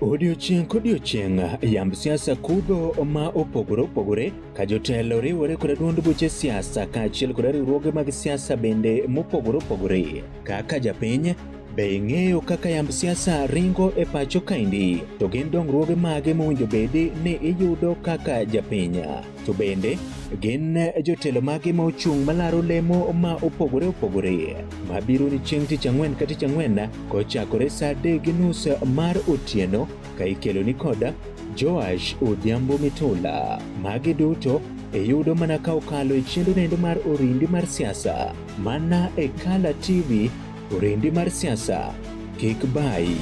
[SPEAKER 5] Odiochieng' kodiochieng' yamb siasa kudho ma opogore opogore ka jotelo riwore kod duond buche siasa kaachiel kod riwruoge mag siasa bende mopogore opogore. Kaka japiny, be ing'eyo kaka yamb siasa ringo e pacho kaendi? To gin dongruoge mage mowinjo bedi ni iyudo kaka japiny? To bende gin jotelo mage ma ochung' malaro lemo ma opogore opogore mabiro ni chieng' tich ang'wen ka tich ang'wen kochakore saa 3:30 mar otieno ka ikelo ni koda Joash Odhiambo Mitula. Magi duto iyudo mana ka okalo e chenro nendo mar Orindi mar siasa mana e Kala TV. Orindi mar siasa kik bayi.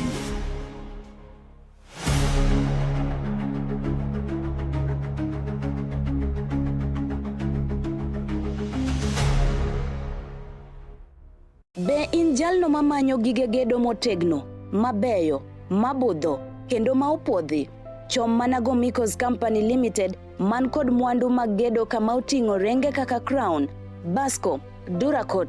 [SPEAKER 6] Be in jalno mamanyo gige gedo motegno, mabeyo, mabudho, kendo ma opuodhi? Chom mana Gomicos Company Limited man kod mwandu mag gedo kama oting'o renge kaka Crown, Basco, Duracot.